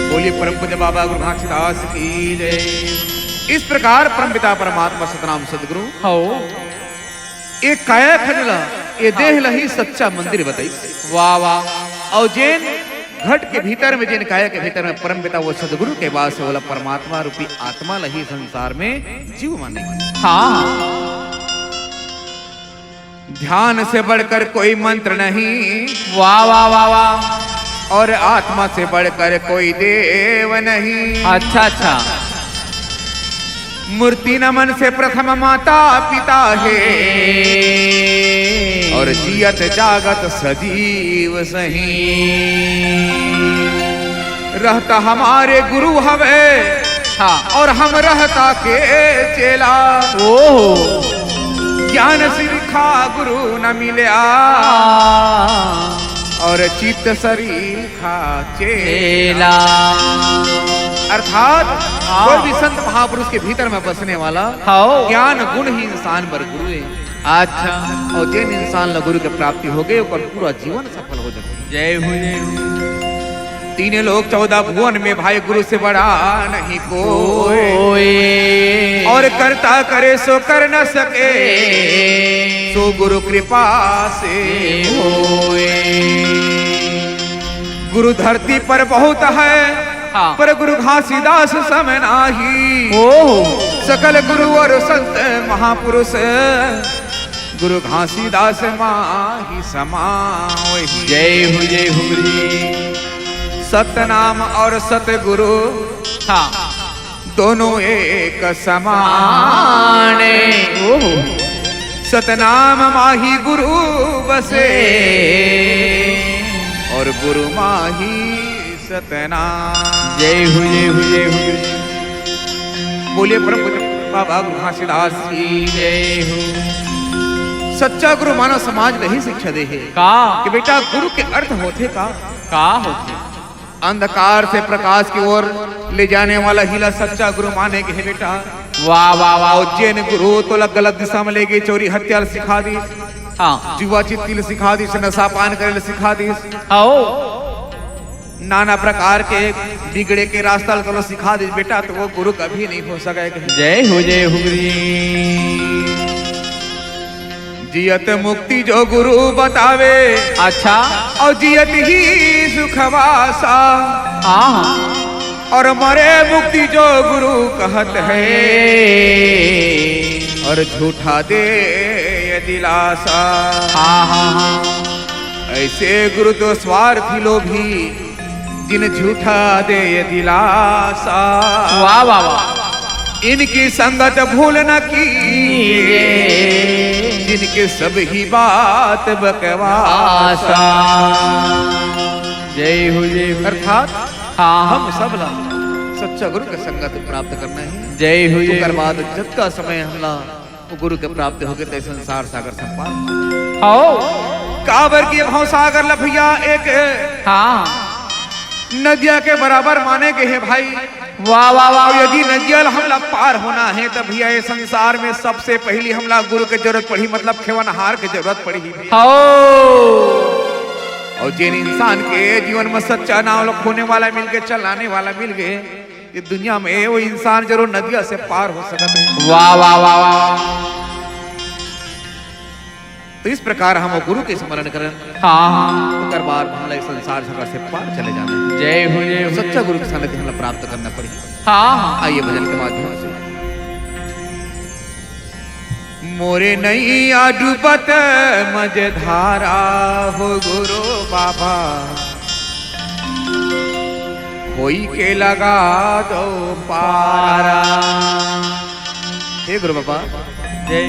बोलिए परम पूज्य बाबा गुरु घासीदास की जय। इस प्रकार परमपिता परमात्मा सतनाम सदगुरु हौ। ए काया खंड ला, ए देह ला ही सच्चा मंदिर बताई। वाह, वाह। अउ जेन घट के भीतर में, जेन काया के भीतर में परमपिता वो सदगुरु के वास हे, ओला परमात्मा रूपी आत्मा ला ही संसार में जीव माने। हाँ। ध्यान से बढ़कर कोई मंत्र नहीं। वाह, वाह, वाह, वाह। और आत्मा से बढ़कर कोई देव नहीं। अच्छा, अच्छा। मूर्ति नमन से प्रथम माता पिता हे, और जियत जागत सजीव सही। रहता हमारे गुरु हवे, हाँ। और हम रहता के चेला। ओहो। ज्ञान श्री खा गुरु न मिल्या, और चित्त शरीर खा चेला। अर्थात हाँ। कोई भी संत महापुरुष के भीतर में बसने वाला हाँ। ज्ञान गुण ही इंसान बर गुरु है। अच्छा। और जिन इंसान ला गुरु के प्राप्ति हो गई, ओकर पूरा जीवन सफल हो जाता है। जय हो, जय हो। तीन लोक चौदह भुवन में भाई गुरु से बड़ा नहीं कोई। कोई। और करता करे सो कर न सके, सो गुरु कृपा से होए। गुरु धरती पर बहुत है, हाँ। पर गुरु घासीदास सम नाही। ओहो। सकल गुरु और संत महापुरुष, गुरु घासीदास माही समावही। जय हो, जय हो गुरु जी। सतनाम और सतगुरु हाँ। दोनों एक समान। ओहो। सतनाम माही गुरु बसे, और गुरु माही सतनाम। जय हो, जय हो, जय हो। बोलिए परम पूज्य बाबा गुरु घासीदास जी। जय हो। सच्चा गुरु मानव समाज ल ही शिक्षा दे हे का? कि बेटा गुरु के अर्थ होथे का? का होथे? अंधकार से प्रकाश की ओर ले जाने वाला ही ला सच्चा गुरु माने के हे बेटा। वाह, वाह, वाह। और जेन गुरु तोला गलत दिशा में ले गे, चोरी हत्या ल सिखा दिस, हाँ। जुआ चित्ती ल सिखा दिस, नशा पान करे ल सिखा दिस, हाँ। नाना प्रकार के बिगड़े के रास्ता ल तोला सिखा दिस बेटा, तो वो गुरु कभी नहीं हो सके। जय हो, जय हो गुरु जी। जियत मुक्ति जो गुरु बतावे, अच्छा। और जियत ही सुख वासा। हाँ, हाँ। और मरे मुक्ति जो गुरु कहत है, और झूठा दे ये दिलासा। हाँ, हाँ, हाँ। ऐसे गुरु तो स्वार्थी लोभी, जिन झूठा दे ये दिलासा। वाह, वाह, वाह। इनकी संगत भूल न कीजिए, जिनके सब ही बात बकवासा। जय हो, जय हो। अर्थात हाँ, हाँ। हम सब ला सच्चा गुरु के संगत प्राप्त करना है। जय हो, जय हो। ओकर बाद जतका समय हमला वो गुरु के प्राप्त होके ते संसार सागर से पार। हव। काबर के भव सागर ल भैया एक हाँ। नदिया के बराबर माने गे हे भाई। वाह, वाह, वाह। और यदि नदिया ल हमला पार होना है, त भैया ये संसार में सबसे पहली हमला गुरु के जरूरत पड़ही, मतलब खेवनहार के जरूरत पड़ही। हव। और जिन इंसान के जीवन में सच्चा नाव ल खोने वाला मिल गे, चलाने वाला मिल गे, ये दुनिया में वो इंसान जरूर नदिया से पार हो सकत है। वाह, वाह, वाह, वाह। तो इस प्रकार हम वो गुरु के स्मरण करन। हाँ, हाँ। ओकर बाद हमला इस संसार सागर से पार चले जाना है। जय हो, जय हो। सच्चा गुरु के सानिध्य हमला प्राप्त करना पड़ी। हाँ, हाँ। आइए भजन के माध्यम से। मोरे नैया डूबत मझधारा हो गुरु बाबा, कोई के लगा दो पारा। हे गुरु बाबा, जय।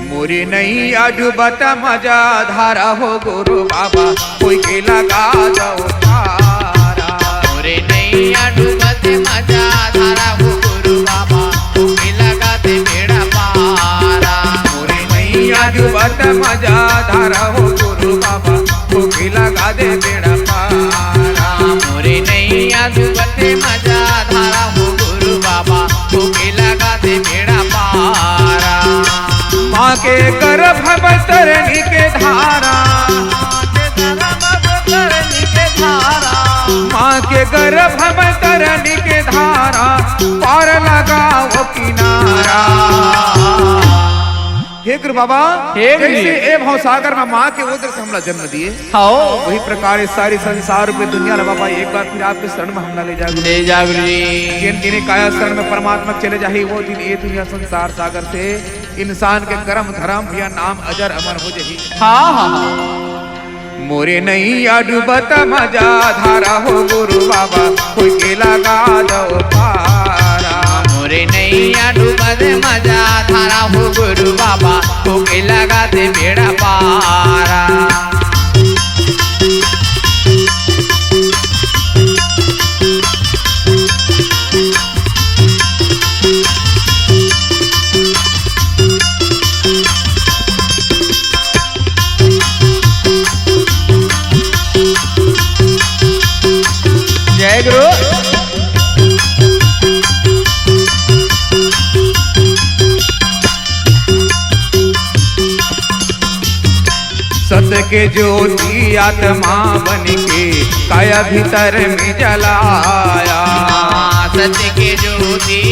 मोरे नैया डूबत मझधारा हो गुरु बाबा, कोई के लगा दो पारा। मोरे नैया डूबत मझधारा हो गुरु बाबा, कोई लगा दे बेड़ा पारा। मोरे नैया डूबत मझधारा हो गुरु बाबा, कोई लगा दे बेड़ा पारा। मोरे नैया डूबत मझधारा हो गुरु बाबा, कोई लगा दे बेड़ा पारा। माँ के गर्भ में तरनी के धारा, माँ के गर्भ में तरनी के धारा, पार लगाओ किनारा। हे गुरु बाबा, हे गुरु जी। जैसे ए भवसागर में माँ के उदर से हमला जन्म दिए, हाँ। वही प्रकार ये सारी संसार रूपी दुनिया ला बाबा एक बार फिर आपके शरण में हमला ले जा गुरु। ले जा गुरु जी। जिन दिन काया शरण में परमात्मा चले जाही, वो दिन ये दुनिया संसार सागर से इंसान के कर्म धर्म या नाम अजर अमर हो जाही। हाँ, हाँ, हाँ। मोरे नैया डूबत मझधारा हो गुरु बाबा, कोई के लगा दो पारा। मोरे नैया डूबत मझधारा हो गुरु बाबा, कोई के लगा दे बेड़ा पारा। सत्य के ज्योति आत्मा बन के काया भीतर में जलाया। हाँ, सत्य के ज्योति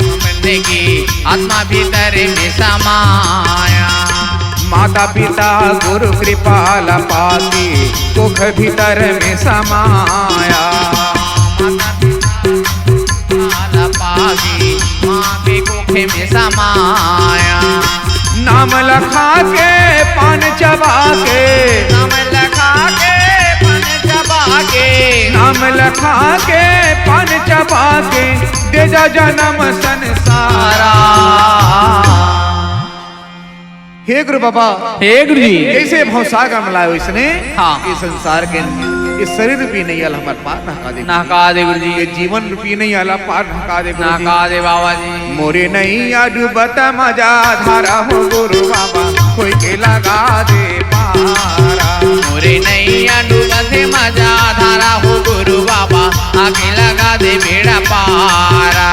बन के आत्मा भीतर में समाया। माता पिता गुरु कृपा ला पाके कोख भीतर में समाया। माता पिता गुरु कृपा ला पाके माँ के कोख में समाया। नाम लखा के पान चबा के। नाम लखा के पान चबा के। नाम लखा के पान चबा के दे जा जन्म संसारा। हे गुरु बाबा, हे गुरु जी। जइसे भवसागर म लाय वइसने हाँ। ये संसार के, ये शरीर रूपी नैया ल हमर पार नहका दे। नहका दे गुरु जी। ये जीवन रूपी नैया ल पार नहका दे गुरु जी। नहका दे बाबा जी। मोरे नैया डूबत मजा धारा हो गुरु बाबा, कोई के लगा दे पारा। मोरे नैया डूबत मजा धारा हो गुरु बाबा, आके लगा दे बेड़ा पारा।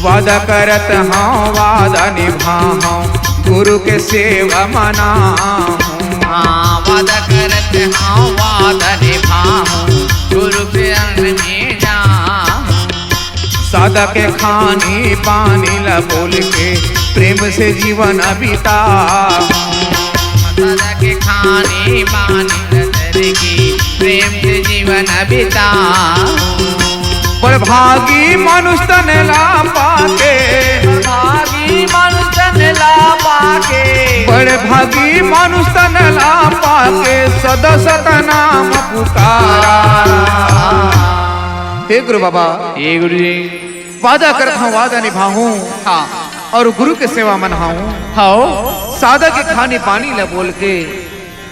वादा करत हंव, वादा निभाहूं, गुरु के सेवा मनाहूं। हाँ, वादा करत हंव, वादा निभाहूं, गुरु के शरण में जाहूं। सादा के खानी पानी ला बोल के प्रेम से जीवन बिताहूं। सादा के खानी पानी ला बोल के प्रेम से जीवन बिताहूं। बड़ भागी मनुष्य तन ला पाके। बड़ भागी मनुष्य तन ला पाके। बड़ भागी मनुष्य तन ला पाके, सदा सतनाम पुकारा। हे गुरु बाबा, हे गुरु जी। वादा करत हंव, वादा निभाहूं। हाँ। अउ गुरु के सेवा मनाहूं। हव। सादा के खानी पानी ला बोल के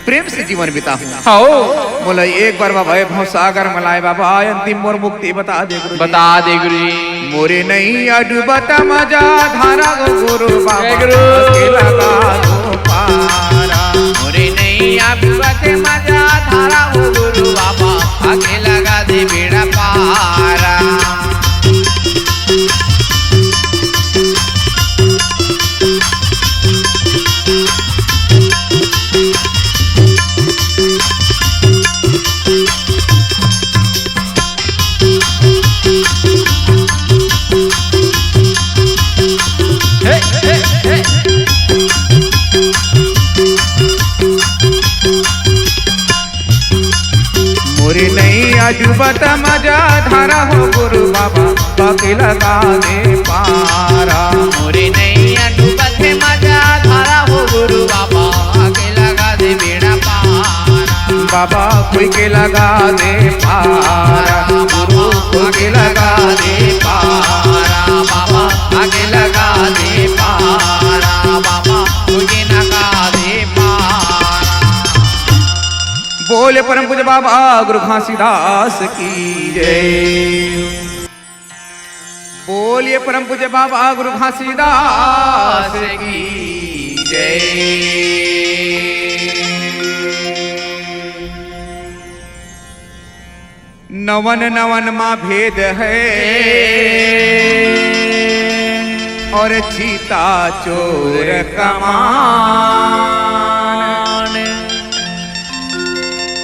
प्रेम से जीवन बिताहूं। हव। मोला एक बार बाबा, ए भवसागर म लाय बाबा, अंतिम मोर मुक्ति बता दे गुरु जी। बता दे गुरु जी। मोरे नैया डूबत मजा धारा हो गुरु बाबा, जय गुरु। आके लगा दो पारा। मोरे नैया डूबत मजा धारा हो गुरु बाबा, आके लगा दे बेड़ा पारा। मोरे नैया डूबत मजा धारा हो गुरु बाबा, आके लगा दे पारा। मोरे नैया डूबत हे मजा धारा हो गुरु बाबा, आके लगा दे बेड़ा पारा। बाबा कोई के लगा दे पारा, गुरु कोई के लगा दे पारा। बाबा आके लगा दे पारा, बाबा कोई के लगा दे पारा। बोले परम पूज्य बाबा गुरु घासीदास की जय। बोलिए परम पूज्य बाबा गुरु घासीदास की जय। नवन नवन मा भेद है और चीता चोर कमान।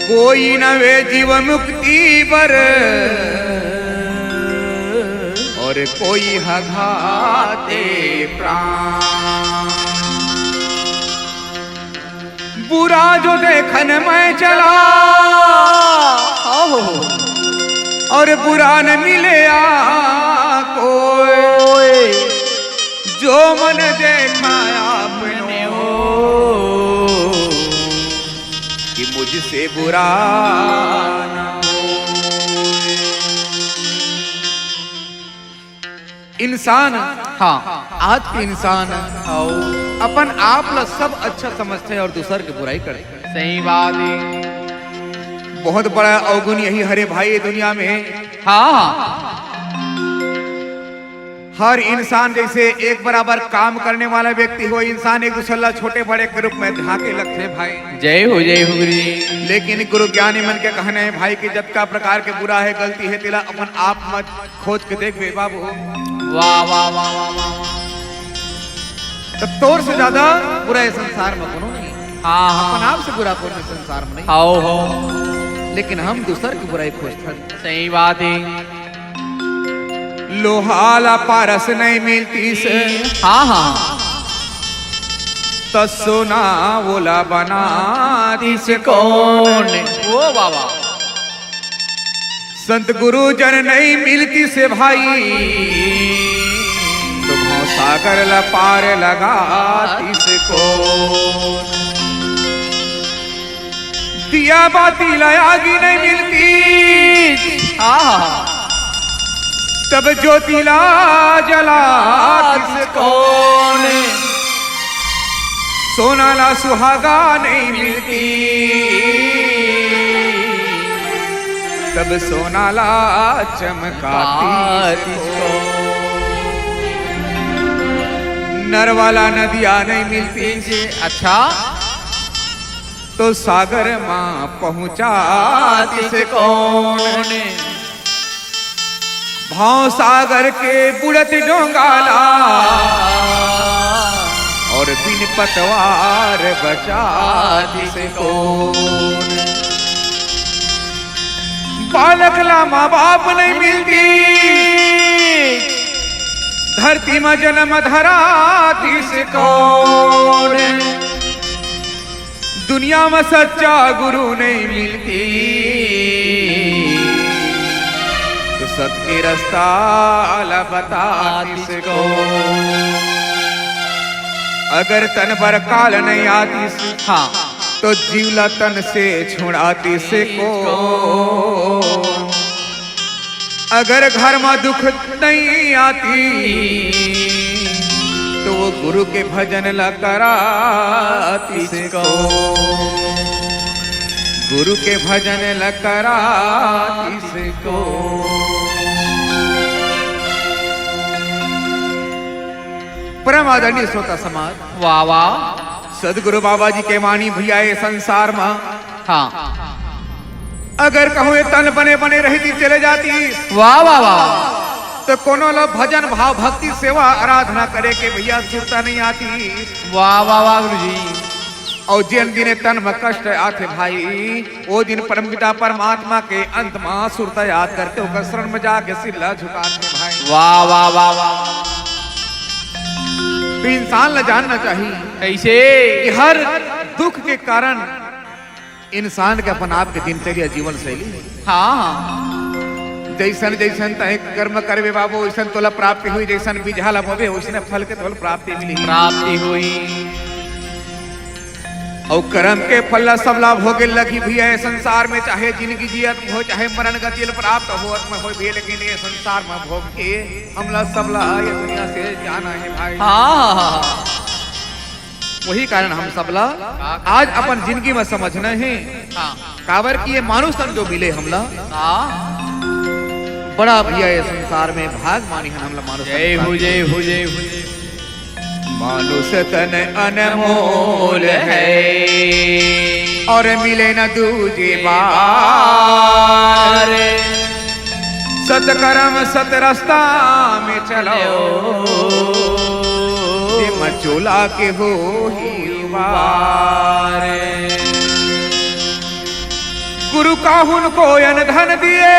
कोई नवे जीव मुक्ति बर और कोई ह घाते प्राण। बुरा जो देखन मैं चला, आहो। और बुरा न मिले आ कोई, जो मन देखा आपने हो, कि मुझसे बुरा न हो। इंसान, हाँ। आज के इंसान, हाँ। अपन आप ला सब अच्छा समझथे और दूसर के बुराई करथे। सही बात है। बहुत बड़ा अवगुण यही हरे भाई ये दुनिया में। हाँ। हर इंसान जैसे एक बराबर काम करने वाला व्यक्ति हो, इंसान एक दूसरे ला छोटे बड़े के रूप में झांके लगथे भाई। जय हो, जय हो गुरु जी। लेकिन गुरु ज्ञानी मन के कहना हे भाई कि जतका प्रकार के बुरा हे, गलती हे, तेला अपन आप मत खोज के देखबे बाबू। वाह, वाह, वाह, वाह, वाह। त तोर से ज्यादा बुरा ये संसार में कोनो नहीं। हाँ, हाँ। अपन आप से बुरा कोनो संसार में नहीं। हाओ, हो। लेकिन हम दूसर की बुराई खोजथन। सही बात हे। लोहा ला पारस नहीं मिलतिस। हाँ, हाँ। त सोना ओला बनातिस कोन? ओ बाबा। संत गुरु जन नहीं मिलतिस भाई, त भवसागर ला पार लगातिस कोन? दिया बाती ला आगी नहीं मिलतिस। आहा। तब ज्योति ला जलातिस कोन? सोना ला सुहागा नहीं मिलतिस, तब सोना ला चमकातिस कोन? नरवा ला नदिया नहीं मिलतिस। अच्छा। तो सागर मा पहुँचातिस कोन? भवसागर के बुड़त डोंगा ला अउ बिन पतवार बचातिस कोन? बालक ला माँ बाप नहीं मिलतिस, धरती मा जनम धरातिस कोन? दुनिया में सच्चा गुरु नहीं मिलतिस, त सत के रस्ता ला बतातिस कोन? अगर तन बर काल नहीं आतिस, हाँ। त जीव ला तन से छुड़ातिस कोन? अगर घर मा दुख नहीं आतिस, त वो गुरु के भजन ला करातिस कोन? गुरु के भजन ला करातिस कोन? परम आदरणीय श्रोता समाज, वाह, वाह। सदगुरु बाबा जी के वाणी भैया, ये संसार मा हाँ। अगर कहूँ ये तन बने बने रहितिस चले जातिस, वाह, वाह, वाह। त कोनो ला भजन भाव भक्ति सेवा आराधना करे के भैया सुरता नहीं आतिस। वाह, वाह, वाह, गुरु जी। अउ जेन दिन ये तन में कष्ट आथे भाई, वो दिन परमपिता परमात्मा के अंत मा सुरता याद करके ओकर शरण में जाके सिर ला झुकाथे भाई। वाह, वाह, वाह, वाह। त इंसान ला जानना चाहिए कैसे? कि हर दुख के कारण इंसान के अपन आप के दिनचर्या, जीवन शैली। हाँ। जैसन जैसन तय कर्म करबे बाबू, वैसन तोला प्राप्ति होही। जैसन बीजहा ला बोबे, वैसने फल के तोला प्राप्ति मिलही। प्राप्ति होही। अउ कर्म के फल ला सबला भोगे लगही भैया, ये संसार में चाहे जिंदगी जियत हो, चाहे मरण गति ल प्राप्त होत में हो भैया, लेकिन ये संसार में भोग के हमला सबला ये दुनिया से जाना हे भाई। हाँ। वही कारण हम सबला आज अपन जिंदगी में समझना हे। हाँ। काबर कि ये मानुष तन जो मिले हमला, हाँ। बड़ा भैया ये संसार में भाग मानी हन हमला मानुष तन जय हो, प्राप्त। जय हो, जय हो, जय हो। मानुष तन अनमोल है अउ मिले न दूजे बार। सतकर्म सत रस्ता में चलो, जेमा चोला के होही उबार। गुरु काहुन को अन धन दिए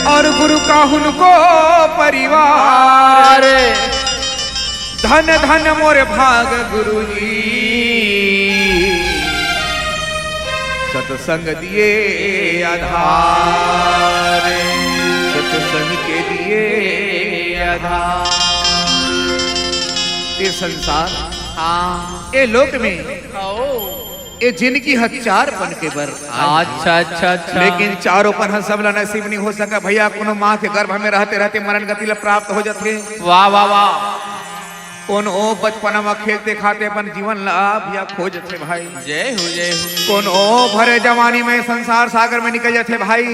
अउ गुरु काहुन को परिवार। धन धन मोर भाग गुरु जी, सत्संग दिए आधार, सत्संग के दिए आधार। ये संसार, हाँ। ये लोक में, आओ। ये जिंदगी ह चार पन के बर आए। अच्छा, अच्छा, अच्छा। लेकिन चारों पन ह सबला नसीब नहीं हो सका भैया, कोनो माँ के गर्भ में रहते रहते मरण गति ला प्राप्त हो जाथे। वाह, वाह, वाह। कोनो बचपना म खेलते खाते अपन जीवन ला भैया खो जथे भाई। जय हो, जय हो। कोनो भरे जवानी में संसार सागर में निकल जथे भाई।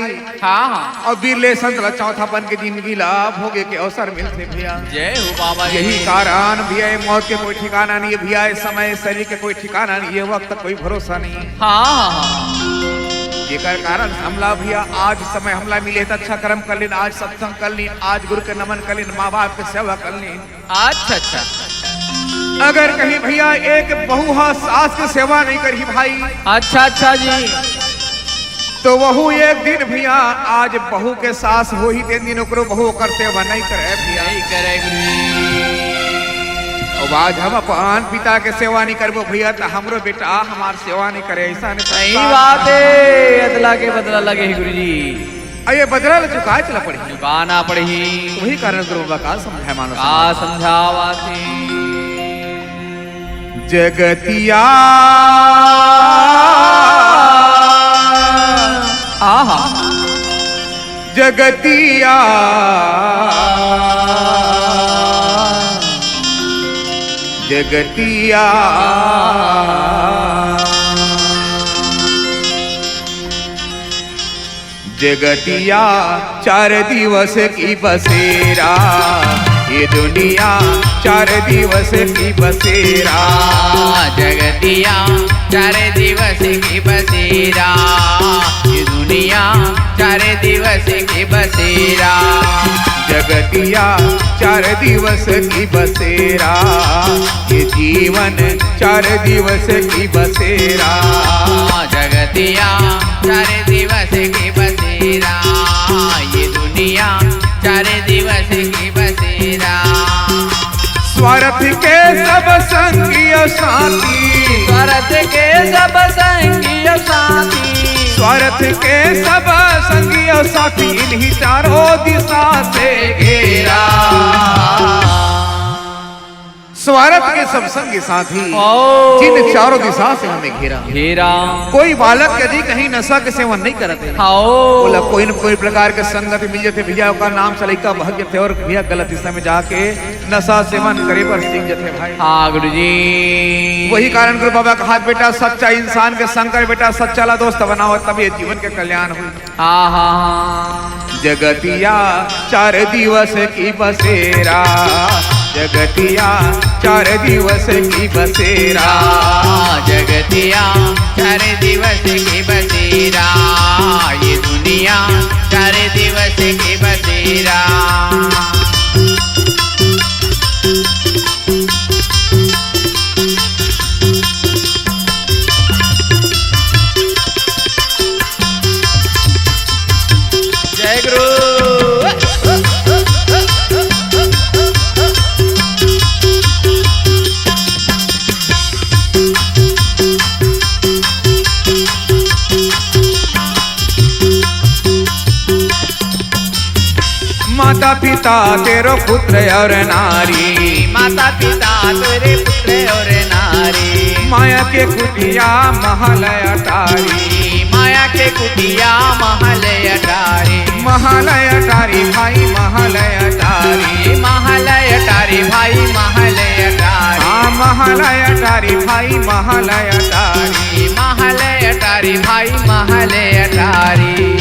हाँ, हाँ। अउ बिरले संत ला चौथापन के जिंदगी ला भोगे के अवसर मिलथे भैया। जय हो बाबा जी। यही कारण भैया, ये मौत के कोई ठिकाना नहीं है भैया, इस समय शरीर के कोई ठिकाना नहीं है, वक्त का कोई भरोसा नहीं है। हाँ, हाँ, हाँ। जेकर कारण हमला भैया आज समय हमला मिले त अच्छा कर्म कर लेन, आज सत्संग कर लेन, आज गुरु के नमन कर लेन, माँ बाप के सेवा कर लेन। अच्छा, अच्छा। अगर कहीं भैया एक बहू हा सास के सेवा नहीं करही भाई, अच्छा, अच्छा जी। तो वहू एक दिन भैया आज बहू के सास होही, तेन दिन ओकरो बहू ओकर सेवा नहीं करे भैया। नहीं करे गुरुजी। अब आज हम अपन पिता के सेवा नहीं करबो भैया, त हमरो बेटा हमार सेवा नहीं करे, ऐसा नहीं सही बात है, अदला के बदला लगे है गुरुजी। अउ ये बदला ल चुकाए चला पड़ही। चुकाना पड़ही। वही कारण गुरु बाबा का समझाए मानव का समाज। समझावत हे? जगतिया। आहा। जगतिया। जगतिया। जगतिया चार दिवस की बसेरा, ये दुनिया चार दिवस की बसेरा। जगतिया चार दिवस की बसेरा, ये दुनिया चार दिवस की बसेरा। जगतिया चार दिवस की बसेरा, ये जीवन चार दिवस की बसेरा। जगतिया चार दिवस की बसेरा, ये दुनिया चार दिवस की बसेरा। स्वार्थ के सब संगी अउ साथी, स्वार्थ के सब संगी अउ साथी, स्वार्थ के सब संगी अउ साथी, इन्हीं चारों दिशा से घेरा। स्वार्थ के सब संगी साथी, ओ। जिन चारों दिशा से हमें घेरा। घेरा। कोई बालक यदि कहीं नशा के सेवन नहीं करत हे, हाओ। ओला कोई न कोई प्रकार के संगत मिल जथे भैया, ओकर नाम से लइका बहक जथे अउ भैया गलत दिशा में जाके नशा सेवन करे बर सीख जथे भाई। हाँ गुरुजी। वही कारण गुरु बाबा कहाथे बेटा, सच्चा इंसान के संग कर बेटा, सच्चा ला दोस्त बनाओ, तब ये जीवन के कल्याण होही। हाँ, हाँ, हाँ। जगतिया चार दिवस की बसेरा, जगतिया चार दिवस की बसेरा। जगतिया चार दिवस की बसेरा, ये दुनिया चार दिवस की बसेरा। जय गुरु। माता पिता तेरो पुत्र और नारी, माता पिता तेरे पुत्र और नारी। माया के कुटिया महल अटारी, माया के कुटिया महल अटारी। महल अटारी भाई महल अटारी। महल अटारी भाई महल अटारी। हाँ, महल अटारी भाई महल अटारी। महल अटारी भाई महल अटारी।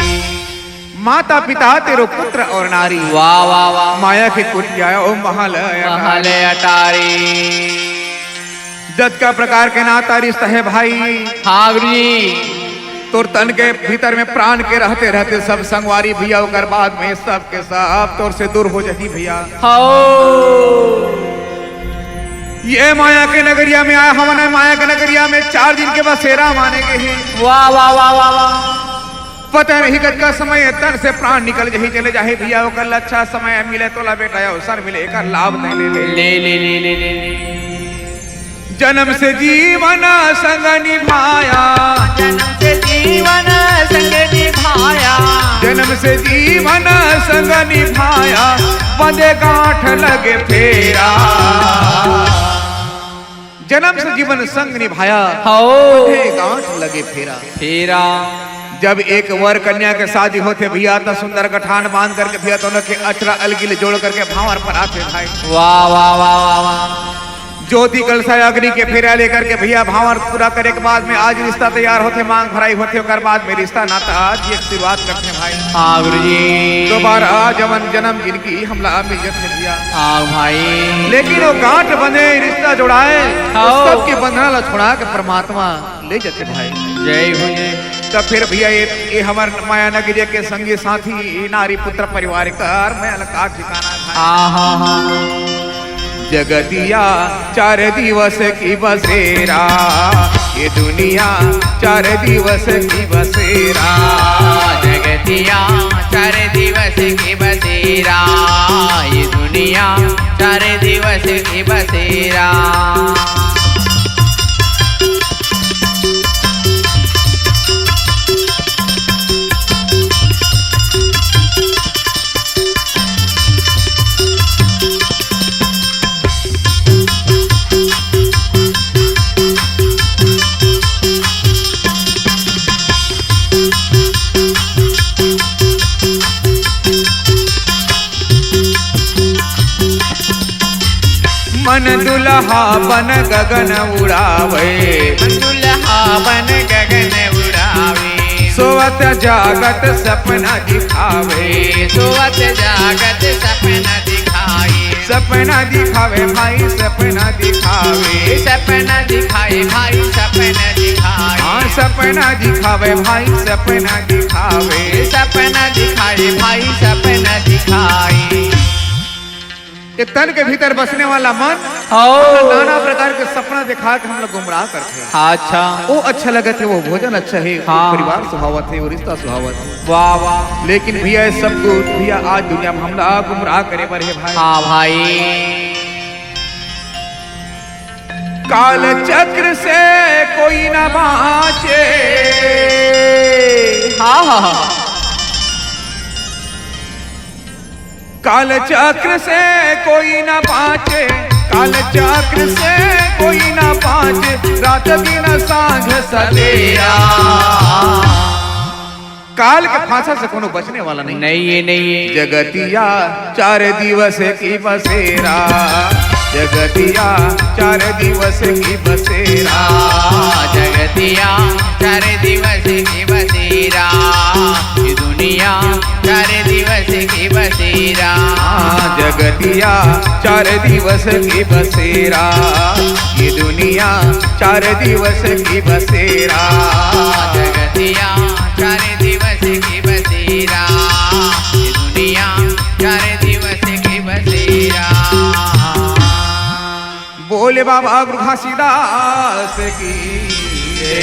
माता पिता तेरो पुत्र और नारी। वाह, वाह, वाह। माया के कुटिया ओ महल अटारी। महल अटारी। जतका प्रकार के नाता रिश्ता हे भाई। हाँ गुरुजी। तोर तन के भीतर में प्राण के रहते रहते सब संगवारी भैया, ओकर बाद में सब के सब तोर से दूर हो जाही भैया। हाओ। ये माया के नगरिया में आए हवन, माया के नगरिया में चार दिन के बसेरा माने गे हे। वाह, वाह, वाह, वाह, वाह। पता नहीं कतका समय तन से प्राण निकल जाही, चले जाही भैया, ओकर ला अच्छा समय मिले, तोला बेटा अवसर मिले, एकर लाभ नहीं ले ले। ले, ले, ले, ले, ले, ले। जन्म से जीवन संग निभाया। जन्म से जीवन संग निभाया। जन्म से जीवन संग निभाया। बंधे गांठ लगे फेरा। जन्म से जीवन संग निभाया। हाओ। बंधे गांठ लगे फेरा। फेरा। जब एक वर कन्या के शादी होथे भैया, त सुंदर गठान बांध करके भैया, दोनों के अचरा अलगिल जोड़ करके भांवर पर आथे भाई। वाह, वाह, वाह, वाह, वाह। ज्योति कलसा अग्नि के फेरा लेकर के भैया भावर पूरा करे के बाद में आज रिश्ता तैयार होथे, मांग भराई होथे, ओकर बाद में रिश्ता नाता आज ये शुरुआत करथे भाई। हाँ गुरुजी। दोबारा जवन जन्म जिनकी हमला मिल जथे भैया। हाँ भाई। लेकिन वो गांठ बंधे रिश्ता जोड़ाए, हाँ। सबके बंधना ला छोड़ा के परमात्मा ले जथे भाई। जय हो जय। तब फिर भैया ये, ये हमर माया नगरी के संगी साथी नारी पुत्र परिवार कर मैं अलग का ठिकाना भाई। हाँ हाँ हाँ। जगतिया चार दिवस की बसेरा, ये दुनिया चार दिवस की बसेरा। जगतिया चार दिवस की बसेरा, ये दुनिया चार दिवस की बसेरा। मन दुल्हा बन गगन उड़ावे। मन दुल्हा बन गगन उड़ावे। सोवत जागत सपना दिखावे। सोवत जागत सपना दिखाए। सपना दिखावे भाई, सपना दिखावे। सपना दिखाए भाई, सपना दिखाए। हाँ, सपना दिखावे भाई, सपना दिखावे। सपना दिखाए भाई, सपना दिखाए। ये तन के भीतर बसने वाला मन आओ। नाना प्रकार के सपना दिखा के हम लोग गुमराह करथे। हाँ, अच्छा। वो अच्छा लगत हे, वो भोजन अच्छा हे, वो हाँ। परिवार सुहावत हे, वो रिश्ता सुहावत हे। वाह, वाह। लेकिन भैया, ये सब कुछ भैया आज दुनिया में हमला गुमराह करे बर हे भाई। हाँ भाई। काल चक्र से कोई ना बाँचे। हाँ, हाँ, हाँ। काल चक्र से कोई ना बाँचे, काल चक्र से कोई ना बाँचे, रात दिन सांझ सवेरा। काल के फांसा से कोनो बचने वाला नहीं। नहीं है, नहीं है। जगतिया चार दिवस की बसेरा, जगतिया चार दिवस की बसेरा। जगतिया चार दिवस की बसेरा, ये दुनिया चार दिवस की बसेरा। हाँ, जगतिया चार दिवस की बसेरा, ये दुनिया चार दिवस की बसेरा। जगतिया चार दिवस की बसेरा, ये दुनिया चार दिवस की बसेरा। बोले बाबा गुरु घासीदास की जय।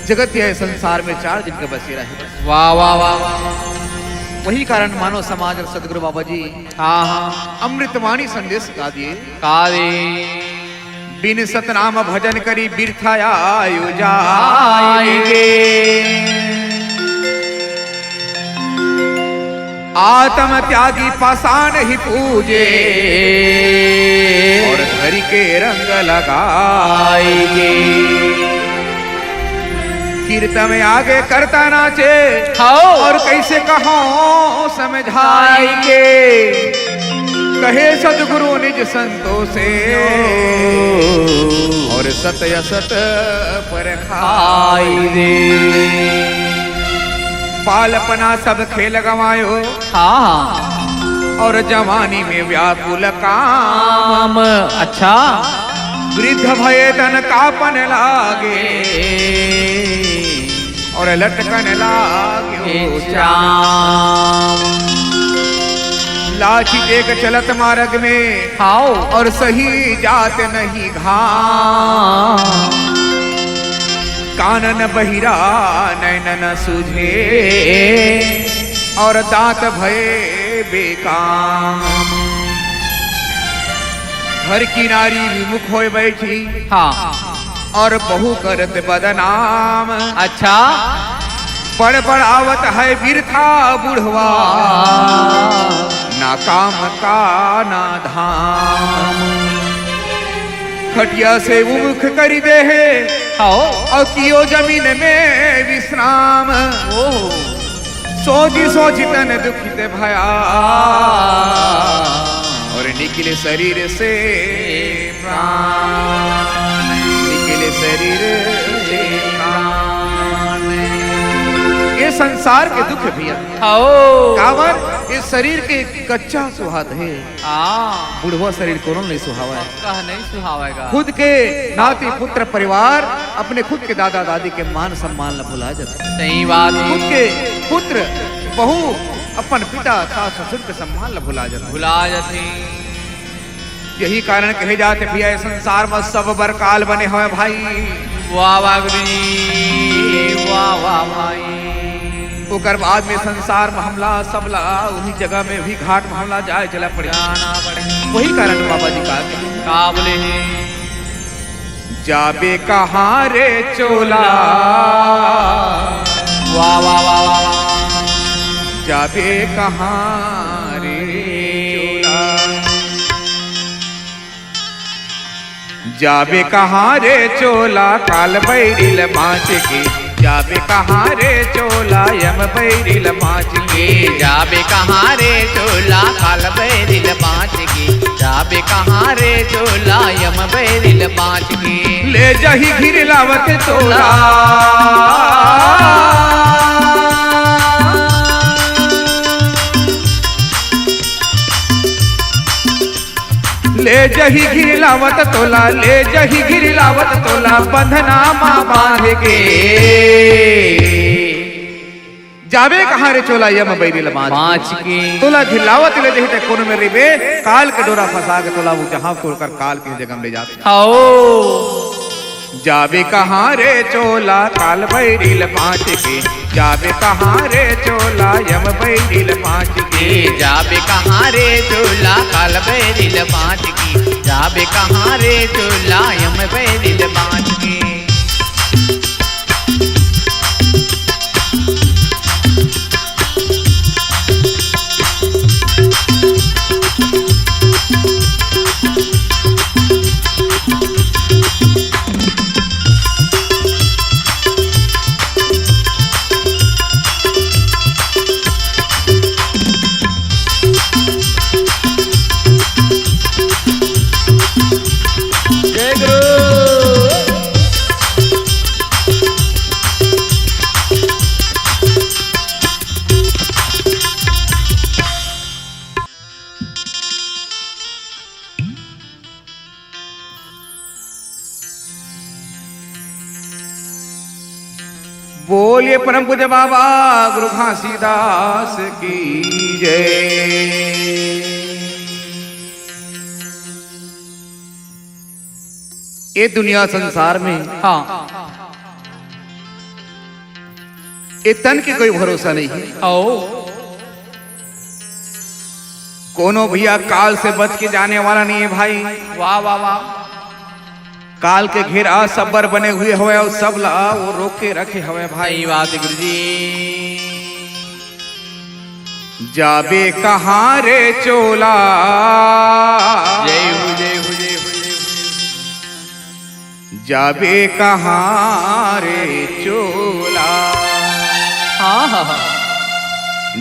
जगत ये संसार में चार दिन का बसेरा है। वाह, वाह, वाह, वाह। वही कारण मानव समाज और सदगुरु बाबा जी हाँ, हाँ। अमृतवाणी संदेश का दिए। का दिए? बिन सतनाम भजन करी बिरथा आयु जाएगे। आत्म त्यागी पाषाण ही पूजे और हरि के रंग लगाएगे। कीर्तन में आगे करता नाचे हाँ। और कैसे कहो समझाई के। कहे सतगुरु निज संतोषे और सत असत परखाई दे। बालपना सब खेल गवायो हाँ। और जवानी में व्याकुल काम। काम, अच्छा। वृद्ध भये तन कापन लागे और लटकन लागे हे चाम। लाठी एक चलत मार्ग में हाओ। और सही जात नहीं घाम। कानन बहिरा नैन न सूझे और दांत भये बेकाम। घर की नारी विमुख होए बैठी हाँ। और बहू करत बदनाम। अच्छा। बड़बड़ावत है बिरथा बुढ़वा, ना काम का ना धाम। खटिया से उमुख करि देहे, हाँ। और कियो जमीन में विश्राम। ओह। सोची सोची तन दुखित भया, और निकले शरीर से प्राण, निकले शरीर से प्राण। ये संसार के दुख हे भैया। हव। काबर? ये शरीर के कच्चा सुहात हे। हाँ। बुढ़वा शरीर कोनो नहीं सुहावय। कह नहीं सुहावय गा। खुद के नाती पुत्र परिवार, अपने खुद के दादा दादी के मान सम्मान ला भुला जाथे। सही बात हे। खुद के पुत्र, बहू, अपन पिता, सास, ससुर के सम्मान ला भुला जाथे। भुला जाथे। यही कारण कहे जाथे भैया, ये संसार म सब बर काल बने हवय भाई। वाह वाह गुरु जी, वाह वाह भाई। ओकर बाद में संसार म हमला सबला उही जगह में, उही घाट म हमला जाए चला पड़े। जाना पड़े। वही कारण बाबा जी का कहे। का बोले हे? जाबे कहाँ रे चोला? वाह, वाह, वाह, वाह, वाह। जाबे कहाँ रे चोला? जाबे कहाँ रे चोला काल बैरी ल बाँच के? जाबे कहाँ रे चोला यम बैरी ल बाँच के? जाबे कहाँ रे चोला काल बैरी ल बाँच के? जाबे कहाँ रे चोला यम बैरी ल बाँच के? ले जाही घिर लावत तोला। ले जही घिर लावत तोला, ले जही घिर लावत तोला, बंधना मा बांध के। जाबे कहाँ रे चोला यम बैरी ल बाँच के। तोला घिर लावत ले जही ते कोनो में रिबे, काल के डोरा फंसा के तोला वो जहाँ तोड़कर काल के जगह में ले जाते। हव। जाबे कहाँ रे चोला काल बैरी ल बाँच के, जाबे कहाँ रे चोला यम बैरी ल बाँच के। जाबे कहाँ रे चोला काल बैरी ल बाँच के, जाबे कहाँ रे चोला यम बैरी ल बाँच के। बोलिए परम पूज्य बाबा गुरु घासीदास की जय। ये दुनिया संसार में हाँ। ये तन के कोई भरोसा नहीं है। आओ। कोनो भैया काल से बच के जाने वाला नहीं है भाई। वाह, वाह, वाह। काल के घेरा सब्बर बने हुए हवय अउ सब ला वो रोक के रखे हवय भाई। सही बात है गुरुजी। जाबे कहाँ रे चोला? जय हो, जय हो, जय हो, जय हो। जाबे कहाँ रे चोला? हाँ, हाँ, हाँ।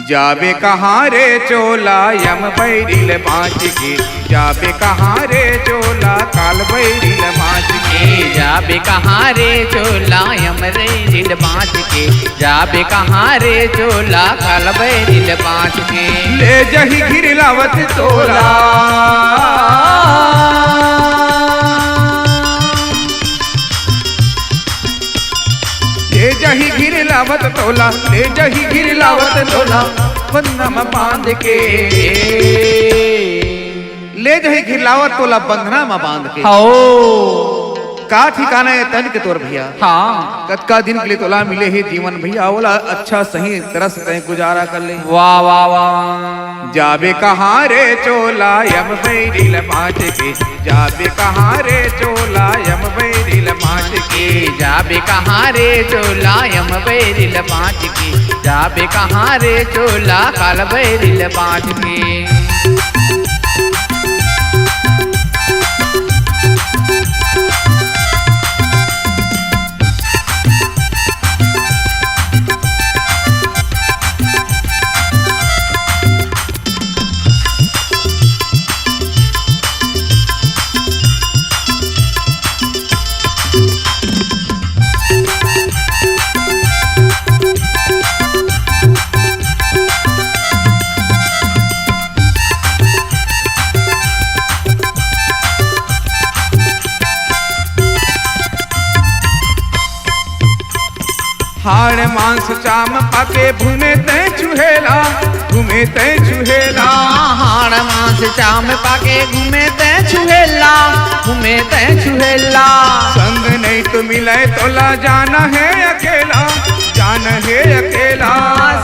जाबे कहाँ रे चोला यम बैरी ल बाँच के? जाबे कहाँ रे चोला काल बैरी ल बाँच के? जाबे कहाँ रे चोला यम बैरी ल बाँच के? जाबे कहाँ रे चोला काल बैरी ल बाँच के? ले जही घिर लावत तोला। ले जही घिर लावत तोला, ले जही घिर लावत तोला, बंधना म बांध के। ले जही घिर लावत तोला, बंधना म बांध के। हव। का ठिकाना हे तन के तोर भैया? हाँ। कतका दिन के लिए तोला मिले हे जीवन भैया, ओला अच्छा सही तरह से तय गुजारा कर ले। वाह, वाह, वाह। जाबे कहाँ रे चोला, यम बैरी ल बाँच के। जाबे कहाँ रे चोला, यम बैरी ल बाँच के। जाबे कहाँ रे चोला, यम बैरी ल बाँच के। जाबे कहाँ रे चोला, काल बैरी ल बाँच के। हाड़ मांस चाम पाके घूमे तैं छुहेला, घूमे तैं छुहेला। हाड़ मांस चाम पाके घूमे तैं छुहेला, घूमे तैं छुहेला। संग नहीं तो मिले तोला जाना है अकेला, जाना है अकेला।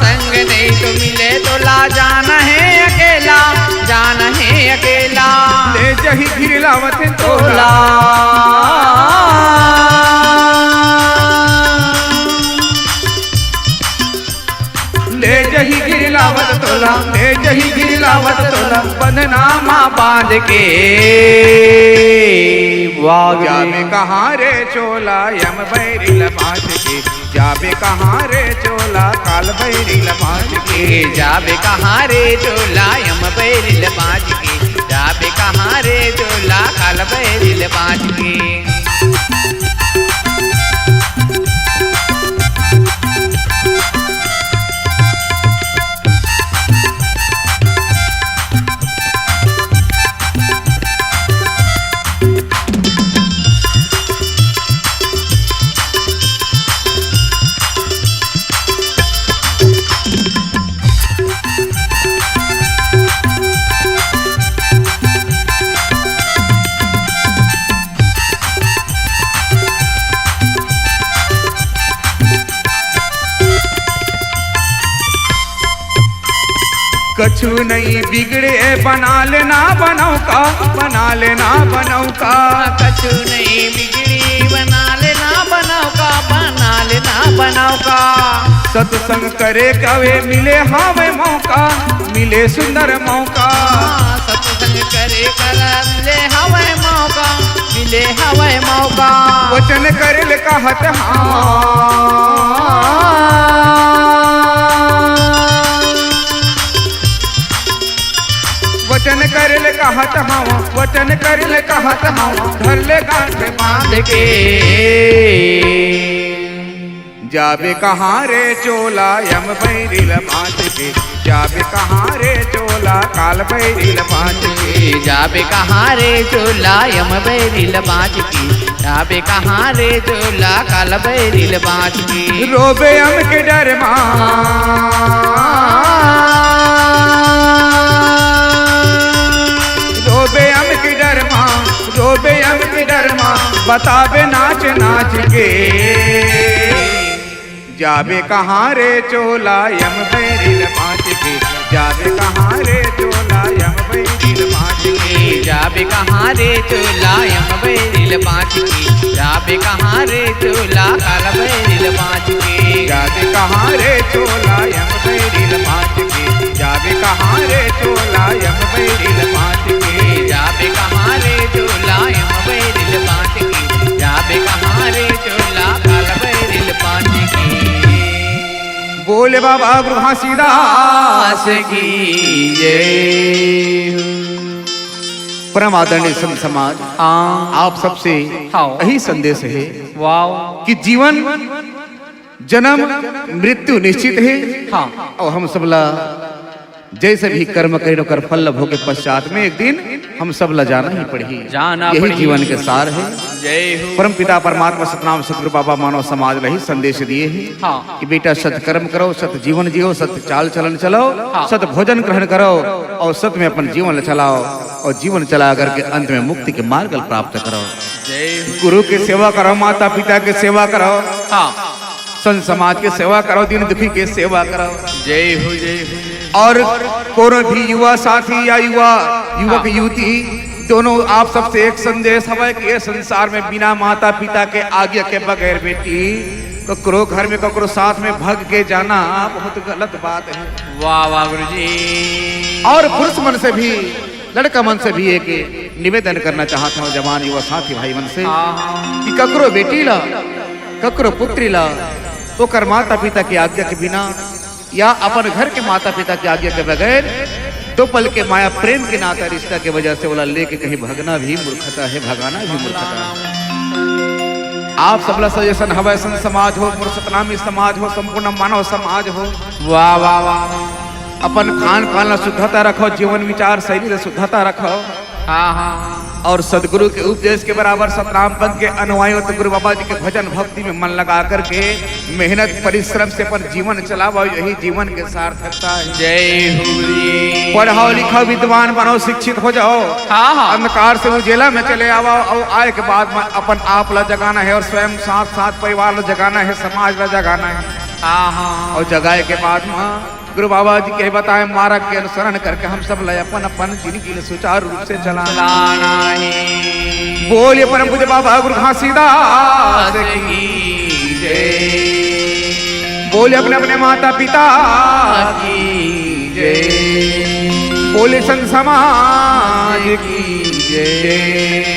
संग नहीं तो मिले तोला जाना है अकेला, जाना है अकेला। ले जही गिरलावत तोला। ले जही गिरलावत तोला, ले जही गिरलावत तोला, बंधना मा बांध के। वाह। जाबे कहाँ रे चोला, यम बैरी ल बांध के। जाबे कहाँ रे चोला, काल बैरी ल बांध के। जाबे कहाँ रे चोला, यम बैरी ल बांध के। जाबे कहाँ रे चोला, काल बैरी ल बांध के। कछु नहीं बिगड़े, बना लेना बनऊ का, बना लेना बनऊ का। कछु नहीं बिगड़ी, बना लेना बनऊ का, बना लेना बनऊ का। सत्संग करे कवे मिले हावे मौका, मिले सुंदर मौका। सत्संग करे कर मिले हवय मौका, मिले हवय मौका। वचन करे ले कहत हाँ। वचन करे ले कहत हाँ, वचन करे ले कहत हाँ। धर ले गांठ बांध के। जाबे कहाँ रे चोला यम बैरी ल बांध के, जाबे कहाँ रे चोला काल बैरी ल बांध के। जाबे कहाँ रे चोला यम बैरी ल बांध के, जाबे कहाँ रे चोला काल बैरी ल बांध के। रोबे यम के डर मा, रोबे यम के डर मा, रोबे यम के डर मा, बताबे नाच नाच के। जाबे कहाँ रे चोला यम बैरी ल बांध के, जाबे कहाँ रे चोला यम बैरी ल बांध के। जाबे कहाँ रे चोला यम बैरी ल बांध के, जाबे कहाँ रे चोला काल बैरी ल बांध के। जाबे कहाँ रे चोला यम बैरी ल बांध के, जाबे कहाँ रे चोला यम बैरी ल बांध के। जाबे कहाँ रे चोला यम बैरी ल बांध के, जाबे कहाँ रे चोला काल बैरी ल बांध के। बोले बाबा गुरु घासीदास की जय। परम आदरणीय संत समाज, हाँ। आप सबसे हाँ। यही संदेश है वाह। कि जीवन, जन्म, मृत्यु निश्चित है। हाँ। और हम सबला जैसे भी कर्म करें, ओकर फल ल भोगे पश्चात में एक दिन हम सब ला जाना ही पड़ही। जाना यही पड़ही। जीवन के सार है। जय हो। परम पिता परमात्मा सतनाम सतगुरु बाबा मानव समाज ला ही संदेश दिए हैं हाँ। कि बेटा सत कर्म करो, सत जीवन जियो, सत चाल चलन चलो, हाँ। सत भोजन ग्रहण करो और सत में अपन जीवन ला चलाओ और जीवन चला करके अंत में मुक्ति के मार्ग ला प्राप्त करो। जय हो। गुरु के सेवा करो, माता पिता के सेवा करो, हाँ। संत समाज के सेवा करो, दीन दुखी के सेवा करो। जय हो, जय हो। और कोनो भी युवा साथी या युवा, युवक, हाँ। युवती दोनों आप सबसे एक संदेश हवय कि ये संसार में बिना माता पिता के आज्ञा के बगैर बेटी ककरो घर में ककरो साथ में भग के जाना बहुत गलत बात है। वाह, वाह, गुरुजी। और पुरुष मन से भी, लड़का मन से भी एक निवेदन करना चाहत हूँ, जवान युवा साथी भाई मन से, हाँ, हाँ। कि ककरो बेटी ला, ककरो पुत्री ला, ओकर माता पिता की आज्ञा के बिना या अपन घर के माता पिता की आज्ञा के बगैर दो पल के माया प्रेम के नाता रिश्ता के वजह से ओला लेके कहीं भगना भी मूर्खता है, भगाना भी मूर्खता है। आप सबला suggestion हवय, संत समाज हो, मोर सतनामी समाज हो, संपूर्ण मानव समाज हो, वाह, वाह, वाह। अपन खान पान ला शुद्धता रखो, जीवन विचार शैली ला शुद्धता रखो। हाँ, हाँ, हाँ। और सदगुरु के उपदेश के बराबर सतनाम पंथ के अनुयायी हो तो गुरु बाबा जी के भजन भक्ति में मन लगा करके मेहनत परिश्रम से अपन जीवन चलावा, यही जीवन के सार्थकता है। जय हो रे। पढ़ाओ लिखाओ, विद्वान बनाओ, शिक्षित हो जाओ। हाँ, हाँ। अंधकार से उजेला में चले आवा और आए के बाद में अपन आप ला जगाना है और स्वयं साथ साथ परिवार ला जगाना है, समाज ला जगाना है। हाँ, हाँ। और जगाए के बाद में गुरु बाबा जी के बताए मार्ग के अनुसरण करके हम सब ला अपन अपन जिंदगी ला सुचारू रूप से चलाना। चलाना है। बोलिए परम पूज्य बाबा गुरु घासीदास की जय। बोलिए अपने अपने माता पिता की जय। बोलिए संत समाज की जय।